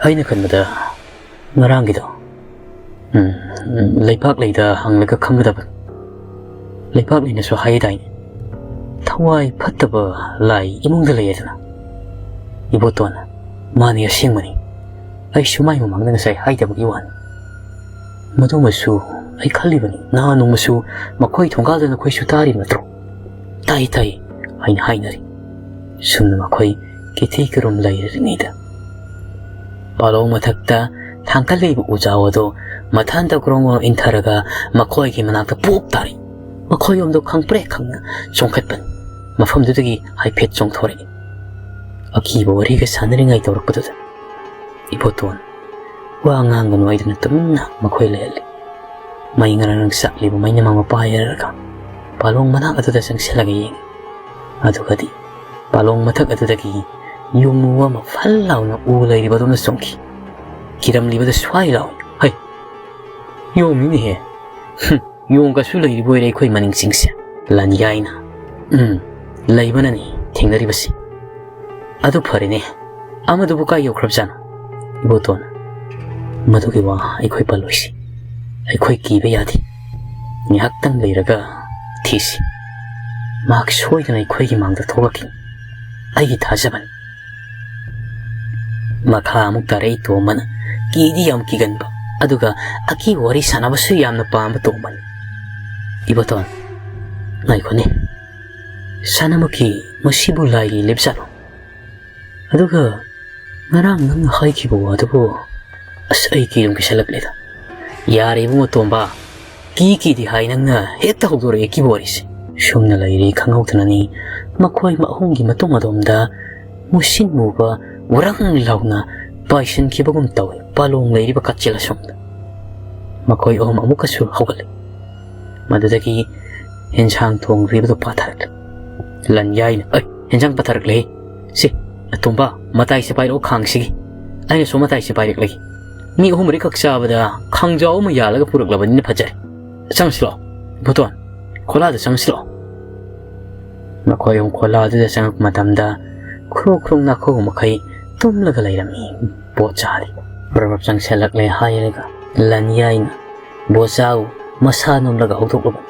ꯑꯩꯅ ꯈꯟꯕꯗ ꯉꯔꯥꯡꯒꯤꯗꯣ, ꯎꯝ, ꯎꯝ, ꯂꯩꯄꯥꯛ ꯂꯩꯗ ꯍꯪꯂꯒ ꯈꯪꯒꯗꯕꯅꯤ꯫ ꯂꯩꯄꯥꯛ ꯂꯩꯅꯁꯨ ꯍꯥꯏꯗꯥꯏꯅꯦ, ꯊꯋꯥꯏ ꯐꯠꯇꯕ ꯂꯥꯏ ꯏꯃꯨꯡꯗ ꯂꯩꯌꯦꯗꯅ?" ꯏꯕꯣꯇꯣꯟꯅ, "ꯃꯥꯅꯤ, ꯑꯁꯦꯡꯕꯅꯤ꯫ ꯑꯩꯁꯨ ꯃꯥꯏ ꯃꯃꯥꯡꯗ ꯉꯁꯥꯏ ꯍꯥꯏꯗꯕꯒꯤ ꯋꯥꯅꯤ꯫ ꯃꯗꯨꯃꯁꯨ ꯑꯩ ꯈꯜꯂꯤꯕꯅꯤ, ꯅꯍꯥꯟ ꯅꯣꯡꯃꯁꯨ ꯃꯈꯣꯏ ꯊꯣꯡꯒꯥꯜꯗ ꯅꯈꯣꯏꯁꯨ ꯇꯥꯔꯤꯕ ꯅꯠꯇ꯭ꯔꯣ?" "ꯇꯥꯏ, ꯇꯥꯏ" ꯍꯥꯏꯅ ꯍꯥꯏꯅꯔꯤ꯫ ꯁꯨꯝꯅ ꯃꯈꯣꯏ ꯀꯤꯊꯤ ꯀꯤꯔꯨꯝ ꯂꯩꯔꯤꯉꯩꯗ ꯄꯥꯂꯧ ꯃꯊꯛꯇ ꯊꯥꯡꯀꯠꯂꯤꯕ ꯎꯖꯥꯎ ꯑꯗꯨ ꯃꯊꯟꯇ ꯒ꯭ꯔꯣꯡ ꯒ꯭ꯔꯣꯡ ꯏꯟꯊꯔꯒ ꯃꯈꯣꯏꯒꯤ ꯃꯅꯥꯛꯇ ꯄꯣꯞ ꯇꯥꯔꯤ꯫ ꯃꯈꯣꯏꯔꯣꯝꯗ ꯈꯪꯄ꯭ꯔꯦꯛ ꯈꯪꯅ ꯆꯣꯡꯈꯠꯄꯅꯤ꯫ ꯃꯐꯝꯗꯨꯗꯒꯤ ꯍꯥꯏꯐꯦꯠ ꯆꯣꯡꯊꯣꯔꯛꯏ꯫ ꯑꯀꯤꯕ ꯋꯥꯔꯤꯒ ꯁꯥꯟꯅꯔꯤꯉꯩ ꯇꯧꯔꯛꯄꯗꯨꯗ ꯏꯕꯣꯇꯣꯟ ꯋꯥ ꯉꯥꯡꯒꯅꯨ ꯍꯥꯏꯗꯨꯅ ꯇꯨꯃꯤꯟꯅ ꯃꯈꯣꯏ ꯂꯩꯍꯜꯂꯤ꯫ ꯃꯩ ꯉꯔꯪ ꯉꯔꯪ ꯆꯥꯛꯂꯤꯕ ꯃꯩꯅꯝ ꯑꯃ ꯄꯥꯏꯔꯒ ꯄꯥꯂꯣꯡ ꯃꯅꯥꯛ ꯑꯗꯨꯗ ꯆꯪꯁꯤꯜꯂꯒ ꯌꯦꯡꯉꯤ꯫ ꯑꯗꯨꯒꯗꯤ ꯄꯥꯂꯣꯡ ꯃꯊꯛ ꯑꯗꯨꯗꯒꯤ ꯌꯣꯡꯉꯨ ꯑꯃ ꯐꯜ ꯂꯥꯎꯅ ꯎ ꯂꯩꯔꯤꯕ ꯑꯗꯣꯝꯗ ꯆꯣꯡꯈꯤ꯫ ꯀꯤꯔꯝꯂꯤꯕꯗ ꯁ꯭ꯋꯥꯏ ꯂꯥꯎꯏ꯫ "ꯍꯩ, ꯌꯣꯡꯅꯤꯅꯦꯍꯦ! ꯍꯨꯝ, ꯌꯣꯡꯒꯁꯨ ꯂꯩꯔꯤꯕ ꯑꯣꯏꯔꯦ ꯑꯩꯈꯣꯏ ꯃꯅꯤꯡ ꯆꯤꯡꯁꯦ?" ꯂꯟꯌꯥꯏꯅ, "ꯎꯝ, ꯂꯩꯕꯅꯅꯤ ꯊꯦꯡꯅꯔꯤꯕꯁꯤ꯫ ꯑꯗꯨ ꯐꯔꯦꯅꯦ, ꯑꯃꯗꯨꯕꯨ ꯀꯥꯏ ꯌꯧꯈ꯭ꯔꯕꯖꯥꯠꯅꯣ?" ꯏꯕꯣꯇꯣꯟ, "ꯃꯗꯨꯒꯤ ꯋꯥ ꯑꯩꯈꯣꯏ ꯄꯜꯂꯣꯏꯁꯤ꯫ ꯑꯩꯈꯣꯏ ꯀꯤꯕ ꯌꯥꯗꯦ꯫ ꯉꯥꯏꯍꯥꯛꯇꯪ ꯂꯩꯔꯒ ꯊꯤꯁꯤ꯫ ꯃꯍꯥꯛ ꯁꯣꯏꯗꯅ ꯑꯩꯈꯣꯏꯒꯤ ꯃꯥꯡꯗ ꯊꯣꯛꯂꯛꯈꯤꯅꯤ꯫ ꯑꯩꯒꯤ ꯊꯥꯖꯕꯅꯤ꯫" ꯃꯈꯥ ꯑꯃꯨꯛ ꯇꯥꯔꯛꯏ ꯇꯣꯝꯕꯅ꯫ ꯀꯤꯗꯤ ꯌꯥꯝ ꯀꯤꯒꯟꯕ, ꯑꯗꯨꯒ ꯑꯀꯤꯕ ꯋꯥꯔꯤ ꯁꯥꯟꯅꯕꯁꯨ ꯌꯥꯝꯅ ꯄꯥꯝꯕ ꯇꯣꯝꯕꯅꯤ꯫ "ꯏꯕꯣꯇꯣꯟ, ꯉꯥꯏꯈꯣꯅꯦ꯫ ꯁꯅꯥꯃꯨꯈꯤ, ꯃꯁꯤꯕꯨ ꯂꯥꯏꯒꯤ ꯂꯦꯞꯆꯠꯂꯣ? ꯑꯗꯨꯒ ꯉꯔꯥꯡ ꯅꯪꯅ ꯍꯥꯏꯈꯤꯕ ꯋꯥꯗꯨꯕꯨ, ꯑꯁ, ꯑꯩ ꯀꯤꯔꯨꯝ ꯀꯤꯁꯜꯂꯛꯂꯦꯗ꯫ ꯌꯥꯔꯦ ꯏꯕꯨꯡꯉꯣ ꯇꯣꯝꯕ, ꯀꯤ ꯀꯤꯗꯤ ꯍꯥꯏ ꯅꯪꯅ ꯍꯦꯛꯇ ꯍꯧꯗꯣꯔꯛꯑꯦ ꯀꯤꯕ ꯋꯥꯔꯤꯁꯦ꯫" ꯁꯨꯝꯅ ꯂꯩꯔꯤ ꯈꯪꯍꯧꯗꯅꯅꯤ ꯃꯈꯣꯏ ꯑꯍꯨꯝꯒꯤ ꯃꯇꯨꯡ ꯑꯗꯣꯝꯗ ꯃꯨꯁꯤꯟ ꯃꯨꯕ ꯋꯥꯔꯪ ꯂꯥꯎꯅ ꯄꯥꯏꯁꯤꯟꯈꯤꯕꯒꯨꯝ ꯇꯧꯏ ꯄꯥꯂꯣꯡ ꯂꯩꯔꯤꯕ ꯀꯥꯆꯤꯜ ꯑꯁꯣꯝꯗ꯫ ꯃꯈꯣꯏ ꯑꯍꯨꯝ ꯑꯃꯨꯛꯀꯁꯨ ꯍꯧꯒꯠꯂꯤ꯫ ꯃꯗꯨꯗꯒꯤ ꯍꯦꯟꯁꯥꯡ ꯊꯣꯡꯗ꯭ꯔꯤꯕꯗꯨ ꯄꯥꯊꯔꯛꯂꯦ꯫ ꯂꯟꯌꯥꯏꯅ, "ꯑꯩ, ꯍꯦꯟꯁꯥꯡ ꯄꯥꯊꯔꯛꯂꯦ꯫ ꯁꯤ, ꯑꯇꯣꯝꯕ, ꯃꯇꯥꯏꯁꯦ ꯄꯥꯏꯔꯛꯑꯣ ꯈꯥꯡꯁꯤꯒꯤ꯫ ꯑꯩꯅꯁꯨ ꯃꯇꯥꯏꯁꯦ ꯄꯥꯏꯔꯛꯂꯒꯦ꯫ ꯃꯤ ꯑꯍꯨꯝ ꯃꯔꯤꯈꯛ ꯆꯥꯕꯗ ꯈꯥꯡꯖꯥꯎ ꯑꯃ ꯌꯥꯜꯂꯒ ꯄꯨꯔꯛꯂꯕꯅꯤꯅ ꯐꯖꯔꯦ꯫ ꯆꯪꯁꯤꯜꯂꯣ, ꯏꯕꯣꯇꯣꯟ, ꯈꯣꯂꯥꯗ ꯆꯪꯁꯤꯜꯂꯣ꯫" ꯃꯈꯣꯏ ꯑꯍꯨꯝ ꯈꯣꯂꯥꯗꯨꯗ ꯆꯪꯉꯛꯄ ꯃꯇꯝꯗ ꯈꯨꯔꯨ ꯈꯨꯔꯨ ꯅꯥꯈꯣꯛ ꯃꯈꯩ ꯇꯨꯝꯂꯒ ꯂꯩꯔꯝꯃꯤ꯫ ꯕꯣꯆꯥꯗꯤ ꯕ꯭ꯔꯕ꯭ꯔꯞ ꯆꯪꯁꯤꯜꯂꯛꯂꯦ ꯍꯥꯏꯔꯒ ꯂꯟꯌꯥꯏꯅ ꯕꯣꯆꯥꯕꯨ ꯃꯁꯥ ꯅꯣꯝꯂꯒ ꯍꯧꯗꯣꯛꯂꯨꯕꯅꯤ꯫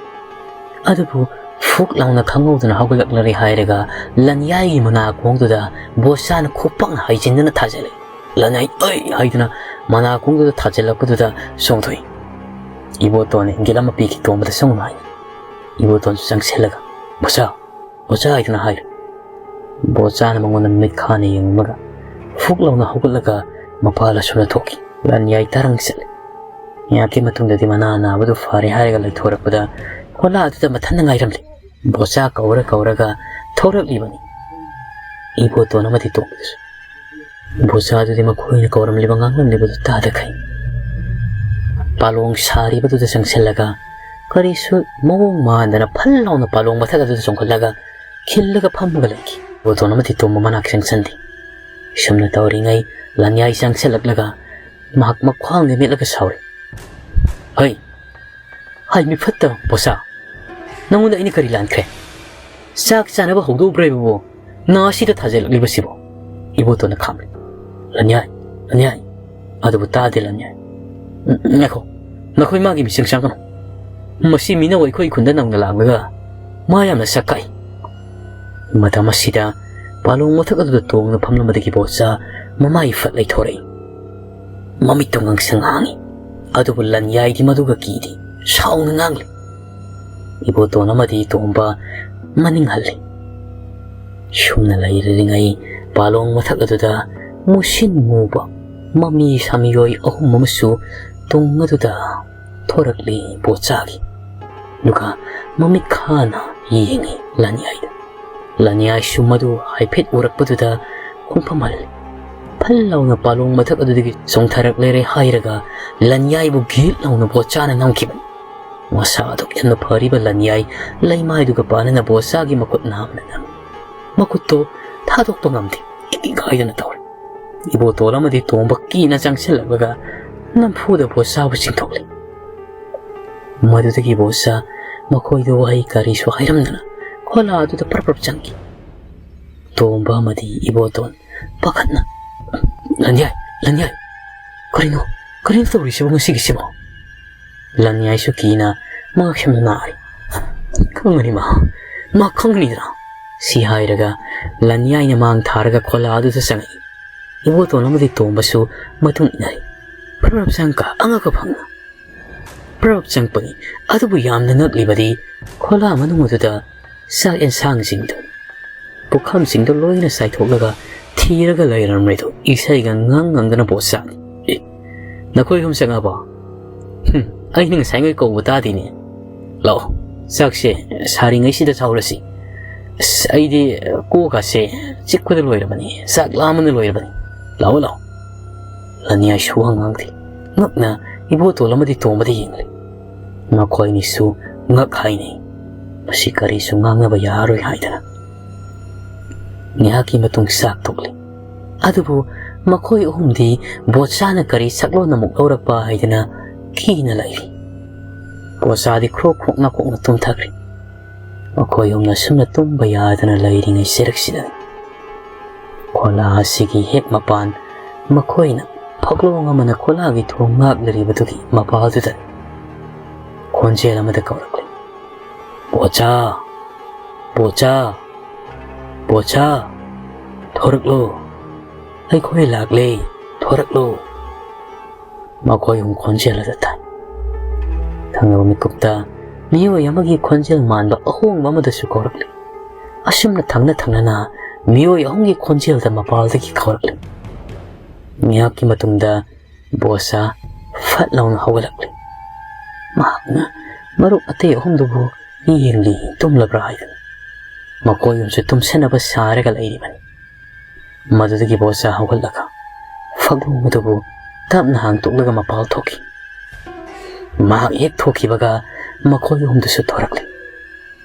ꯑꯗꯨꯕꯨ ꯐꯨꯛ ꯂꯥꯎꯅ ꯈꯪꯍꯧꯗꯅ ꯍꯧꯒꯠꯂꯛꯂꯔꯦ ꯍꯥꯏꯔꯒ ꯂꯟꯌꯥꯏꯒꯤ ꯃꯅꯥ ꯈꯣꯡꯗꯨꯗ ꯕꯣꯆꯥꯅ ꯈꯨꯄꯥꯛꯅ ꯍꯥꯏꯖꯤꯟꯗꯨꯅ ꯊꯥꯖꯤꯜꯂꯤ꯫ ꯂꯟꯌꯥꯏ "ꯑꯩ" ꯍꯥꯏꯗꯨꯅ ꯃꯅꯥ ꯈꯣꯡꯗꯨꯗ ꯊꯥꯖꯤꯜꯂꯛꯄꯗꯨꯗ ꯆꯣꯡꯊꯣꯛꯏ꯫ ꯏꯕꯣꯇꯣꯟꯅ ꯏꯪꯒꯤꯠ ꯑꯃ ꯄꯤꯈꯤ ꯇꯣꯝꯕꯗ ꯆꯪꯉꯨ ꯍꯥꯏꯅ꯫ ꯏꯕꯣꯇꯣꯟꯁꯨ ꯆꯪꯁꯤꯜꯂꯒ "ꯕꯣꯆꯥ, ꯕꯣꯆꯥ" ꯍꯥꯏꯗꯨꯅ ꯍꯥꯏꯔꯦ꯫ ꯕꯣꯆꯥꯅ ꯃꯉꯣꯟꯗ ꯃꯤꯠ ꯈꯥꯅ ꯌꯦꯡꯂꯝꯃꯒ ꯐꯨꯛ ꯂꯥꯎꯅ ꯍꯧꯒꯠꯂꯒ ꯃꯄꯥꯜ ꯑꯁꯣꯝꯗ ꯊꯣꯛꯈꯤ꯫ ꯂꯟꯌꯥꯏ ꯇꯔꯪ ꯆꯠꯂꯤ꯫ ꯉꯥꯏꯍꯥꯛꯀꯤ ꯃꯇꯨꯡꯗꯗꯤ ꯃꯅꯥ ꯅꯥꯕꯗꯨ ꯐꯔꯦ ꯍꯥꯏꯔꯒ ꯂꯩꯊꯣꯔꯛꯄꯗ ꯈꯣꯂꯥ ꯑꯗꯨꯗ ꯃꯊꯟꯇ ꯉꯥꯏꯔꯝꯂꯦ꯫ ꯕꯣꯆꯥ ꯀꯧꯔ ꯀꯧꯔꯒ ꯊꯣꯔꯛꯂꯤꯕꯅꯤ꯫ ꯏꯕꯣꯇꯣꯟ ꯑꯃꯗꯤ ꯇꯣꯝꯕꯗꯨꯁꯨ꯫ ꯕꯣꯆꯥꯗꯨꯗꯤ ꯃꯈꯣꯏꯅ ꯀꯧꯔꯝꯂꯤꯕ ꯉꯥꯡꯂꯝꯂꯤꯕꯗꯨ ꯇꯥꯗꯈꯩ ꯄꯥꯂꯣꯡ ꯁꯥꯔꯤꯕꯗꯨꯗ ꯆꯪꯁꯤꯜꯂꯒ ꯀꯔꯤꯁꯨ ꯃꯑꯣꯡ ꯃꯥꯟꯗꯅ ꯐꯜ ꯂꯥꯎꯅ ꯄꯥꯂꯣꯡ ꯃꯊꯛ ꯑꯗꯨꯗ ꯆꯣꯡꯈꯠꯂꯒ ꯈꯤꯜꯂꯒ ꯐꯝꯃꯒ ꯂꯩꯈꯤ꯫ ꯏꯕꯣꯇꯣꯟ ꯑꯃꯗꯤ ꯇꯣꯝꯕ ꯃꯅꯥꯛ ꯆꯪꯁꯤꯟꯗꯦ꯫ ꯁꯨꯝꯅ ꯇꯧꯔꯤꯉꯩ ꯂꯟꯌꯥꯏ ꯆꯪꯁꯤꯜꯂꯛꯂꯒ ꯃꯍꯥꯛ ꯃꯈ꯭ꯋꯥꯡꯗ ꯃꯦꯠꯂꯒ ꯁꯥꯎꯔꯤ, "ꯍꯩ, ꯍꯥꯏ ꯃꯤ ꯐꯠꯇꯕ ꯕꯣꯆꯥ, ꯅꯪꯉꯣꯟꯗ ꯑꯩꯅ ꯀꯔꯤ ꯂꯥꯟꯈ꯭ꯔꯦ? ꯆꯥꯛ ꯆꯥꯅꯕ ꯍꯧꯗꯣꯛꯈ꯭ꯔꯦꯕꯕꯨ ꯅꯥ ꯑꯁꯤꯗ ꯊꯥꯖꯤꯜꯂꯛꯂꯤꯕꯁꯤꯕꯨ?" ꯏꯕꯣꯇꯣꯟꯅ ꯈꯥꯝꯂꯤ꯫ "ꯂꯟꯌꯥꯏ, ꯂꯟꯌꯥꯏ!" ꯑꯗꯨꯕꯨ ꯇꯥꯗꯦ ꯂꯟꯌꯥꯏ꯫ "ꯉꯥꯏꯈꯣ, ꯅꯈꯣꯏ ꯃꯥꯒꯤ ꯃꯤꯆꯪ ꯆꯪꯒꯅꯨ꯫ ꯃꯁꯤ ꯃꯤꯅꯧ ꯑꯩꯈꯣꯏ ꯈꯨꯟꯗ ꯅꯧꯅ ꯂꯥꯛꯂꯒ ꯃꯥ ꯌꯥꯝꯅ ꯁꯛ ꯀꯥꯛꯏ꯫" ꯃꯇꯝ ꯑꯁꯤꯗ ꯄꯥꯂꯣꯡ ꯃꯊꯛ ꯑꯗꯨꯗ ꯇꯣꯡꯗꯨꯅ ꯐꯝꯂꯝꯕꯗꯒꯤ ꯕꯣꯆꯥ ꯃꯃꯥꯏ ꯐꯠ ꯂꯩꯊꯣꯔꯛꯏ꯫ ꯃꯃꯤꯠꯇꯣ ꯉꯥꯡꯁꯪ ꯉꯥꯡꯏ꯫ ꯑꯗꯨꯕꯨ ꯂꯟꯌꯥꯏꯗꯤ ꯃꯗꯨꯒ ꯀꯤꯗꯦ꯫ ꯁꯥꯎꯅ ꯉꯥꯡꯂꯤ꯫ ꯏꯕꯣꯇꯣꯟ ꯑꯃꯗꯤ ꯇꯣꯝꯕ ꯃꯅꯤꯡ ꯍꯜꯂꯤ꯫ ꯁꯨꯝꯅ ꯂꯩꯔꯤꯉꯩ ꯄꯥꯂꯣꯡ ꯃꯊꯛ ꯑꯗꯨꯗ ꯃꯨꯁꯤꯟ ꯃꯨꯕ ꯃꯃꯤ ꯁꯥꯃꯤꯑꯣꯏ ꯑꯍꯨꯝ ꯑꯃꯁꯨ ꯇꯨꯡ ꯑꯗꯨꯗ ꯊꯣꯔꯛꯂꯤ ꯕꯣꯆꯥꯒꯤ꯫ ꯑꯗꯨꯒ ꯃꯃꯤꯠ ꯈꯥꯅ ꯌꯦꯡꯉꯤ ꯂꯟꯌꯥꯏꯗ꯫ ꯂꯟꯌꯥꯏꯁꯨ ꯃꯗꯨ ꯍꯥꯏꯐꯦꯠ ꯎꯔꯛꯄꯗꯨꯗ ꯈꯣꯡꯐꯝ ꯍꯜꯂꯤ꯫ ꯐꯜ ꯂꯥꯎꯅ ꯄꯥꯂꯣꯡ ꯃꯊꯛ ꯑꯗꯨꯗꯒꯤ ꯆꯣꯡꯊꯔꯛꯂꯦꯔꯦ ꯍꯥꯏꯔꯒ ꯂꯟꯌꯥꯏꯕꯨ ꯒꯤꯠ ꯂꯥꯎꯅ ꯕꯣꯆꯥꯅ ꯅꯝꯈꯤꯕꯅꯤ꯫ ꯃꯁꯥ ꯑꯗꯨꯛ ꯌꯥꯝꯅ ꯐꯔꯤꯕ ꯂꯟꯌꯥꯏ ꯂꯩꯃꯥꯏꯗꯨꯒ ꯄꯥꯟꯅꯅ ꯕꯣꯆꯥꯒꯤ ꯃꯈꯨꯠ ꯅꯥꯝꯅ ꯅꯝꯃꯤ꯫ ꯃꯈꯨꯠꯇꯣ ꯊꯥꯗꯣꯛꯄ ꯉꯝꯗꯦ꯫ ꯏꯀꯥꯏꯗꯅ ꯇꯧꯔꯤ꯫ ꯏꯕꯣꯇꯣꯟ ꯑꯃꯗꯤ ꯇꯣꯝꯕ ꯀꯤꯅ ꯆꯪꯁꯤꯜꯂꯛꯂꯒ ꯅꯝꯐꯨꯗ ꯕꯣꯆꯥꯕꯨ ꯆꯤꯡꯊꯣꯛꯂꯤ꯫ ꯃꯗꯨꯗꯒꯤ ꯕꯣꯆꯥ ꯃꯈꯣꯏꯗ ꯋꯥꯍꯩ ꯀꯔꯤꯁꯨ ꯍꯥꯏꯔꯝꯗꯅ ꯈꯣꯂꯥ ꯑꯗꯨꯗ ꯄꯔꯞ ꯄꯔꯞ ꯆꯪꯈꯤ꯫ ꯇꯣꯝꯕ ꯑꯃꯗꯤ ꯏꯕꯣꯇꯣꯟ ꯄꯥꯈꯠꯅ, "ꯂꯟꯌꯥꯏ, ꯂꯟꯌꯥꯏ, ꯀꯔꯤꯅꯣ, ꯀꯔꯤꯅꯣ ꯇꯧꯔꯤꯁꯤꯕꯣ ꯉꯁꯤꯒꯤꯁꯤꯕꯣ?" ꯂꯟꯌꯥꯏꯁꯨ ꯀꯤꯅ ꯃꯉꯛꯁꯝꯅ ꯅꯥꯔꯤ꯫ "ꯈꯪꯒꯅꯤ ꯃꯥ, ꯃꯥ ꯈꯪꯒꯅꯤꯗꯅ," ꯁꯤ ꯍꯥꯏꯔꯒ ꯂꯟꯌꯥꯏꯅ ꯃꯥꯡ ꯊꯥꯔꯒ ꯈꯣꯂꯥ ꯑꯗꯨꯗ ꯆꯪꯉꯛꯏ꯫ ꯏꯕꯣꯇꯣꯟ ꯑꯃꯗꯤ ꯇꯣꯝꯕꯁꯨ ꯃꯇꯨꯡ ꯏꯟꯅꯔꯤ꯫ ꯄ꯭ꯔꯞ ꯆꯪꯀ ꯑꯉꯛꯄ ꯐꯪꯅ ꯄ꯭ꯔꯞ ꯆꯪꯉꯛꯄꯅꯤ꯫ ꯑꯗꯨꯕꯨ ꯌꯥꯝꯅ ꯉꯛꯂꯤꯕꯗꯤ ꯈꯣꯂꯥ ꯃꯅꯨꯡ ꯑꯗꯨꯗ ꯆꯥꯛ ꯌꯦꯟꯁꯥꯡꯁꯤꯡꯗꯨ ꯄꯨꯈꯝꯁꯤꯡꯗꯨ ꯂꯣꯏꯅ ꯆꯥꯏꯊꯣꯛꯂꯒ ꯊꯤꯔꯒ ꯂꯩꯔꯝꯂꯦꯗꯣ ꯏꯁꯩꯒ ꯉꯪ ꯉꯪꯗꯅ ꯕꯣꯆꯥꯅꯤ꯫ "ꯑꯦ, ꯅꯈꯣꯏ ꯑꯍꯨꯝ ꯆꯪꯉꯛꯑꯕꯣ? ꯍꯨꯝ, ꯑꯩꯅ ꯉꯁꯥꯏꯉꯩ ꯀꯧꯕ ꯇꯥꯗꯦꯅꯦ꯫ ꯂꯥꯛꯑꯣ, ꯆꯥꯛꯁꯦ ꯁꯥꯔꯤꯉꯩꯁꯤꯗ ꯆꯥꯍꯧꯔꯁꯤ꯫ ꯑꯁ, ꯑꯩꯗꯤ ꯀꯣꯛꯀꯥꯁꯦ ꯆꯤꯛꯄꯗ ꯂꯣꯏꯔꯕꯅꯤ, ꯆꯥꯛ ꯂꯥꯝꯕꯅ ꯂꯣꯏꯔꯕꯅꯤ꯫ "ꯂꯥꯛꯑꯣ, ꯂꯥꯛꯑꯣ"꯫ ꯂꯟꯌꯥꯏ ꯁꯨꯋꯥ ꯉꯥꯡꯗꯦ꯫ ꯉꯛꯅ ꯏꯕꯣꯇꯣꯟ ꯑꯃꯗꯤ ꯇꯣꯝꯕꯗ ꯌꯦꯡꯂꯦ꯫ ꯃꯈꯣꯏꯅꯤꯁꯨ ꯉꯛ ꯍꯥꯏꯅꯩ꯫ ꯃꯁꯤ ꯀꯔꯤꯁꯨ ꯉꯥꯡꯅꯕ ꯌꯥꯔꯔꯣꯏ ꯍꯥꯏꯗꯅ꯫ ꯉꯥꯏꯍꯥꯛꯀꯤ ꯃꯇꯨꯡ ꯆꯥꯛ ꯇꯣꯛꯂꯦ꯫ ꯑꯗꯨꯕꯨ ꯃꯈꯣꯏ ꯑꯍꯨꯝꯗꯤ ꯕꯣꯆꯥꯅ ꯀꯔꯤ ꯁꯛꯂꯣꯟ ꯑꯃꯨꯛ ꯂꯧꯔꯛꯄ ꯍꯥꯏꯗꯅ ꯀꯤꯅ ꯂꯩꯔꯤ꯫ ꯕꯣꯆꯥꯗꯤ ꯈ꯭ꯔꯣꯛ ꯈ꯭ꯔꯣꯛ ꯅꯥꯈꯣꯛꯅ ꯇꯨꯝꯊꯈ꯭ꯔꯦ꯫ ꯃꯈꯣꯏ ꯑꯍꯨꯝꯅ ꯁꯨꯝꯅ ꯇꯨꯝꯕ ꯌꯥꯗꯅ ꯂꯩꯔꯤꯉꯩ ꯆꯩꯔꯛꯁꯤꯗꯅꯤ꯫ ꯈꯣꯂꯥ ꯑꯁꯤꯒꯤ ꯍꯦꯛ ꯃꯄꯥꯟ ꯃꯈꯣꯏꯅ ꯐꯛꯂꯣꯡ ꯑꯃꯅ ꯈꯣꯂꯥꯒꯤ ꯊꯣꯡ ꯉꯥꯛꯂꯤꯕꯗꯨꯒꯤ ꯃꯄꯥꯜꯗꯨꯗ ꯈꯣꯟꯖꯦꯜ ꯑꯃꯗ ꯀꯧꯔꯛꯂꯤ, "ꯕꯣꯆꯥ! ꯕꯣꯆꯥ! ꯕꯣꯆꯥ! ꯊꯣꯔꯛꯂꯣ! ꯑꯩꯈꯣꯏ ꯂꯥꯛꯂꯦ! ꯊꯣꯔꯛꯂꯣ!" ꯃꯈꯣꯏ ꯑꯍꯨꯝ ꯈꯣꯟꯖꯦꯜ ꯑꯗꯨ ꯇꯥꯏ꯫ ꯊꯪꯅꯕ ꯃꯤꯀꯨꯞꯇ ꯃꯤꯑꯣꯏ ꯑꯃꯒꯤ ꯈꯣꯟꯖꯦꯜ ꯃꯥꯟꯕ ꯑꯍꯣꯡꯕ ꯑꯃꯗꯁꯨ ꯀꯧꯔꯛꯂꯤ꯫ ꯑꯁꯨꯝꯅ ꯊꯪꯅ ꯊꯪꯅꯅ ꯃꯤꯑꯣꯏ ꯑꯍꯨꯝꯒꯤ ꯈꯣꯟꯖꯦꯜꯗ ꯃꯄꯥꯜꯗꯒꯤ ꯀꯧꯔꯛꯂꯤ꯫ ꯉꯥꯏꯍꯥꯛꯀꯤ ꯃꯇꯨꯡꯗ ꯕꯣꯁꯥ ꯐꯠ ꯂꯥꯎꯅ ꯍꯧꯒꯠꯂꯛꯂꯤ꯫ ꯃꯍꯥꯛꯅ ꯃꯔꯨꯞ ꯑꯇꯩ ꯑꯍꯨꯝꯗꯨꯕꯨ ꯌꯦꯡꯂꯤ, ꯇꯨꯝꯂꯕ꯭ꯔꯥ ꯍꯥꯏꯗꯅ꯫ ꯃꯈꯣꯏ ꯑꯍꯨꯝꯁꯨ ꯇꯨꯝꯁꯟꯅꯕ ꯁꯥꯔꯒ ꯂꯩꯔꯤꯕꯅꯤ꯫ ꯃꯗꯨꯗꯒꯤ ꯕꯣꯁꯥ ꯍꯧꯒꯠꯂꯒ ꯐꯛꯂꯣꯡ ꯑꯗꯨꯕꯨ ꯇꯞꯅ ꯍꯥꯡꯇꯣꯛꯂꯒ ꯃꯄꯥꯜ ꯊꯣꯛꯈꯤ꯫ ꯃꯍꯥꯛ ꯍꯦꯛ ꯊꯣꯛꯈꯤꯕꯒ ꯃꯈꯣꯏ ꯑꯍꯨꯝꯗꯨꯁꯨ ꯊꯣꯔꯛꯂꯤ꯫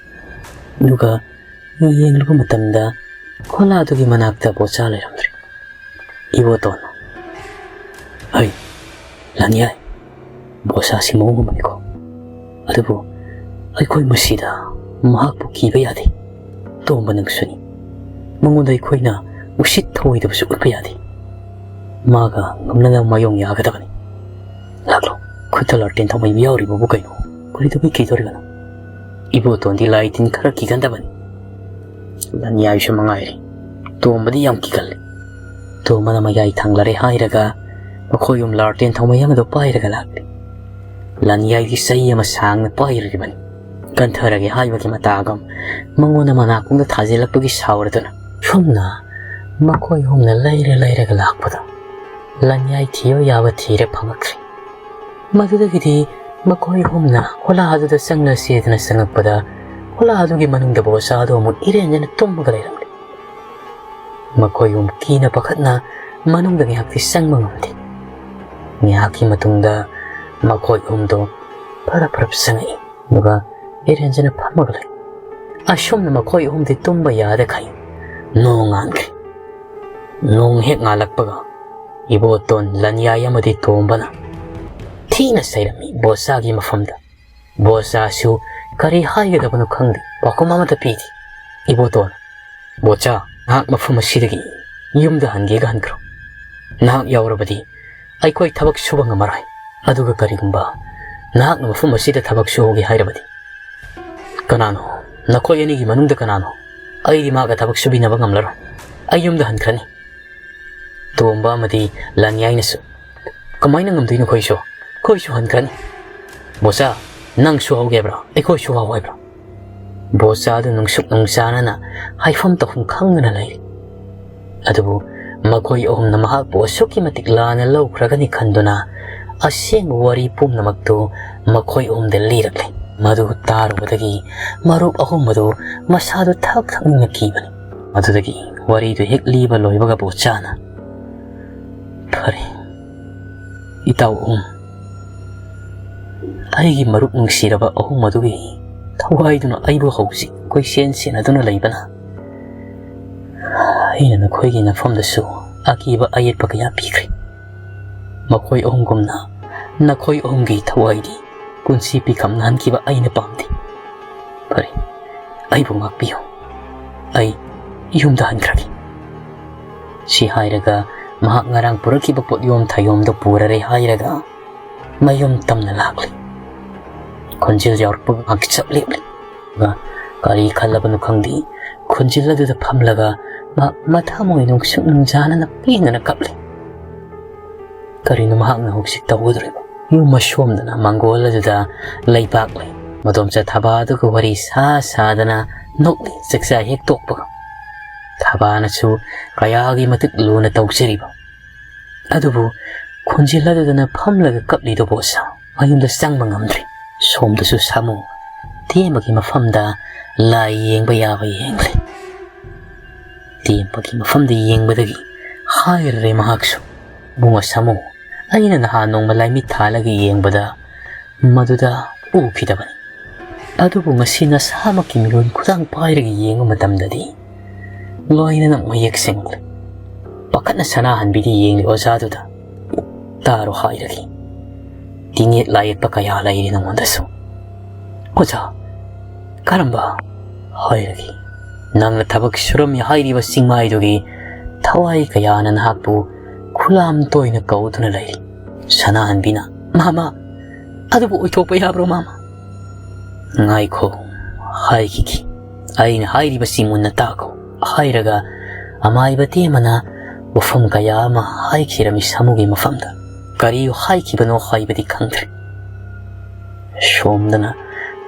ꯑꯗꯨꯒ ꯌꯦꯡꯂꯨꯕ ꯃꯇꯝꯗ ꯈꯣꯂꯥꯗꯨꯒꯤ ꯃꯅꯥꯛꯇ ꯕꯣꯁꯥ ꯂꯩꯔꯝꯗ꯭ꯔꯦ꯫ ꯏꯕꯣꯇꯣꯟ, "ꯍꯩ, ꯂꯥꯟꯌꯥꯏ, ꯕꯣꯁꯥꯁꯤ ꯃꯑꯣꯡ ꯑꯃꯅꯤꯀꯣ꯫ ꯑꯗꯨꯕꯨ ꯑꯩꯈꯣꯏ ꯃꯁꯤꯗ ꯃꯍꯥꯛꯄꯨ ꯀꯤꯕ ꯌꯥꯗꯦ꯫ ꯇꯣꯝꯕ ꯅꯪꯁꯨꯅꯤ꯫ ꯃꯉꯣꯟꯗ ꯑꯩꯈꯣꯏꯅ ꯎꯁꯤꯠ ꯊꯑꯣꯏꯗꯕꯁꯨ ꯎꯠꯄ ꯌꯥꯗꯦ꯫ ꯃꯥꯒ ꯉꯝꯅꯅꯕ ꯃꯥꯌꯣꯡ ꯌꯥꯒꯗꯕꯅꯤ꯫ ꯂꯥꯛꯂꯣ, ꯈꯨꯠꯇ ꯂꯥꯇꯦꯟ ꯊꯧꯃꯩꯕ ꯌꯥꯎꯔꯤꯕꯕꯨ ꯀꯩꯅꯣ? ꯀꯔꯤꯗꯧꯕꯩ ꯀꯤꯗꯧꯔꯤꯕꯅꯣ?" ꯏꯕꯣꯇꯣꯟꯗꯤ ꯂꯥꯏ ꯇꯤꯟ ꯈꯔ ꯀꯤꯒꯟꯗꯕꯅꯤ꯫ ꯂꯟꯌꯥꯏꯁꯨ ꯃꯉꯥꯏꯔꯦ꯫ ꯇꯣꯝꯕꯗꯤ ꯌꯥꯝ ꯀꯤꯒꯜꯂꯤ꯫ ꯇꯣꯝꯕꯅ ꯃꯌꯥꯏ ꯊꯥꯡꯂꯔꯦ ꯍꯥꯏꯔꯒ ꯃꯈꯣꯏ ꯑꯍꯨꯝ ꯂꯥꯇꯦꯟ ꯊꯧꯃꯩ ꯑꯃꯗꯨ ꯄꯥꯏꯔꯒ ꯂꯥꯛꯂꯤ꯫ ꯂꯟꯌꯥꯏꯗꯤ ꯆꯩ ꯑꯃ ꯁꯥꯡꯅ ꯄꯥꯏꯔꯤꯕꯅꯤ꯫ ꯀꯟꯊꯔꯒꯦ ꯍꯥꯏꯕꯒꯤ ꯃꯇꯥꯒꯨꯝ ꯃꯉꯣꯟꯗ ꯃꯅꯥꯀꯣꯡꯗ ꯊꯥꯖꯤꯜꯂꯛꯄꯒꯤ ꯁꯥꯎꯔꯗꯨꯅ꯫ ꯁꯨꯝꯅ ꯃꯈꯣꯏ ꯑꯍꯨꯝꯅ ꯂꯩꯔ ꯂꯩꯔꯒ ꯂꯥꯛꯄꯗ ꯂꯟꯌꯥꯏ ꯊꯤꯕ ꯌꯥꯕ ꯊꯤꯔꯦ ꯐꯪꯉꯛꯇ꯭ꯔꯦ꯫ ꯃꯗꯨꯗꯒꯤꯗꯤ ꯃꯈꯣꯏ ꯑꯍꯨꯝꯅ ꯈꯣꯂꯥ ꯑꯗꯨꯗ ꯆꯪꯂꯁꯦꯗꯅ ꯆꯪꯉꯛꯄꯗ ꯈꯣꯂꯥ ꯑꯗꯨꯒꯤ ꯃꯅꯨꯡꯗ ꯕꯣꯁꯥ ꯑꯗꯨ ꯑꯃꯨꯛ ꯏꯔꯦꯟꯖꯅ ꯇꯨꯝꯃꯒ ꯂꯩꯔꯝꯂꯦ꯫ ꯃꯈꯣꯏ ꯑꯍꯨꯝ ꯀꯤꯅ ꯄꯥꯈꯠꯅ ꯃꯅꯨꯡꯗ ꯉꯥꯏꯍꯥꯛꯇꯤ ꯆꯪꯕ ꯉꯝꯗꯦ꯫ ꯉꯥꯏꯍꯥꯛꯀꯤ ꯃꯇꯨꯡꯗ ꯃꯈꯣꯏ ꯑꯍꯨꯝꯗꯣ ꯐꯔꯞ ꯐꯔꯞ ꯆꯪꯉꯛꯏ꯫ ꯑꯗꯨꯒ ꯏꯔꯦꯟꯖꯅ ꯐꯝꯃꯒ ꯂꯩ꯫ ꯑꯁꯨꯝꯅ ꯃꯈꯣꯏ ꯑꯍꯨꯝꯗꯤ ꯇꯨꯝꯕ ꯌꯥꯗꯈꯩ ꯅꯣꯡ ꯉꯥꯟꯈ꯭ꯔꯦ꯫ ꯅꯣꯡ ꯍꯦꯛ ꯉꯥꯜꯂꯛꯄꯒ ꯏꯕꯣꯇꯣꯟ, ꯂꯟꯌꯥꯏ ꯑꯃꯗꯤ ꯇꯣꯝꯕꯅ ꯊꯤꯅ ꯆꯩꯔꯝꯃꯤ ꯕꯣꯆꯥꯒꯤ ꯃꯐꯝꯗ꯫ ꯕꯣꯆꯥꯁꯨ ꯀꯔꯤ ꯍꯥꯏꯒꯗꯕꯅꯣ ꯈꯪꯗꯦ, ꯄꯥꯎꯈꯨꯝ ꯑꯃꯠꯇ ꯄꯤꯗꯦ꯫ ꯏꯕꯣꯇꯣꯟ, "ꯕꯣꯆꯥ, ꯅꯍꯥꯛ ꯃꯐꯝ ꯑꯁꯤꯗꯒꯤ ꯌꯨꯝꯗ ꯍꯟꯒꯦꯒ ꯍꯟꯈ꯭ꯔꯣ꯫ ꯅꯍꯥꯛ ꯌꯥꯎꯔꯕꯗꯤ ꯑꯩꯈꯣꯏ ꯊꯕꯛ ꯁꯨꯕ ꯉꯝꯃꯔꯣꯏ꯫ ꯑꯗꯨꯒ ꯀꯔꯤꯒꯨꯝꯕ ꯅꯍꯥꯛꯅ ꯃꯐꯝ ꯑꯁꯤꯗ ꯊꯕꯛ ꯁꯨꯍꯧꯒꯦ ꯍꯥꯏꯔꯕꯗꯤ, ꯀꯅꯥꯅꯣ, ꯅꯈꯣꯏ ꯑꯅꯤꯒꯤ ꯃꯅꯨꯡꯗ ꯀꯅꯥꯅꯣ? ꯑꯩꯗꯤ ꯃꯥꯒ ꯊꯕꯛ ꯁꯨꯕꯤꯅꯕ ꯉꯝꯂꯔꯣꯏ꯫ ꯑꯩ ꯌꯨꯝꯗ ꯍꯟꯈ꯭ꯔꯅꯤ꯫" ꯇꯣꯝꯕ ꯑꯃꯗꯤ ꯂꯟꯌꯥꯏꯅꯁꯨ, "ꯀꯃꯥꯏꯅ ꯉꯝꯗꯣꯏꯅꯣ ꯑꯩꯈꯣꯏꯁꯨ? ꯑꯩꯈꯣꯏꯁꯨ ꯍꯟꯈ꯭ꯔꯅꯤ꯫" "ꯕꯣꯆꯥ, ꯅꯪ ꯁꯨꯍꯧꯒꯦ ꯍꯥꯏꯕ꯭ꯔꯣ? ꯑꯩꯈꯣꯏ ꯁꯨꯍꯧ ꯍꯥꯏꯕ꯭ꯔꯣ?" ꯕꯣꯆꯥꯗꯨ ꯅꯨꯡꯁꯨꯛ ꯅꯨꯡꯆꯥꯅꯅ ꯍꯥꯏꯐꯝ ꯇꯧꯐꯝ ꯈꯪꯗꯅ ꯂꯩꯔꯤ꯫ ꯑꯗꯨꯕꯨ ꯃꯈꯣꯏ ꯑꯍꯨꯝꯅ ꯃꯍꯥꯛꯄꯨ ꯑꯁꯨꯛꯀꯤ ꯃꯇꯤꯛ ꯂꯥꯟꯅ ꯂꯧꯈ꯭ꯔꯒꯅꯤ ꯈꯟꯗꯨꯅ ꯑꯁꯦꯡꯕ ꯋꯥꯔꯤ ꯄꯨꯝꯅꯃꯛꯇꯨ ꯃꯈꯣꯏ ꯑꯍꯨꯝꯗ ꯂꯤꯔꯛꯂꯦ꯫ ꯃꯗꯨ ꯇꯥꯔꯨꯕꯗꯒꯤ ꯃꯔꯨꯞ ꯑꯍꯨꯝ ꯑꯗꯨ ꯃꯁꯥꯗꯨ ꯊꯛ ꯊꯛ ꯅꯤꯡꯉꯛꯈꯤꯕꯅꯤ꯫ ꯑꯗꯨꯗꯒꯤ ꯋꯥꯔꯤꯗꯨ ꯍꯦꯛ ꯂꯤꯕ ꯂꯣꯏꯕꯒ ꯕꯣꯆꯥꯅ, "ꯐꯔꯦ, ꯏꯇꯥꯎ ꯑꯍꯨꯝ, ꯑꯩꯒꯤ ꯃꯔꯨꯞ ꯅꯨꯡꯁꯤꯔꯕ ꯑꯍꯨꯝ ꯑꯗꯨꯒꯤ ꯊꯋꯥꯏꯗꯨꯅ ꯑꯩꯕꯨ ꯍꯧꯖꯤꯛ ꯀꯣꯏꯁꯦꯟ ꯁꯦꯟꯅꯗꯨꯅ ꯂꯩꯕꯅ ꯑꯩꯅ ꯅꯈꯣꯏꯒꯤ ꯅꯐꯝꯗꯁꯨ ꯑꯀꯤꯕ ꯑꯌꯦꯠꯄ ꯀꯌꯥ ꯄꯤꯈ꯭ꯔꯦ꯫ ꯃꯈꯣꯏ ꯑꯍꯨꯝꯒꯨꯝꯅ ꯅꯈꯣꯏ ꯑꯍꯨꯝꯒꯤ ꯊꯋꯥꯏꯗꯤ ꯄꯨꯟꯁꯤ ꯄꯤꯈꯝ ꯅꯥꯍꯟꯈꯤꯕ ꯑꯩꯅ ꯄꯥꯝꯗꯦ꯫ ꯐꯔꯦ, ꯑꯩꯕꯨ ꯉꯥꯛꯄꯤꯌꯨ꯫ ꯑꯩ ꯌꯨꯝꯗ ꯍꯟꯈ꯭ꯔꯒꯦ꯫" ꯁꯤ ꯍꯥꯏꯔꯒ ꯃꯍꯥꯛ ꯉꯔꯥꯡ ꯄꯨꯔꯛꯈꯤꯕ ꯄꯣꯠꯌꯣꯝ ꯊꯥꯌꯣꯝꯗꯣ ꯄꯨꯔꯔꯦ ꯍꯥꯏꯔꯒ ꯃꯌꯨꯝ ꯇꯝꯅ ꯂꯥꯛꯂꯤ꯫ ꯈꯣꯟꯖꯦꯜ ꯌꯥꯎꯔꯛꯄꯒ ꯃꯍꯥꯛ ꯆꯞ ꯂꯦꯞꯂꯤ꯫ ꯑꯗꯨꯒ ꯀꯔꯤ ꯈꯜꯂꯕꯅꯣ ꯈꯪꯗꯦ, ꯈꯣꯟꯖꯦꯜ ꯑꯗꯨꯗ ꯐꯝꯂꯒ ꯃꯍꯥꯛ ꯃꯊꯃꯣꯏ ꯅꯨꯡꯁꯨꯛ ꯅꯨꯡꯖꯥꯅꯅ ꯄꯦꯟꯗꯅ ꯀꯞꯂꯤ꯫ ꯀꯔꯤꯅꯣ ꯃꯍꯥꯛꯅ ꯍꯧꯖꯤꯛ ꯇꯧꯒꯗꯧꯔꯤꯕ? ꯌꯨꯝ ꯑꯁꯣꯝꯗꯅ ꯃꯪꯒꯣꯜ ꯑꯗꯨꯗ ꯂꯩꯕꯥꯛ ꯂꯩ꯫ ꯃꯗꯣꯝꯆꯥ ꯊꯕꯥ ꯑꯗꯨꯒ ꯋꯥꯔꯤ ꯁꯥ ꯁꯥꯗꯅ ꯅꯣꯛꯂꯤ, ꯆꯥꯛꯆꯥ ꯍꯦꯛ ꯇꯣꯛꯄꯒ꯫ ꯊꯕꯥꯅꯁꯨ ꯀꯌꯥꯒꯤ ꯃꯇꯤꯛ ꯂꯨꯅ ꯇꯧꯖꯔꯤꯕ꯫ ꯑꯗꯨꯕꯨ ꯈꯣꯟꯖꯦꯜ ꯑꯗꯨꯗꯅ ꯐꯝꯂꯒ ꯀꯞꯂꯤꯗꯨꯕꯨ ꯁꯥ ꯃꯌꯨꯝꯗ ꯆꯪꯕ ꯉꯝꯗ꯭ꯔꯦ꯫ ꯁꯣꯝꯗꯁꯨ ꯁꯥꯃꯨ ꯇꯦꯝꯕꯒꯤ ꯃꯐꯝꯗ ꯂꯥꯏ ꯌꯦꯡꯕ ꯌꯥꯕ ꯌꯦꯡꯂꯦ꯫ ꯇꯦꯝꯕꯒꯤ ꯃꯐꯝꯗ ꯌꯦꯡꯕꯗꯒꯤ ꯍꯥꯏꯔꯔꯦ ꯃꯍꯥꯛꯁꯨ, "ꯏꯕꯨꯡꯉꯣ ꯁꯥꯃꯨ, ꯑꯩꯅ ꯅꯍꯥꯟ ꯅꯣꯡꯃ ꯂꯥꯏꯃꯤꯠ ꯊꯥꯜꯂꯒ ꯌꯦꯡꯕꯗ ꯃꯗꯨꯗ ꯎꯈꯤꯗꯕꯅꯤ꯫ ꯑꯗꯨꯕꯨ ꯉꯁꯤ ꯅꯁꯥꯃꯛꯀꯤ ꯃꯤꯍꯨꯟ ꯈꯨꯗꯥꯡ ꯄꯥꯏꯔꯒ ꯌꯦꯡꯕ ꯃꯇꯝꯗꯗꯤ ꯂꯣꯏꯅꯃꯛ ꯃꯌꯦꯛ ꯁꯦꯡꯂꯦ꯫" ꯄꯥꯈꯠꯅ ꯁꯅꯥꯍꯟꯕꯤꯗꯤ ꯌꯦꯡꯂꯤ ꯑꯣꯖꯥꯗꯨꯗ꯫ "ꯇꯥꯔꯣ ꯍꯥꯏꯔꯒꯦ꯫" ꯇꯤꯡꯌꯦꯠ ꯂꯥꯏꯌꯦꯠꯄ ꯀꯌꯥ ꯂꯩꯔꯤ ꯅꯉꯣꯟꯗꯁꯨ꯫ "ꯑꯣꯖꯥ, ꯀꯔꯝꯕ?" ꯍꯥꯏꯔꯒꯦ꯫ "ꯅꯪꯅ ꯊꯕꯛ ꯁꯨꯔꯝꯃꯤ ꯍꯥꯏꯔꯤꯕ ꯆꯤꯡꯃꯥꯏꯗꯨꯒꯤ ꯊꯋꯥꯏ ꯀꯌꯥꯅ ꯅꯍꯥꯛꯄꯨ ꯈꯨꯂꯥꯝ ꯇꯣꯏꯅ ꯀꯧꯗꯨꯅ ꯂꯩꯔꯤ꯫" ꯁꯅꯥꯍꯟꯕꯤꯅ, "ꯃꯥꯃ, ꯑꯗꯨꯕꯨ ꯑꯣꯏꯊꯣꯛꯄ ꯌꯥꯕ꯭ꯔꯣ ꯃꯥꯃ?" "ꯉꯥꯏꯈꯣ, ꯍꯥꯏꯈꯤꯒꯦ꯫ ꯑꯩꯅ ꯍꯥꯏꯔꯤꯕꯁꯤ ꯃꯨꯟꯅ ꯇꯥꯈꯣ꯫" ꯍꯥꯏꯔꯒ ꯑꯃꯥꯏꯕ ꯇꯦꯝꯃꯅ ꯋꯥꯐꯝ ꯀꯌꯥ ꯑꯃ ꯍꯥꯏꯈꯤꯔꯝꯃꯤ ꯁꯥꯃꯨꯒꯤ ꯃꯐꯝꯗ꯫ ꯀꯔꯤ ꯍꯥꯏꯈꯤꯕꯅꯣ ꯍꯥꯏꯕꯗꯤ ꯈꯪꯗ꯭ꯔꯦ꯫ ꯁꯣꯝꯗꯅ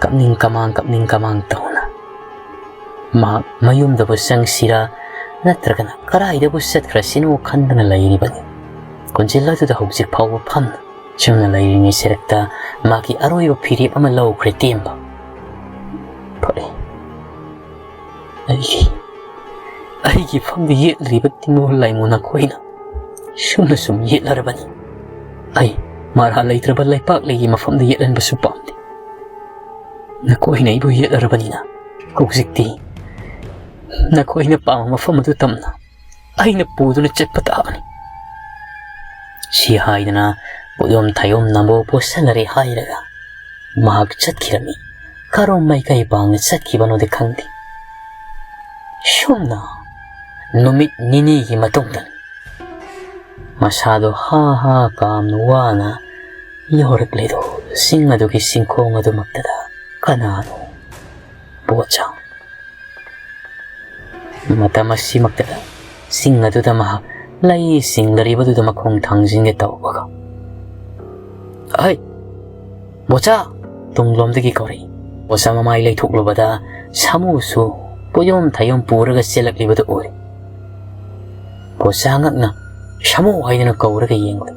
ꯀꯞꯅꯤꯡ ꯀꯃꯥꯡ, ꯀꯞꯅꯤꯡ ꯀꯃꯥꯡ ꯇꯧꯅ ꯃꯍꯥꯛ ꯃꯌꯨꯝꯗꯕꯨ ꯆꯪꯁꯤꯔꯥ ꯅꯠꯇ꯭ꯔꯒꯅ ꯀꯗꯥꯏꯗꯕꯨ ꯆꯠꯈ꯭ꯔꯁꯤꯅꯣ ꯈꯟꯗꯨꯅ ꯂꯩꯔꯤꯕꯅꯤ꯫ ꯀꯣꯟꯖꯦꯜ ꯑꯗꯨꯗ ꯍꯧꯖꯤꯛ ꯐꯥꯎꯕ ꯐꯝꯅ ꯆꯨꯝꯅ ꯂꯩꯔꯤꯉꯩ ꯁꯦꯔꯛꯇ ꯃꯥꯒꯤ ꯑꯔꯣꯏꯕ ꯐꯤꯔꯦꯞ ꯑꯃ ꯂꯧꯈ꯭ꯔꯦ ꯇꯦꯝꯕ꯫ "ꯐꯔꯦ, ꯑꯩꯒꯤ, ꯑꯩꯒꯤ ꯐꯝꯗ ꯌꯦꯠꯂꯤꯕ ꯇꯤꯡꯉꯣ ꯂꯥꯏꯃꯣ ꯅꯈꯣꯏꯅ ꯁꯨꯝꯅ ꯁꯨꯝ ꯌꯦꯠꯂꯔꯕꯅꯤ꯫ ꯑꯩ ꯃꯔꯥ ꯂꯩꯇ꯭ꯔꯕ ꯂꯩꯄꯥꯛꯂꯩꯒꯤ ꯃꯐꯝꯗ ꯌꯦꯠꯍꯟꯕꯁꯨ ꯄꯥꯝꯗꯦ꯫ ꯅꯈꯣꯏꯅ ꯑꯩꯕꯨ ꯌꯦꯠꯂꯔꯕꯅꯤꯅ ꯍꯧꯖꯤꯛꯇꯤ ꯅꯈꯣꯏꯅ ꯄꯥꯝꯕ ꯃꯐꯝ ꯑꯗꯨ ꯇꯝꯅ ꯑꯩꯅ ꯄꯨꯗꯨꯅ ꯆꯠꯄ ꯇꯥꯕꯅꯤ꯫" ꯁꯤ ꯍꯥꯏꯗꯅ ꯄꯣꯠꯌꯣꯝ ꯊꯥꯌꯣꯝ ꯅꯝꯕꯣ ꯄꯣꯠꯁꯟꯅꯔꯦ ꯍꯥꯏꯔꯒ ꯃꯍꯥꯛ ꯆꯠꯈꯤꯔꯝꯃꯤ꯫ ꯀꯔꯣꯝ ꯃꯥꯏꯀꯩ ꯄꯥꯡꯅ ꯆꯠꯈꯤꯕꯅꯣꯗꯤ ꯈꯪꯗꯦ꯫ ꯁꯨꯝꯅ ꯅꯨꯃꯤꯠ ꯅꯤꯅꯤꯒꯤ ꯃꯇꯨꯡꯗ ꯃꯁꯥꯗꯣ ꯍꯥ ꯍꯥ ꯀꯥꯝꯅ ꯋꯥꯅ ꯌꯧꯔꯛꯂꯦꯗꯣ꯫ ꯆꯤꯡ ꯑꯗꯨꯒꯤ ꯆꯤꯡꯈꯣꯡ ꯑꯗꯨꯃꯛꯇꯗ ꯀꯅꯥꯅꯣ? ꯕꯣꯆꯥ꯫ ꯃꯇꯝ ꯑꯁꯤꯃꯛꯇꯗ ꯆꯤꯡ ꯑꯗꯨꯗ ꯃꯍꯥꯛ ꯂꯩ ꯆꯤꯡꯂꯔꯤꯕꯗꯨꯗ ꯃꯈꯣꯡ ꯊꯥꯡꯖꯤꯟꯒꯦ ꯇꯧꯕꯒ, "ꯑꯍꯩ, ꯕꯣꯆꯥ!" ꯇꯨꯡꯂꯣꯝꯗꯒꯤ ꯀꯧꯔꯛꯏ꯫ ꯕꯣꯆꯥ ꯃꯃꯥꯏ ꯂꯩꯊꯣꯛꯂꯨꯕꯗ ꯁꯥꯃꯨꯁꯨ ꯄꯣꯌꯣꯝ ꯊꯥꯌꯣꯝ ꯄꯨꯔꯒ ꯆꯦꯜꯂꯛꯂꯤꯕꯗꯨ ꯎꯔꯦ꯫ ꯕꯣꯆꯥ ꯉꯛꯅ "ꯁꯥꯃꯨ" ꯍꯥꯏꯗꯨꯅ ꯀꯧꯔꯒ ꯌꯦꯡꯂꯦ꯫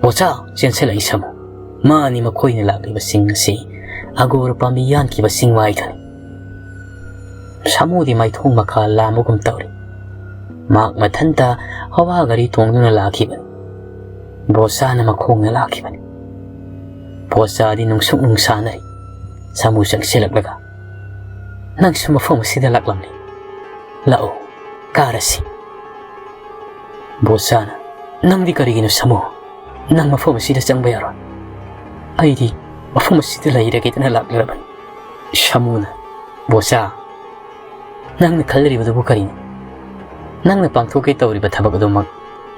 "ꯕꯣꯆꯥ!" ꯆꯦꯟꯁꯤꯜꯂꯛꯏ ꯁꯥꯃꯨ꯫ ꯃꯥꯅꯤ ꯃꯈꯣꯏꯅ ꯂꯥꯛꯂꯤꯕꯁꯤꯡ ꯑꯁꯤ ꯑꯒꯣꯔ ꯄꯥꯝꯕꯤ ꯌꯥꯟꯈꯤꯕ ꯆꯤꯡꯋꯥꯏꯗꯨꯅꯤ꯫ ꯁꯥꯃꯨꯗꯤ ꯃꯥꯏꯊꯣꯡ ꯃꯈꯥ ꯂꯥꯝꯕꯒꯨꯝ ꯇꯧꯔꯤ꯫ ꯃꯍꯥꯛ ꯃꯊꯟꯇ ꯍꯋꯥ ꯒꯥꯔꯤ ꯇꯣꯡꯗꯨꯅ ꯂꯥꯛꯈꯤꯕꯅꯤ꯫ ꯕꯣꯁꯥꯅ ꯃꯈꯣꯡꯅ ꯂꯥꯛꯈꯤꯕꯅꯤ꯫ ꯕꯣꯁꯥꯗꯤ ꯅꯨꯡꯁꯨꯛ ꯅꯨꯡꯁꯥꯅꯔꯤ꯫ ꯁꯥꯃꯨ ꯆꯪꯁꯤꯜꯂꯛꯂꯒ, "ꯅꯪꯁꯨ ꯃꯐꯝ ꯑꯁꯤꯗ ꯂꯥꯛꯂꯝꯂꯤ꯫ ꯂꯥꯛꯑꯣ, ꯀꯥꯔꯁꯤ꯫" ꯕꯣꯁꯥꯅ, "ꯅꯪꯗꯤ ꯀꯔꯤꯒꯤꯅꯣ ꯁꯥꯃꯨ? ꯅꯪ ꯃꯐꯝ ꯑꯁꯤꯗ ꯆꯪꯕ ꯌꯥꯔꯣꯏ꯫ ꯑꯩꯗꯤ ꯃꯐꯝ ꯑꯁꯤꯗ ꯂꯩꯔꯒꯦꯗꯅ ꯂꯥꯛꯂꯔꯕꯅꯤ꯫" ꯁꯥꯃꯨꯅ, "ꯕꯣꯁꯥ, ꯅꯪꯅ ꯈꯜꯂꯤꯕꯗꯨꯕꯨ ꯀꯔꯤꯅꯣ? ꯅꯪꯅ ꯄꯥꯡꯊꯣꯛꯀꯦ ꯇꯧꯔꯤꯕ ꯊꯕꯛ ꯑꯗꯨꯃꯛ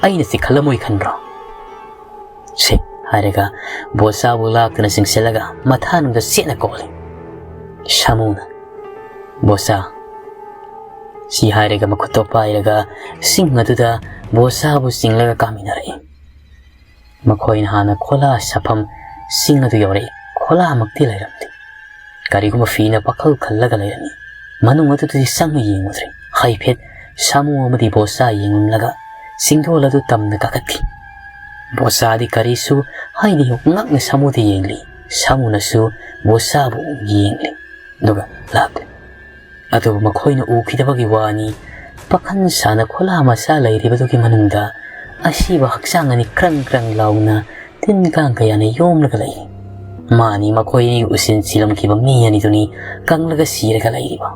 ꯑꯩꯅ ꯆꯤꯛꯍꯜꯂꯝꯃꯣꯏ ꯈꯟꯕ꯭ꯔꯣ?" ꯁꯦ, ꯍꯥꯏꯔꯒ ꯕꯣꯁꯥꯕꯨ ꯂꯥꯛꯇꯨꯅ ꯆꯤꯡꯁꯤꯜꯂꯒ ꯃꯊꯥꯅꯨꯡꯗ ꯆꯦꯠꯅ ꯀꯣꯜꯂꯤ꯫ ꯁꯥꯃꯨꯅ, "ꯕꯣꯁꯥ꯫" ꯁꯤ ꯍꯥꯏꯔꯒ ꯃꯈꯨꯠꯇꯣ ꯄꯥꯏꯔꯒ ꯁꯤꯡ ꯑꯗꯨꯗ ꯕꯣꯁꯥꯕꯨ ꯆꯤꯡꯂꯒ ꯀꯥꯃꯤꯟꯅꯔꯛꯏ꯫ ꯃꯈꯣꯏꯅ ꯍꯥꯟꯅ ꯈꯣꯂꯥ ꯁꯥꯐꯝ ꯁꯤꯡ ꯑꯗꯨ ꯌꯧꯔꯛꯏ꯫ ꯈꯣꯂꯥꯃꯛꯇꯤ ꯂꯩꯔꯝꯗꯦ꯫ ꯀꯔꯤꯒꯨꯝꯕ ꯐꯤꯅ ꯄꯥꯈꯜ ꯈꯜꯂꯒ ꯂꯩꯔꯝꯃꯤ꯫ ꯃꯅꯨꯡ ꯑꯗꯨꯗꯗꯤ ꯆꯪꯅ ꯌꯦꯡꯉꯨꯗ꯭ꯔꯦ꯫ ꯍꯥꯏꯐꯦꯠ ꯁꯥꯃꯨ ꯑꯃꯗꯤ ꯕꯣꯁꯥ ꯌꯦꯡꯂꯝꯂꯒ ꯆꯤꯡꯗꯣꯜ ꯑꯗꯨ ꯇꯝꯅ ꯀꯥꯈꯠꯈꯤ꯫ ꯕꯣꯁꯥꯗꯤ ꯀꯔꯤꯁꯨ ꯍꯥꯏꯗꯦ, ꯉꯛꯅ ꯁꯥꯃꯨꯗ ꯌꯦꯡꯂꯤ꯫ ꯁꯥꯃꯨꯅꯁꯨ ꯕꯣꯁꯥꯕꯨ ꯌꯦꯡꯂꯤ꯫ ꯑꯗꯨꯒ ꯂꯥꯛꯂꯦ꯫ ꯑꯗꯨꯕꯨ ꯃꯈꯣꯏꯅ ꯎꯈꯤꯗꯕꯒꯤ ꯋꯥꯅꯤ, ꯄꯥꯈꯟ ꯁꯥꯅ ꯈꯣꯂꯥ ꯃꯆꯥ ꯂꯩꯔꯤꯕꯗꯨꯒꯤ ꯃꯅꯨꯡꯗ ꯑꯁꯤꯕ ꯍꯛꯆꯥꯡ ꯑꯅꯤ ꯀ꯭ꯔꯪ ꯀ꯭ꯔꯪ ꯂꯥꯎꯅ ꯇꯤꯟ ꯀꯥꯡ ꯀꯌꯥꯅ ꯌꯣꯝꯂꯒ ꯂꯩꯔꯤ꯫ ꯃꯥꯅꯤ ꯃꯈꯣꯏ ꯑꯅꯤ ꯎꯁꯤꯟ ꯁꯤꯜꯂꯝꯈꯤꯕ ꯃꯤ ꯑꯅꯤꯗꯨꯅꯤ ꯀꯪꯂꯒ ꯁꯤꯔꯒ ꯂꯩꯔꯤꯕ꯫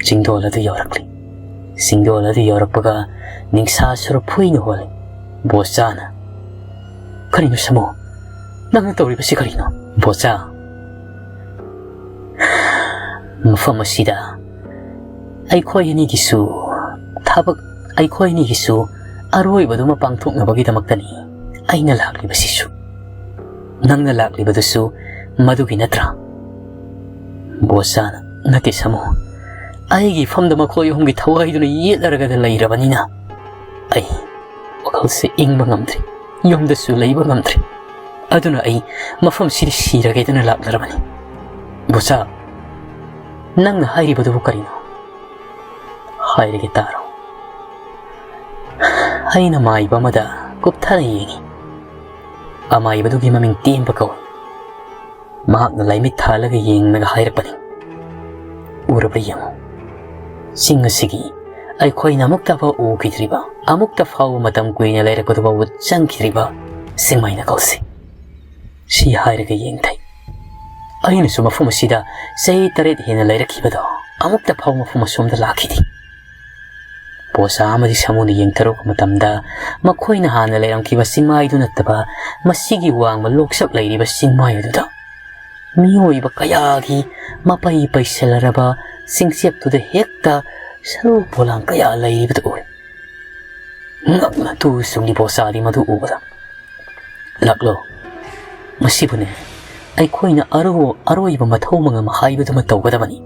ꯆꯤꯡꯗꯣꯜ ꯑꯗꯨ ꯌꯧꯔꯛꯂꯤ꯫ ꯆꯤꯡꯗꯣꯜ ꯑꯗꯨ ꯌꯧꯔꯛꯄꯒ ꯅꯤꯡꯁꯥ ꯁꯨꯔꯨ ꯐꯨꯏꯅ ꯍꯣꯜꯂꯤ꯫ ꯕꯣꯁꯥꯅ, "ꯀꯔꯤꯅꯣ ꯁꯥꯃꯨ? ꯅꯪꯅ ꯇꯧꯔꯤꯕꯁꯤ ꯀꯔꯤꯅꯣ?" ꯕꯣꯁꯥ, "ꯃꯐꯝ ꯑꯁꯤꯗ ꯑꯩꯈꯣꯏ ꯑꯅꯤꯒꯤꯁꯨ ꯊꯕꯛ, ꯑꯩꯈꯣꯏ ꯑꯅꯤꯒꯤꯁꯨ ꯑꯔꯣꯏꯕꯗꯨꯃ ꯄꯥꯡꯊꯣꯛꯅꯕꯒꯤꯗꯃꯛꯇꯅꯤ ꯑꯩꯅ ꯂꯥꯛꯂꯤꯕꯁꯤꯁꯨ꯫ ꯅꯪꯅ ꯂꯥꯛꯂꯤꯕꯗꯨꯁꯨ ꯃꯗꯨꯒꯤ ꯅꯠꯇ꯭ꯔꯥ?" ꯕꯣꯁꯥꯅ, "ꯅꯠꯇꯦ ꯁꯥꯃꯨ, ꯑꯩꯒꯤ ꯏꯐꯝꯗ ꯃꯈꯣꯏ ꯑꯍꯨꯝꯒꯤ ꯊꯋꯥꯏꯗꯨꯅ ꯌꯦꯠꯅꯔꯒꯗ ꯂꯩꯔꯕꯅꯤꯅ ꯑꯩ ꯋꯥꯈꯜꯁꯦ ꯏꯪꯕ ꯉꯝꯗ꯭ꯔꯦ, ꯌꯨꯝꯗꯁꯨ ꯂꯩꯕ ꯉꯝꯗ꯭ꯔꯦ꯫ ꯑꯗꯨꯅ ꯑꯩ ꯃꯐꯝꯁꯤꯗ ꯁꯤꯔꯒꯦꯗꯅ ꯂꯥꯛꯅꯔꯕꯅꯤ꯫ ꯕꯣꯁꯥ, ꯅꯪꯅ ꯍꯥꯏꯔꯤꯕꯗꯨꯕꯨ ꯀꯔꯤꯅꯣ? ꯍꯥꯏꯔꯒꯦ ꯇꯥꯔꯣ꯫" ꯑꯩꯅ ꯃꯥꯏꯕ ꯑꯃꯗ ꯀꯨꯞꯊꯅ ꯌꯦꯡꯉꯤ꯫ ꯑꯃꯥꯏꯕꯗꯨꯒꯤ ꯃꯃꯤꯡ ꯇꯦꯝꯕ ꯀꯧꯏ꯫ ꯃꯍꯥꯛꯅ ꯂꯥꯏꯃꯤꯠ ꯊꯥꯜꯂꯒ ꯌꯦꯡꯂꯒ ꯍꯥꯏꯔꯛꯄꯅꯤ, "ꯎꯔꯕ꯭ꯔꯥ ꯌꯦꯡꯉꯨ, ꯆꯤꯡ ꯑꯁꯤꯒꯤ ꯑꯩꯈꯣꯏꯅ ꯑꯃꯨꯛꯇ ꯐꯥꯎ ꯎꯈꯤꯗ꯭ꯔꯤꯕ, ꯑꯃꯨꯛꯇ ꯐꯥꯎꯕ ꯃꯇꯝ ꯀꯨꯏꯅ ꯂꯩꯔꯛꯄꯗꯨ ꯐꯥꯎꯕ ꯆꯪꯈꯤꯗ꯭ꯔꯤꯕ ꯆꯤꯡꯃꯩꯅ ꯀꯧꯁꯤ꯫ ꯁꯤ ꯍꯥꯏꯔꯒ ꯌꯦꯡꯊꯩ꯫ ꯑꯩꯅꯁꯨ ꯃꯐꯝ ꯑꯁꯤꯗ ꯆꯍꯤ ꯇꯔꯦꯠ ꯍꯦꯟꯅ ꯂꯩꯔꯛꯈꯤꯕꯗꯣ ꯑꯃꯨꯛꯇ ꯐꯥꯎ ꯃꯐꯝ ꯑꯁꯣꯝꯗ ꯂꯥꯛꯈꯤꯗꯦ꯫ ꯕꯣꯆꯥ ꯑꯃꯗꯤ ꯁꯥꯃꯨꯅ ꯌꯦꯡꯊꯔꯛꯄ ꯃꯇꯝꯗ ꯃꯈꯣꯏꯅ ꯍꯥꯟꯅ ꯂꯩꯔꯝꯈꯤꯕ ꯆꯤꯡꯃꯥꯏꯗꯨ ꯅꯠꯇꯕ, ꯃꯁꯤꯒꯤ ꯋꯥꯡꯃ ꯂꯣꯛꯆꯞ ꯂꯩꯔꯤꯕ ꯆꯤꯡꯃꯥꯏ ꯑꯗꯨꯗ ꯃꯤꯑꯣꯏꯕ ꯀꯌꯥꯒꯤ ꯃꯄꯩ ꯄꯩꯁꯤꯜꯂꯔꯕ ꯆꯤꯡꯆꯦꯞꯇꯨꯗ ꯍꯦꯛꯇ ꯁꯔꯨ ꯄꯣꯂꯥꯡ ꯀꯌꯥ ꯂꯩꯔꯤꯕꯗꯨ ꯎꯏ꯫ ꯉꯛꯅ ꯇꯨ ꯆꯨꯡꯂꯤ ꯕꯣꯆꯥꯗꯤ ꯃꯗꯨ ꯎꯕꯗ꯫ "ꯂꯥꯛꯂꯣ, ꯃꯁꯤꯕꯨꯅꯦ ꯑꯩꯈꯣꯏꯅ ꯑꯔꯨ-, ꯑꯔꯣꯏꯕ ꯃꯊꯧ ꯃꯉꯝ ꯍꯥꯏꯕꯗꯨꯃ ꯇꯧꯒꯗꯕꯅꯤ꯫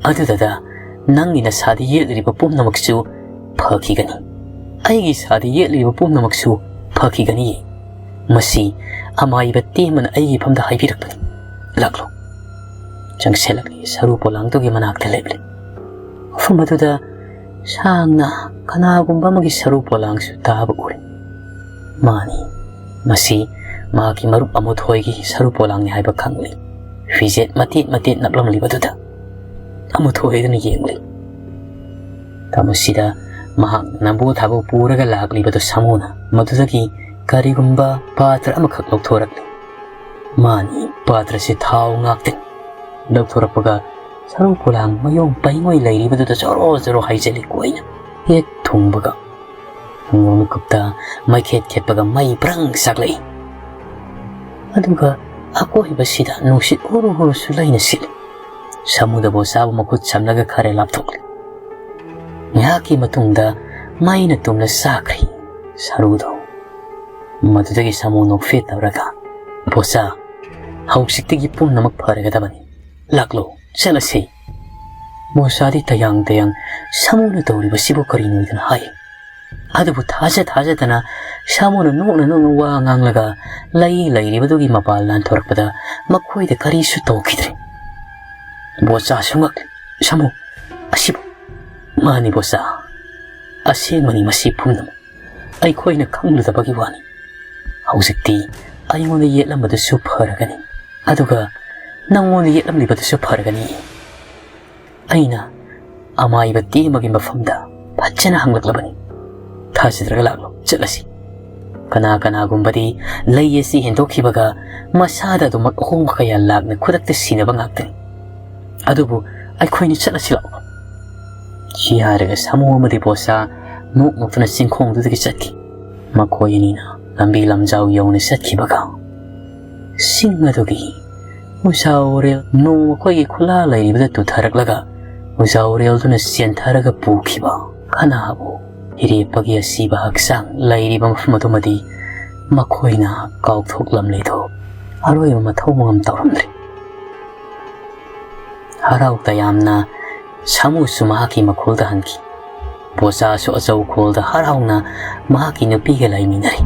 ꯑꯗꯨꯗꯗ ꯅꯪꯒꯤ ꯅꯁꯥꯗ ꯌꯦꯠꯂꯤꯕ ꯄꯨꯝꯅꯃꯛꯁꯨ ꯐꯈꯤꯒꯅꯤ꯫ ꯑꯩꯒꯤ ꯏꯁꯥꯗ ꯌꯦꯠꯂꯤꯕ ꯄꯨꯝꯅꯃꯛꯁꯨ ꯐꯈꯤꯒꯅꯤ꯫ ꯃꯁꯤ ꯑꯃꯥꯏꯕ ꯇꯦꯝꯕꯅ ꯑꯩꯒꯤ ꯏꯐꯝꯗ ꯍꯥꯏꯕꯤꯔꯛꯄꯅꯤ꯫ ꯂꯥꯛꯂꯣ꯫" ꯆꯪꯁꯤꯜꯂꯛꯂꯤ, ꯁꯔꯨ ꯄꯣꯂꯥꯡꯗꯨꯒꯤ ꯃꯅꯥꯛꯇ ꯂꯦꯞꯂꯤ꯫ ꯃꯐꯝ ꯑꯗꯨꯗ ꯁꯥꯡꯅ ꯀꯅꯥꯒꯨꯝꯕ ꯑꯃꯒꯤ ꯁꯔꯨ ꯄꯣꯂꯥꯡꯁꯨ ꯇꯥꯕ ꯎꯔꯦ꯫ ꯃꯥꯅꯤ, ꯃꯁꯤ ꯃꯍꯥꯛꯀꯤ ꯃꯔꯨꯞ ꯑꯃꯨꯊꯣꯏꯒꯤ ꯁꯔꯨ ꯄꯣꯂꯥꯡꯅꯤ ꯍꯥꯏꯕ ꯈꯪꯂꯤ꯫ ꯐꯤꯖꯦꯠ ꯃꯇꯦꯠ ꯃꯇꯦꯠ ꯅꯞꯂꯝꯂꯤꯕꯗꯨꯗ ꯑꯃꯨꯊꯣꯏꯗꯨꯅ ꯌꯦꯡꯂꯤ꯫ ꯇꯥꯃꯣꯁꯤꯗ ꯃꯍꯥꯛ ꯅꯝꯕꯣ ꯊꯥꯕꯧ ꯄꯨꯔꯒ ꯂꯥꯛꯂꯤꯕꯗꯨ ꯁꯥꯃꯨꯅ ꯃꯗꯨꯗꯒꯤ ꯀꯔꯤꯒꯨꯝꯕ ꯄꯥꯇ꯭ꯔ ꯑꯃꯈꯛ ꯂꯧꯊꯣꯔꯛꯂꯤ꯫ ꯃꯥꯅꯤ, ꯄꯥꯇ꯭ꯔꯁꯤ ꯊꯥꯎ ꯉꯥꯛꯇꯅꯤ꯫ ꯂꯧꯊꯣꯔꯛꯄꯒ ꯁꯔꯨ ꯄꯣꯂꯥꯡ ꯃꯌꯣꯡ ꯄꯩꯉꯣꯏ ꯂꯩꯔꯤꯕꯗꯨꯗ ꯖꯣꯔꯣ ꯖꯣꯔꯣ ꯍꯩꯖꯤꯜꯂꯤ ꯀꯣꯏꯅ꯫ ꯍꯦꯛ ꯊꯨꯡꯕꯒ ꯈꯣꯡꯖꯣꯝ ꯃꯤꯀꯨꯞꯇ ꯃꯩꯈꯦꯠ ꯈꯦꯠꯄꯒ ꯃꯩ ꯕ꯭ꯔꯪ ꯆꯥꯛꯂꯛꯏ꯫ ꯑꯗꯨꯒ ꯑꯀꯣꯏꯕꯁꯤꯗ ꯅꯨꯡꯁꯤꯠ ꯍꯨꯔꯨ ꯍꯨꯔꯨꯁꯨ ꯂꯩꯅ ꯁꯤꯠꯂꯤ꯫ ꯁꯥꯃꯨꯗ ꯕꯣꯆꯥꯕꯨ ꯃꯈꯨꯠ ꯁꯝꯂꯒ ꯈꯔ ꯂꯥꯞꯊꯣꯛꯂꯤ꯫ ꯉꯥꯏꯍꯥꯛꯀꯤ ꯃꯇꯨꯡꯗ ꯃꯩꯅ ꯇꯨꯝꯅ ꯆꯥꯈ꯭ꯔꯦ ꯁꯔꯨꯗꯣ꯫ ꯃꯗꯨꯗꯒꯤ ꯁꯥꯃꯨ ꯅꯣꯛꯐꯦꯠ ꯇꯧꯔꯒ, "ꯕꯣꯆꯥ, ꯍꯧꯖꯤꯛꯇꯒꯤ ꯄꯨꯝꯅꯃꯛ ꯐꯔꯒꯗꯕꯅꯤ꯫ ꯂꯥꯛꯂꯣ, ꯆꯠꯂꯁꯤ꯫" ꯕꯣꯆꯥꯗꯤ ꯇꯌꯥꯡ ꯇꯌꯥꯡ ꯁꯥꯃꯨꯅ ꯇꯧꯔꯤꯕꯁꯤꯕꯨ ꯀꯔꯤꯅꯣꯗꯅ ꯍꯥꯏ꯫ ꯑꯗꯨꯕꯨ ꯊꯥꯖ ꯊꯥꯖꯗꯅ ꯁꯥꯃꯨꯅ ꯅꯣꯛꯅ ꯅꯣꯛꯅ ꯋꯥ ꯉꯥꯡꯂꯒ ꯂꯩ ꯂꯩꯔꯤꯕꯗꯨꯒꯤ ꯃꯄꯥꯜ ꯂꯥꯟꯊꯣꯔꯛꯄꯗ ꯃꯈꯣꯏꯗ ꯀꯔꯤꯁꯨ ꯇꯧꯈꯤꯗ꯭ꯔꯦ꯫ ꯕꯣꯆꯥꯁꯨ ꯉꯛꯂꯤ꯫ "ꯁꯥꯃꯨ, ꯑꯁꯤꯕꯨ?" "ꯃꯥꯅꯤ ꯕꯣꯆꯥ, ꯑꯁꯦꯡꯕꯅꯤ ꯃꯁꯤ ꯄꯨꯝꯅꯃꯛ꯫ ꯑꯩꯈꯣꯏꯅ ꯈꯪꯂꯨꯗꯕꯒꯤ ꯋꯥꯅꯤ꯫ ꯍꯧꯖꯤꯛꯇꯤ ꯑꯩꯉꯣꯟꯗ ꯌꯦꯠꯂꯝꯕꯗꯨꯁꯨ ꯐꯔꯒꯅꯤ, ꯑꯗꯨꯒ ꯅꯪꯉꯣꯟꯗ ꯌꯦꯠꯂꯝꯂꯤꯕꯗꯨꯁꯨ ꯐꯔꯒꯅꯤ꯫ ꯑꯩꯅ ꯑꯃꯥꯏꯕ ꯇꯦꯝꯕꯒꯤ ꯃꯐꯝꯗ ꯐꯖꯅ ꯍꯪꯂꯛꯂꯕꯅꯤ꯫ "ꯊꯥꯖꯗ꯭ꯔꯒ ꯂꯥꯛꯂꯣ, ꯆꯠꯂꯁꯤ꯫ ꯀꯅꯥ ꯀꯅꯥꯒꯨꯝꯕꯗꯤ ꯂꯩ ꯑꯁꯤ ꯍꯦꯟꯗꯣꯛꯈꯤꯕꯒ ꯃꯁꯥꯗ ꯑꯗꯨꯃꯛ ꯑꯍꯣꯡꯕ ꯀꯌꯥ ꯂꯥꯛꯅ ꯈꯨꯗꯛꯇ ꯁꯤꯅꯕ ꯉꯥꯛꯇꯅꯤ꯫ ꯑꯗꯨꯕꯨ ꯑꯩꯈꯣꯏꯅ ꯆꯠꯂꯁꯤ ꯂꯥꯛꯑꯣ꯫" ꯁꯤ ꯍꯥꯏꯔꯒ ꯁꯥꯃꯨ ꯑꯃꯗꯤ ꯕꯣꯆꯥ ꯅꯣꯛ ꯅꯣꯛꯇꯨꯅ ꯆꯤꯡꯈꯣꯡꯗꯨꯗꯒꯤ ꯆꯠꯈꯤ꯫ ꯃꯈꯣꯏ ꯑꯅꯤꯅ ꯂꯝꯕꯤ ꯂꯝꯖꯥꯎ ꯌꯧꯅ ꯆꯠꯈꯤꯕꯒ, ꯆꯤꯡ ꯑꯗꯨꯒꯤ ꯎꯖꯥꯎꯔꯦꯜ ꯅꯣꯡ ꯃꯈꯣꯏꯒꯤ ꯈꯨꯂꯥ ꯂꯩꯔꯤꯕꯗ ꯇꯨꯊꯔꯛꯂꯒ, ꯎꯖꯥꯎꯔꯦꯜꯗꯨꯅ ꯆꯦꯟꯊꯔꯒ ꯄꯨꯈꯤꯕ ꯀꯅꯥꯕꯨ ꯏꯔꯦꯞꯄꯒꯤ ꯑꯁꯤꯕ ꯍꯛꯆꯥꯡ ꯂꯩꯔꯤꯕ ꯃꯐꯝ ꯑꯗꯨꯃꯗꯤ ꯃꯈꯣꯏꯅ ꯀꯥꯎꯊꯣꯛꯂꯝꯂꯦꯗꯣ꯫ ꯑꯔꯣꯏꯕ ꯃꯊꯧ ꯃꯉꯝ ꯇꯧꯔꯝꯗ꯭ꯔꯦ꯫ ꯍꯔꯥꯎ ꯇꯌꯥꯝꯅ ꯁꯥꯃꯨꯁꯨ ꯃꯍꯥꯛꯀꯤ ꯃꯈꯣꯜꯗ ꯍꯟꯈꯤ꯫ ꯕꯣꯆꯥꯁꯨ ꯑꯆꯧ ꯈꯣꯜꯗ ꯍꯔꯥꯎꯅ ꯃꯍꯥꯛꯀꯤ ꯅꯨꯄꯤꯒ ꯂꯩꯃꯤꯟꯅꯔꯤ꯫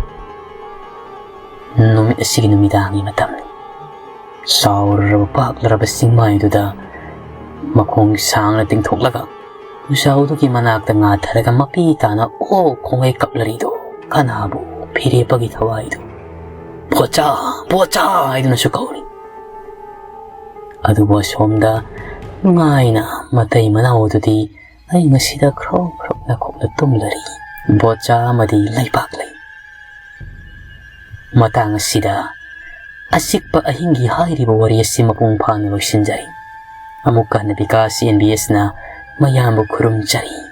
ꯅꯨꯃꯤꯠ ꯑꯁꯤꯒꯤ ꯅꯨꯃꯤꯗꯥꯡꯒꯤ ꯃꯇꯝꯅꯤ꯫ ꯆꯥꯎꯔꯔꯕ ꯄꯥꯛꯂꯔꯕ ꯆꯤꯡꯃꯥꯏꯗꯨꯗ ꯃꯈꯣꯡ ꯁꯥꯡꯅ ꯇꯤꯡꯊꯣꯛꯂꯒ ꯎꯖꯥꯎꯗꯨꯒꯤ ꯃꯅꯥꯛꯇ ꯉꯥꯊꯔꯒ ꯃꯄꯤ ꯇꯥꯅ ꯑꯣ ꯈꯣꯡꯉꯩ ꯀꯞꯂꯔꯤꯗꯨ ꯀꯅꯥꯕꯨ ꯐꯤꯔꯦꯞꯄꯒꯤ ꯊꯋꯥꯏꯗꯨ "ꯕꯣꯆꯥ, ꯕꯣꯆꯥ" ꯍꯥꯏꯗꯨꯅꯁꯨ ꯀꯧꯔꯤ꯫ ꯑꯗꯨꯕꯨ ꯑꯁꯣꯝꯗ ꯅꯨꯡꯉꯥꯏꯅ ꯃꯇꯩ ꯃꯅꯥꯎ ꯑꯗꯨꯗꯤ ꯑꯩ ꯉꯁꯤꯗ ꯈ꯭ꯔꯣꯛ ꯈ꯭ꯔꯣꯛ ꯅꯈꯣꯛꯅ ꯇꯨꯝꯂꯔꯤ꯫ ꯕꯣꯆꯥ ꯑꯃꯗꯤ ꯂꯩꯕꯥꯛ ꯂꯩ꯫ ꯃꯇꯥꯡ ꯑꯁꯤꯗ ꯑꯆꯤꯛꯄ ꯑꯍꯤꯡꯒꯤ ꯍꯥꯏꯔꯤꯕ ꯋꯥꯔꯤ ꯑꯁꯤ ꯃꯄꯨꯡ ꯐꯥꯅ ꯂꯣꯏꯁꯤꯟꯖꯔꯤ꯫ ꯑꯃꯨꯛꯀ ꯍꯟꯅ ꯕꯤꯀꯥꯁ ꯑꯦꯟ ꯕꯤ ꯑꯦꯁꯅ ꯃꯌꯥꯝꯕꯨ ꯈꯨꯔꯨꯝꯖꯔꯤ꯫